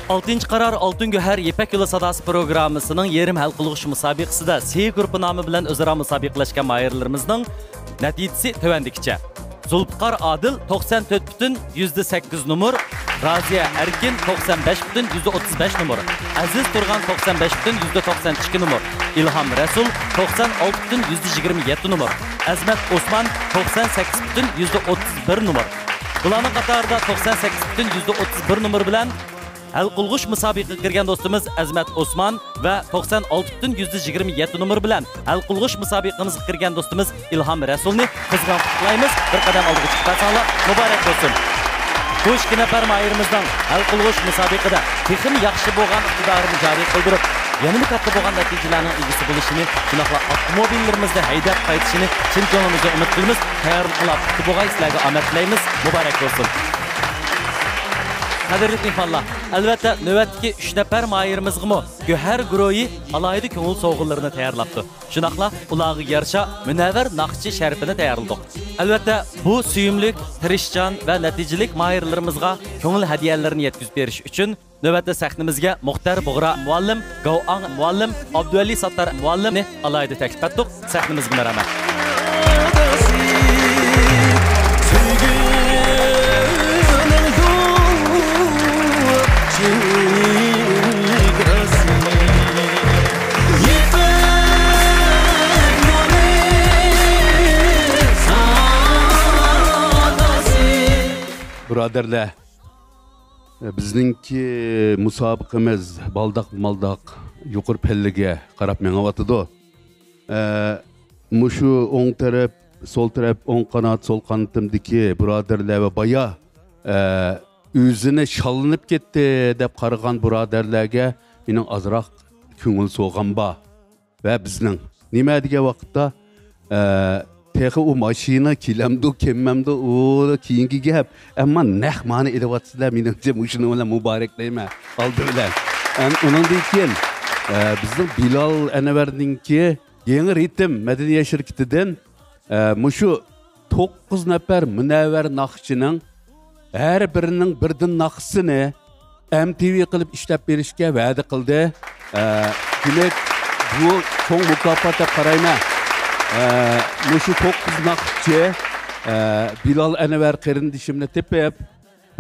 ئالتىنچى قارار ئالتۇن گۆھەر يىپەك يولى ساداسى پروگراممىسىنىڭ يېرىم ھەل قىلغۇچ مۇسابىقىسىدە سې گۇرۇپپا نامى بىلەن ئۆزئارا مۇسابىقىلەشكەن ماھىرلىرىمىزنىڭ نەتىجىسى تۆۋەندىكىچە. زۇلپىقار ئادىل توقسان تۆت پۈتۈن يۈزدە سەككىز نومۇر، رازىيە ئەركىن توقسان بەش پۈتۈن يۈزدە ئوتتۇز بەش نومۇر، ئەزىز تۇرغان توقسان بەش پۈتۈن يۈزدە توقسان ئىككى نومۇر، ئىلھام رەسۇل توقسان ئالتە پۈتۈن يۈزدە يىگىرمە يەتتە نومۇر، ئەزمەت ئوسمان توقسان سەككىز پۈتۈن يۈزدە ئوتتۇز بىر نومۇر. بۇلارنىڭ قاتارىدا توقسان سەككىز پۈتۈن يۈزدە ئوتتۇز بىر نومۇر بىلەن ھەل قىلغۇچ مۇسابىقىگە كىرگەن دوستىمىز ئەزمەت ئوسمان ۋە توقسان ئالتە پۈتۈن يۈزدە يىگىرمە يەتتە نومۇر بىلەن ھەل قىلغۇچ مۇسابىقىمىزگە كىرگەن دوستىمىز ئىلھام رەسۇلنى قىزغىن قۇتلۇقلايمىز. بىر قەدەم ئالدىغا چىقىپ بەرسەڭلار مۇبارەك بولسۇن. بۇ ئىككى نەپەر ماھىرىمىزنىڭ ھەل قىلغۇچ مۇسابىقىدە تېخىمۇ ياخشى بولغان ئىقتىدارىنى جارى قىلدۇرۇپ، يەنىمۇ كاتتا بولغان نەتىجىلەرنىڭ ئىگىسى بولۇشىنى، شۇنداقلا ئاپتوموبىللىرىمىزنى ھەيدەپ قايتىشىنى چىن كۆڭلىمىزدىن ئۈمىد قىلىمىز. تەييارلىقىڭلار پۇختا بولغاي، سىلەرگە ئامەت تىلەيمىز. مۇبارەك بولسۇن. قەدىرلىك مېھمانلار، ئەلۋەتتە، نۆۋەتتىكى ئۈچ نەپەر ماھىرىمىزغىمۇ گۆھەر گۇرۇھى ئالاھىدە كۆڭۈل سوۋغىلىرىنى تەييارلاپتۇ. شۇنداقلا ئۇلارغا يارىشا مۇنەۋۋەر ناخشىچى شەرىپىنى تەييارلىدۇق. ئەلۋەتتە، بۇ سۆيۈملۈك، تىرىشچان ۋە نەتىجىلىك ماھىرلىرىمىزغا كۆڭۈل ھەدىيەلىرىنى يەتكۈزۈپ بېرىش ئۈچۈن نۆۋەتتە سەھنىمىزگە مۇختەر بۇغرا مۇئەللىم، گاۋئاڭ مۇئەللىم، ئابدۇۋەلى ساتتار مۇئەللىمنى ئالاھىدە تەكلىپ قىلدۇق. سەھنىمىزگە مەرھەمەت. بۇرادەرلەر، بىزنىڭكى مۇسابىقىمىز بالداق-مالداق يۇقىرى پەللىگە قاراپ مېڭىۋاتىدۇ. ئە، مۇشۇ ئوڭ تەرەپ، سول تەرەپ، ئوڭ قانات، سول قانىتىمدىكى بۇرادەرلەر ۋە بايا، ئە، ئۆزىنى شاللىنىپ كەتتى دەپ قارىغان بۇرادەرلەرگە مېنىڭ ئازراق كۆڭۈل سوغام بار. ۋە بىزنىڭ نېمە دېگەن ۋاقىتتا، ئە، تېخى ئۇ ماشىنا كېلەمدۇ، كەلمەمدۇ، ئۇ كېيىنكى گەپ. ئەمما نەق مانا ئېلىۋاتىسىلەر، مېنىڭچە مۇشۇنىڭ بىلەن مۇبارەكلەيمەن ئالدى بىلەن. ئەم، ئۇنىڭدىن كېيىن، ئە، بىزنىڭ بىلال ئەنۋەرنىڭكى يېڭى رىتىم مەدەنىيەت شىركىتىدىن، ئە، مۇشۇ توققۇز نەپەر مۇنەۋۋەر ناخشىچىنىڭ ھەر بىرىنىڭ بىردىن ناخشىسىنى ئەم تى ۋى قىلىپ ئىشلەپ بېرىشكە ۋەدە قىلدى. ئە، دېمەك، بۇ چوڭ مۇكاپات دەپ قارايمەن. ئە، مۇشۇ توققۇز ناخشىچى، ئە، بىلال ئەنۋەر قېرىندىشىمنى تېپىپ،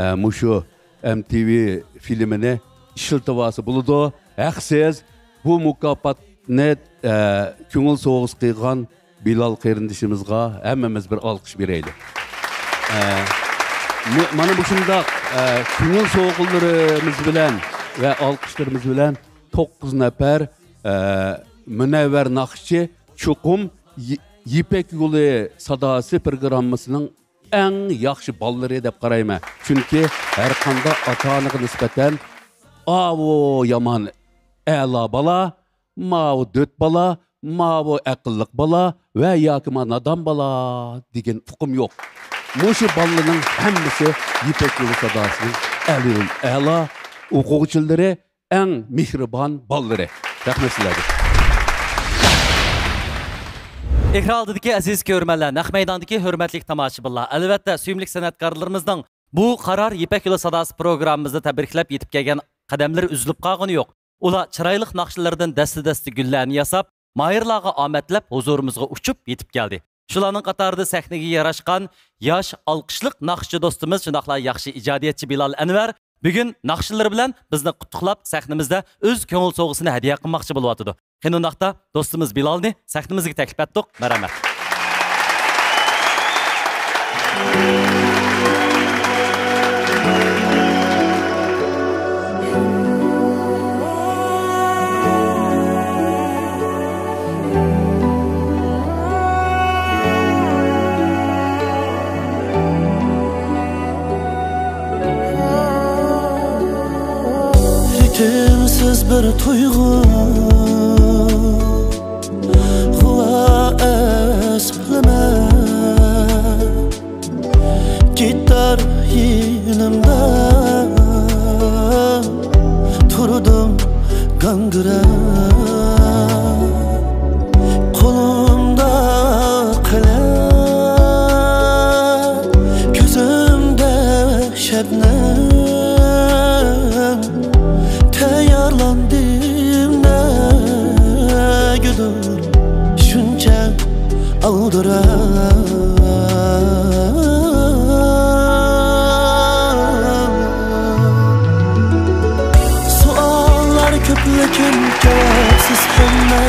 ئە، مۇشۇ ئەم تى ۋى فىلىمىنى ئىشلىتىۋالسا بولىدۇ. ھەقسىز بۇ مۇكاپاتنى، ئە، كۆڭۈل سوۋغىسى قىلغان بىلال قېرىندىشىمىزغا ھەممىمىز بىر ئالقىش بېرەيلى. ئە، مۇ-، مانا مۇشۇنداق، ئە، كۆڭۈل سوۋغىلىرىمىز بىلەن ۋە ئالقىشلىرىمىز بىلەن توققۇز نەپەر، ئە، مۇنەۋۋەر ناخشىچى چوقۇم يى-، يىپەك يولى ساداسى پروگراممىسىنىڭ ئەڭ ياخشى بالىلىرى دەپ قارايمەن. چۈنكى ھەرقانداق ئاتا-ئانىغا نىسبەتەن، ئاۋۇ يامان ئەلا بالا، ماۋۇ دۆت بالا، ماۋۇ ئەقىللىق بالا ۋە ياكى ما نادان بالا دېگەن ئۇقۇم يوق. مۇشۇ بالىلارنىڭ ھەممىسى يىپەك يولى ساداسىنىڭ ئەلىل ئەلا ئوقۇغۇچىلىرى، ئەڭ مېھرىبان بالىلىرى. رەھمەت سىلەرگە. ئېكران ئالدىدىكى ئەزىز كۆرۈرمەنلەر، نەق مەيداندىكى ھۆرمەتلىك تاماشىبىنلار، ئەلۋەتتە، سۆيۈملۈك سەنئەتكارلىرىمىزنىڭ بۇ قارار يىپەك يولى ساداسى پروگراممىمىزنى تەبرىكلەپ يېتىپ كەلگەن قەدەملىرى ئۈزۈلۈپ قالغىنى يوق. ئۇلار چىرايلىق ناخشىلىرىدىن دەستە-دەستە گۈللەرنى ياساپ، ماھىرلارغا ئامەت تىلەپ، ھۇزۇرىمىزغا ئۇچۇپ يېتىپ كەلدى. شۇلارنىڭ قاتارىدا سەھنىگە ياراشقان ياش ئالقىشلىق ناخشىچى دوستىمىز، شۇنداقلا ياخشى ئىجادىيەتچى بىلال ئەنۋەر بۈگۈن ناخشىلىرى بىلەن بىزنى قۇتلۇقلاپ، سەھنىمىزدە ئۆز كۆڭۈل سوۋغىسىنى ھەدىيە قىلماقچى بولۇۋاتىدۇ. قېنى ئۇنداقتا، دوستىمىز بىلالنى سەھنىمىزگە تەكلىپ ئەتتۇق. مەرھەمەت. رىتىمسىز بىر تۇيغۇ، غۇۋا ئەسلىمە. گىتار يېنىمدا تۇردۇم گاڭگىراپ، قولۇمدا قەلەم، كۆزۈمدە شەبنەم، تەييارلاندىم نەگىدۇر شۇنچە ئالدىراپ. سوئاللار كۆپ، لېكىن جاۋابسىز ھەممە.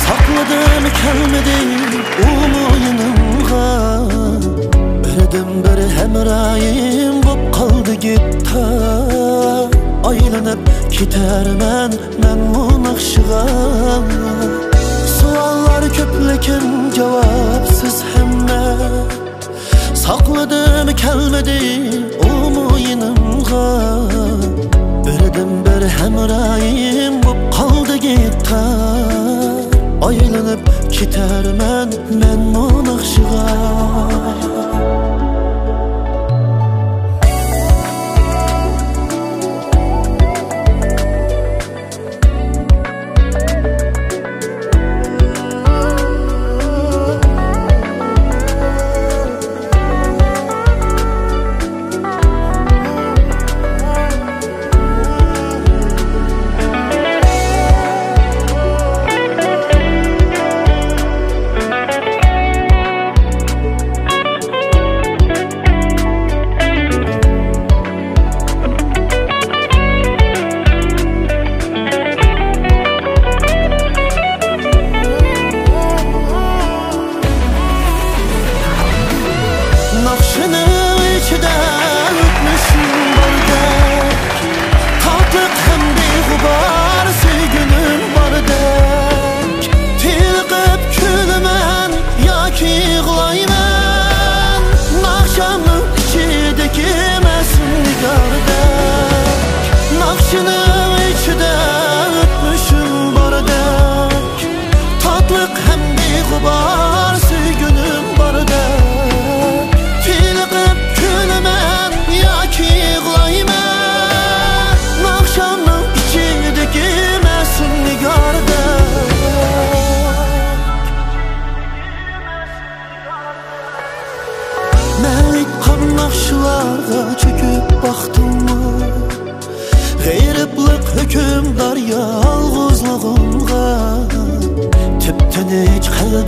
ساقلىدىم، كەلمىدى ئۇمۇ يېنىمغا. بىردىنبىر ھەمراھىم بوپ قالدى گىتار. ئايلىنىپ كېتەرمەن مەنمۇ ناخشىغا. سوئاللار كۆپ، لېكىن جاۋابسىز ھەممە. ساقلىدىم، كەلمىدى ئۇمۇ يېنىمغا. بىردىنبىر ھەمراھىم بوپ قالدى گىتار. ئايلىنىپ كېتەرمەن مەنمۇ ناخشىغا.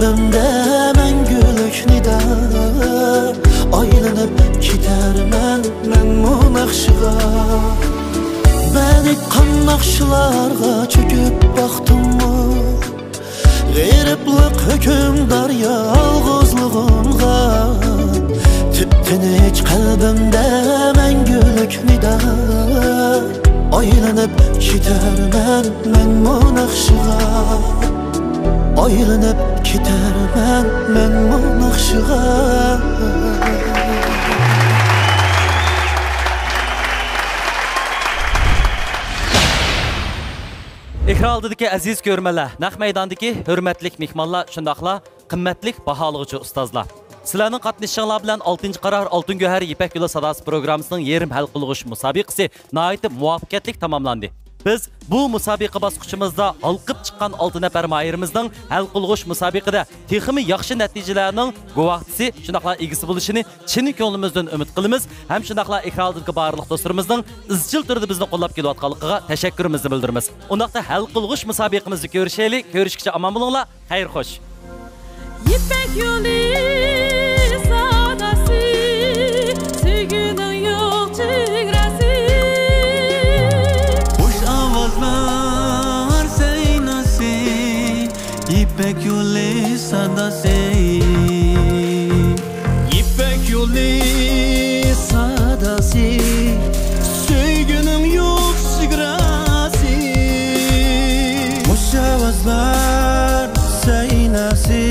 قەلبىمدە مەڭگۈلۈك نىدا، ئايلىنىپ كېتەرمەن مەنمۇ ناخشىغا. مەن ئېيتقان ناخشىلارغا چۆكۈپ باقتىممۇ، غېرىبلىق ھۆكۈمدار يالغۇزلۇغۇمغا، تىپتىنچ قەلبىمدە مەڭگۈلۈك نىدا. ئايلىنىپ كېتەرمەن مەنمۇ ناخشىغا، ئايلىنىپ كېتەرمەن مەنمۇ ناخشىغا. ئېكران ئالدىدىكى ئەزىز كۆرۈرمەنلەر، نەق مەيداندىكى ھۆرمەتلىك مېھمانلار، شۇنداقلا قىممەتلىك باھالىغۇچى ئۇستازلار! سىلەرنىڭ قاتنىشىشىڭلار بىلەن ئالتىنچى قارار ئالتۇن گۆھەر يىپەك يولى ساداسى پروگراممىسىنىڭ يېرىم ھەل قىلغۇچ مۇسابىقىسى ناھايىتى مۇۋەپپەقىيەتلىك تاماملاندى. بىز بۇ مۇسابىقە باسقۇچىمىزدا ھالقىپ چىققان ئالتە نەپەر ماھىرىمىزنىڭ ھەل قىلغۇچ مۇسابىقىدە تېخىمۇ ياخشى نەتىجىلەرنىڭ گۇۋاھچىسى، شۇنداقلا ئىگىسى بولۇشىنى چىن كۆڭلىمىزدىن ئۈمىد قىلىمىز ھەم شۇنداقلا ئېكران ئالدىدىكى بارلىق دوستلىرىمىزنىڭ ئىزچىل تۈردە بىزنى قوللاپ كېلىۋاتقانلىقىغا تەشەككۈرىمىزنى بىلدۈرىمىز. ئۇنداقتا ھەل قىلغۇچ مۇسابىقىمىزدا كۆرۈشەيلى. كۆرۈشكىچە ئامان بولۇڭلار. خەير خوش. يىپەك يولى ساداسى، سۆيگۈنىڭ يوق چېگراسى. خۇش ئاۋازلار سەيناسى، يىپەك يولى ساداسى. يىپەك يولى ساداسى، سۆيگۈنىڭ يوق چېگراسى. خۇش ئاۋازلار سەيناسى،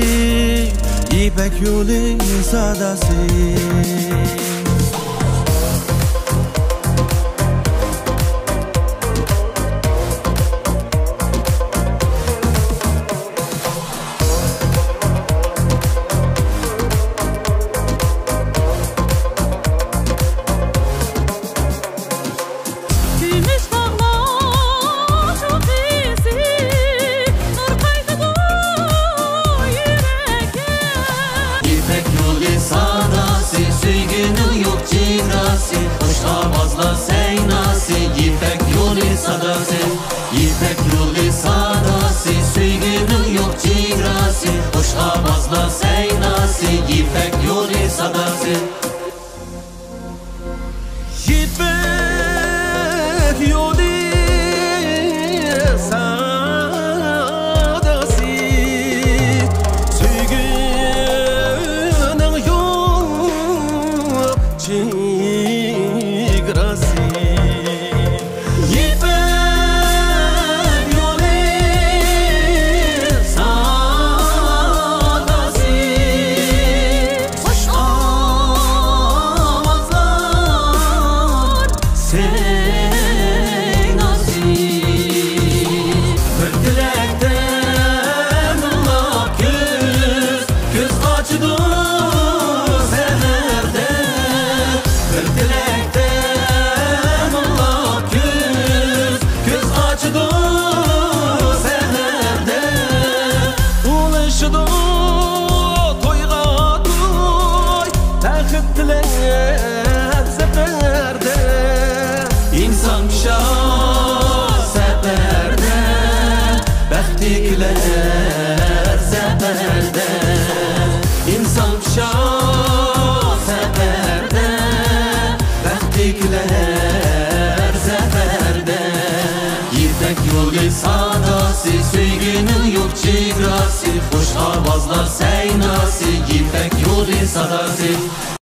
يىپەك يولى ساداسى. كۈمۈش باغلار شۇخىسى، نۇر قايتىدۇ يۈرەككە. يىپەك يولى ساداسى، سۆيگۈنىڭ يوق چېگراسى، خۇش ئاۋازلار سەيناسى، يىپەك يولى ساداسى. يىپەك يولى ساداسى، سۆيگۈنىڭ يوق چېگراسى، خۇش ئاۋازلار سەيناسى، يىپەك يولى ساداسى. يىپەك يولى ساداسى، سۆيگۈنىڭ يوق چېگراسى. يىپەك يولى ساداسى، خۇش ئاۋازلار سەيناسى. بىر تىلەكتە مىڭلاپ كۈز، كۈز قاچىدۇ سەھەردە. بىر تىلەكتە مىڭلاپ كۈز، كۈز قاچىدۇ سەھەردە. ئۇلىشىدۇ تويغا توي، بەخت تىلەپ سەپەردە. ئىنسان كۈشا سەپەردە، بەختلىكلەر سەپەردە. ئىنسان كۈشا سەپەردە، بەختلىكلەر سەپەردە. يىپەك يولى ساداسى، سۆيگۈنىڭ يوق چېگراسى، خۇش ئاۋازلار سەيناسى، يىپەك يولى ساداسى.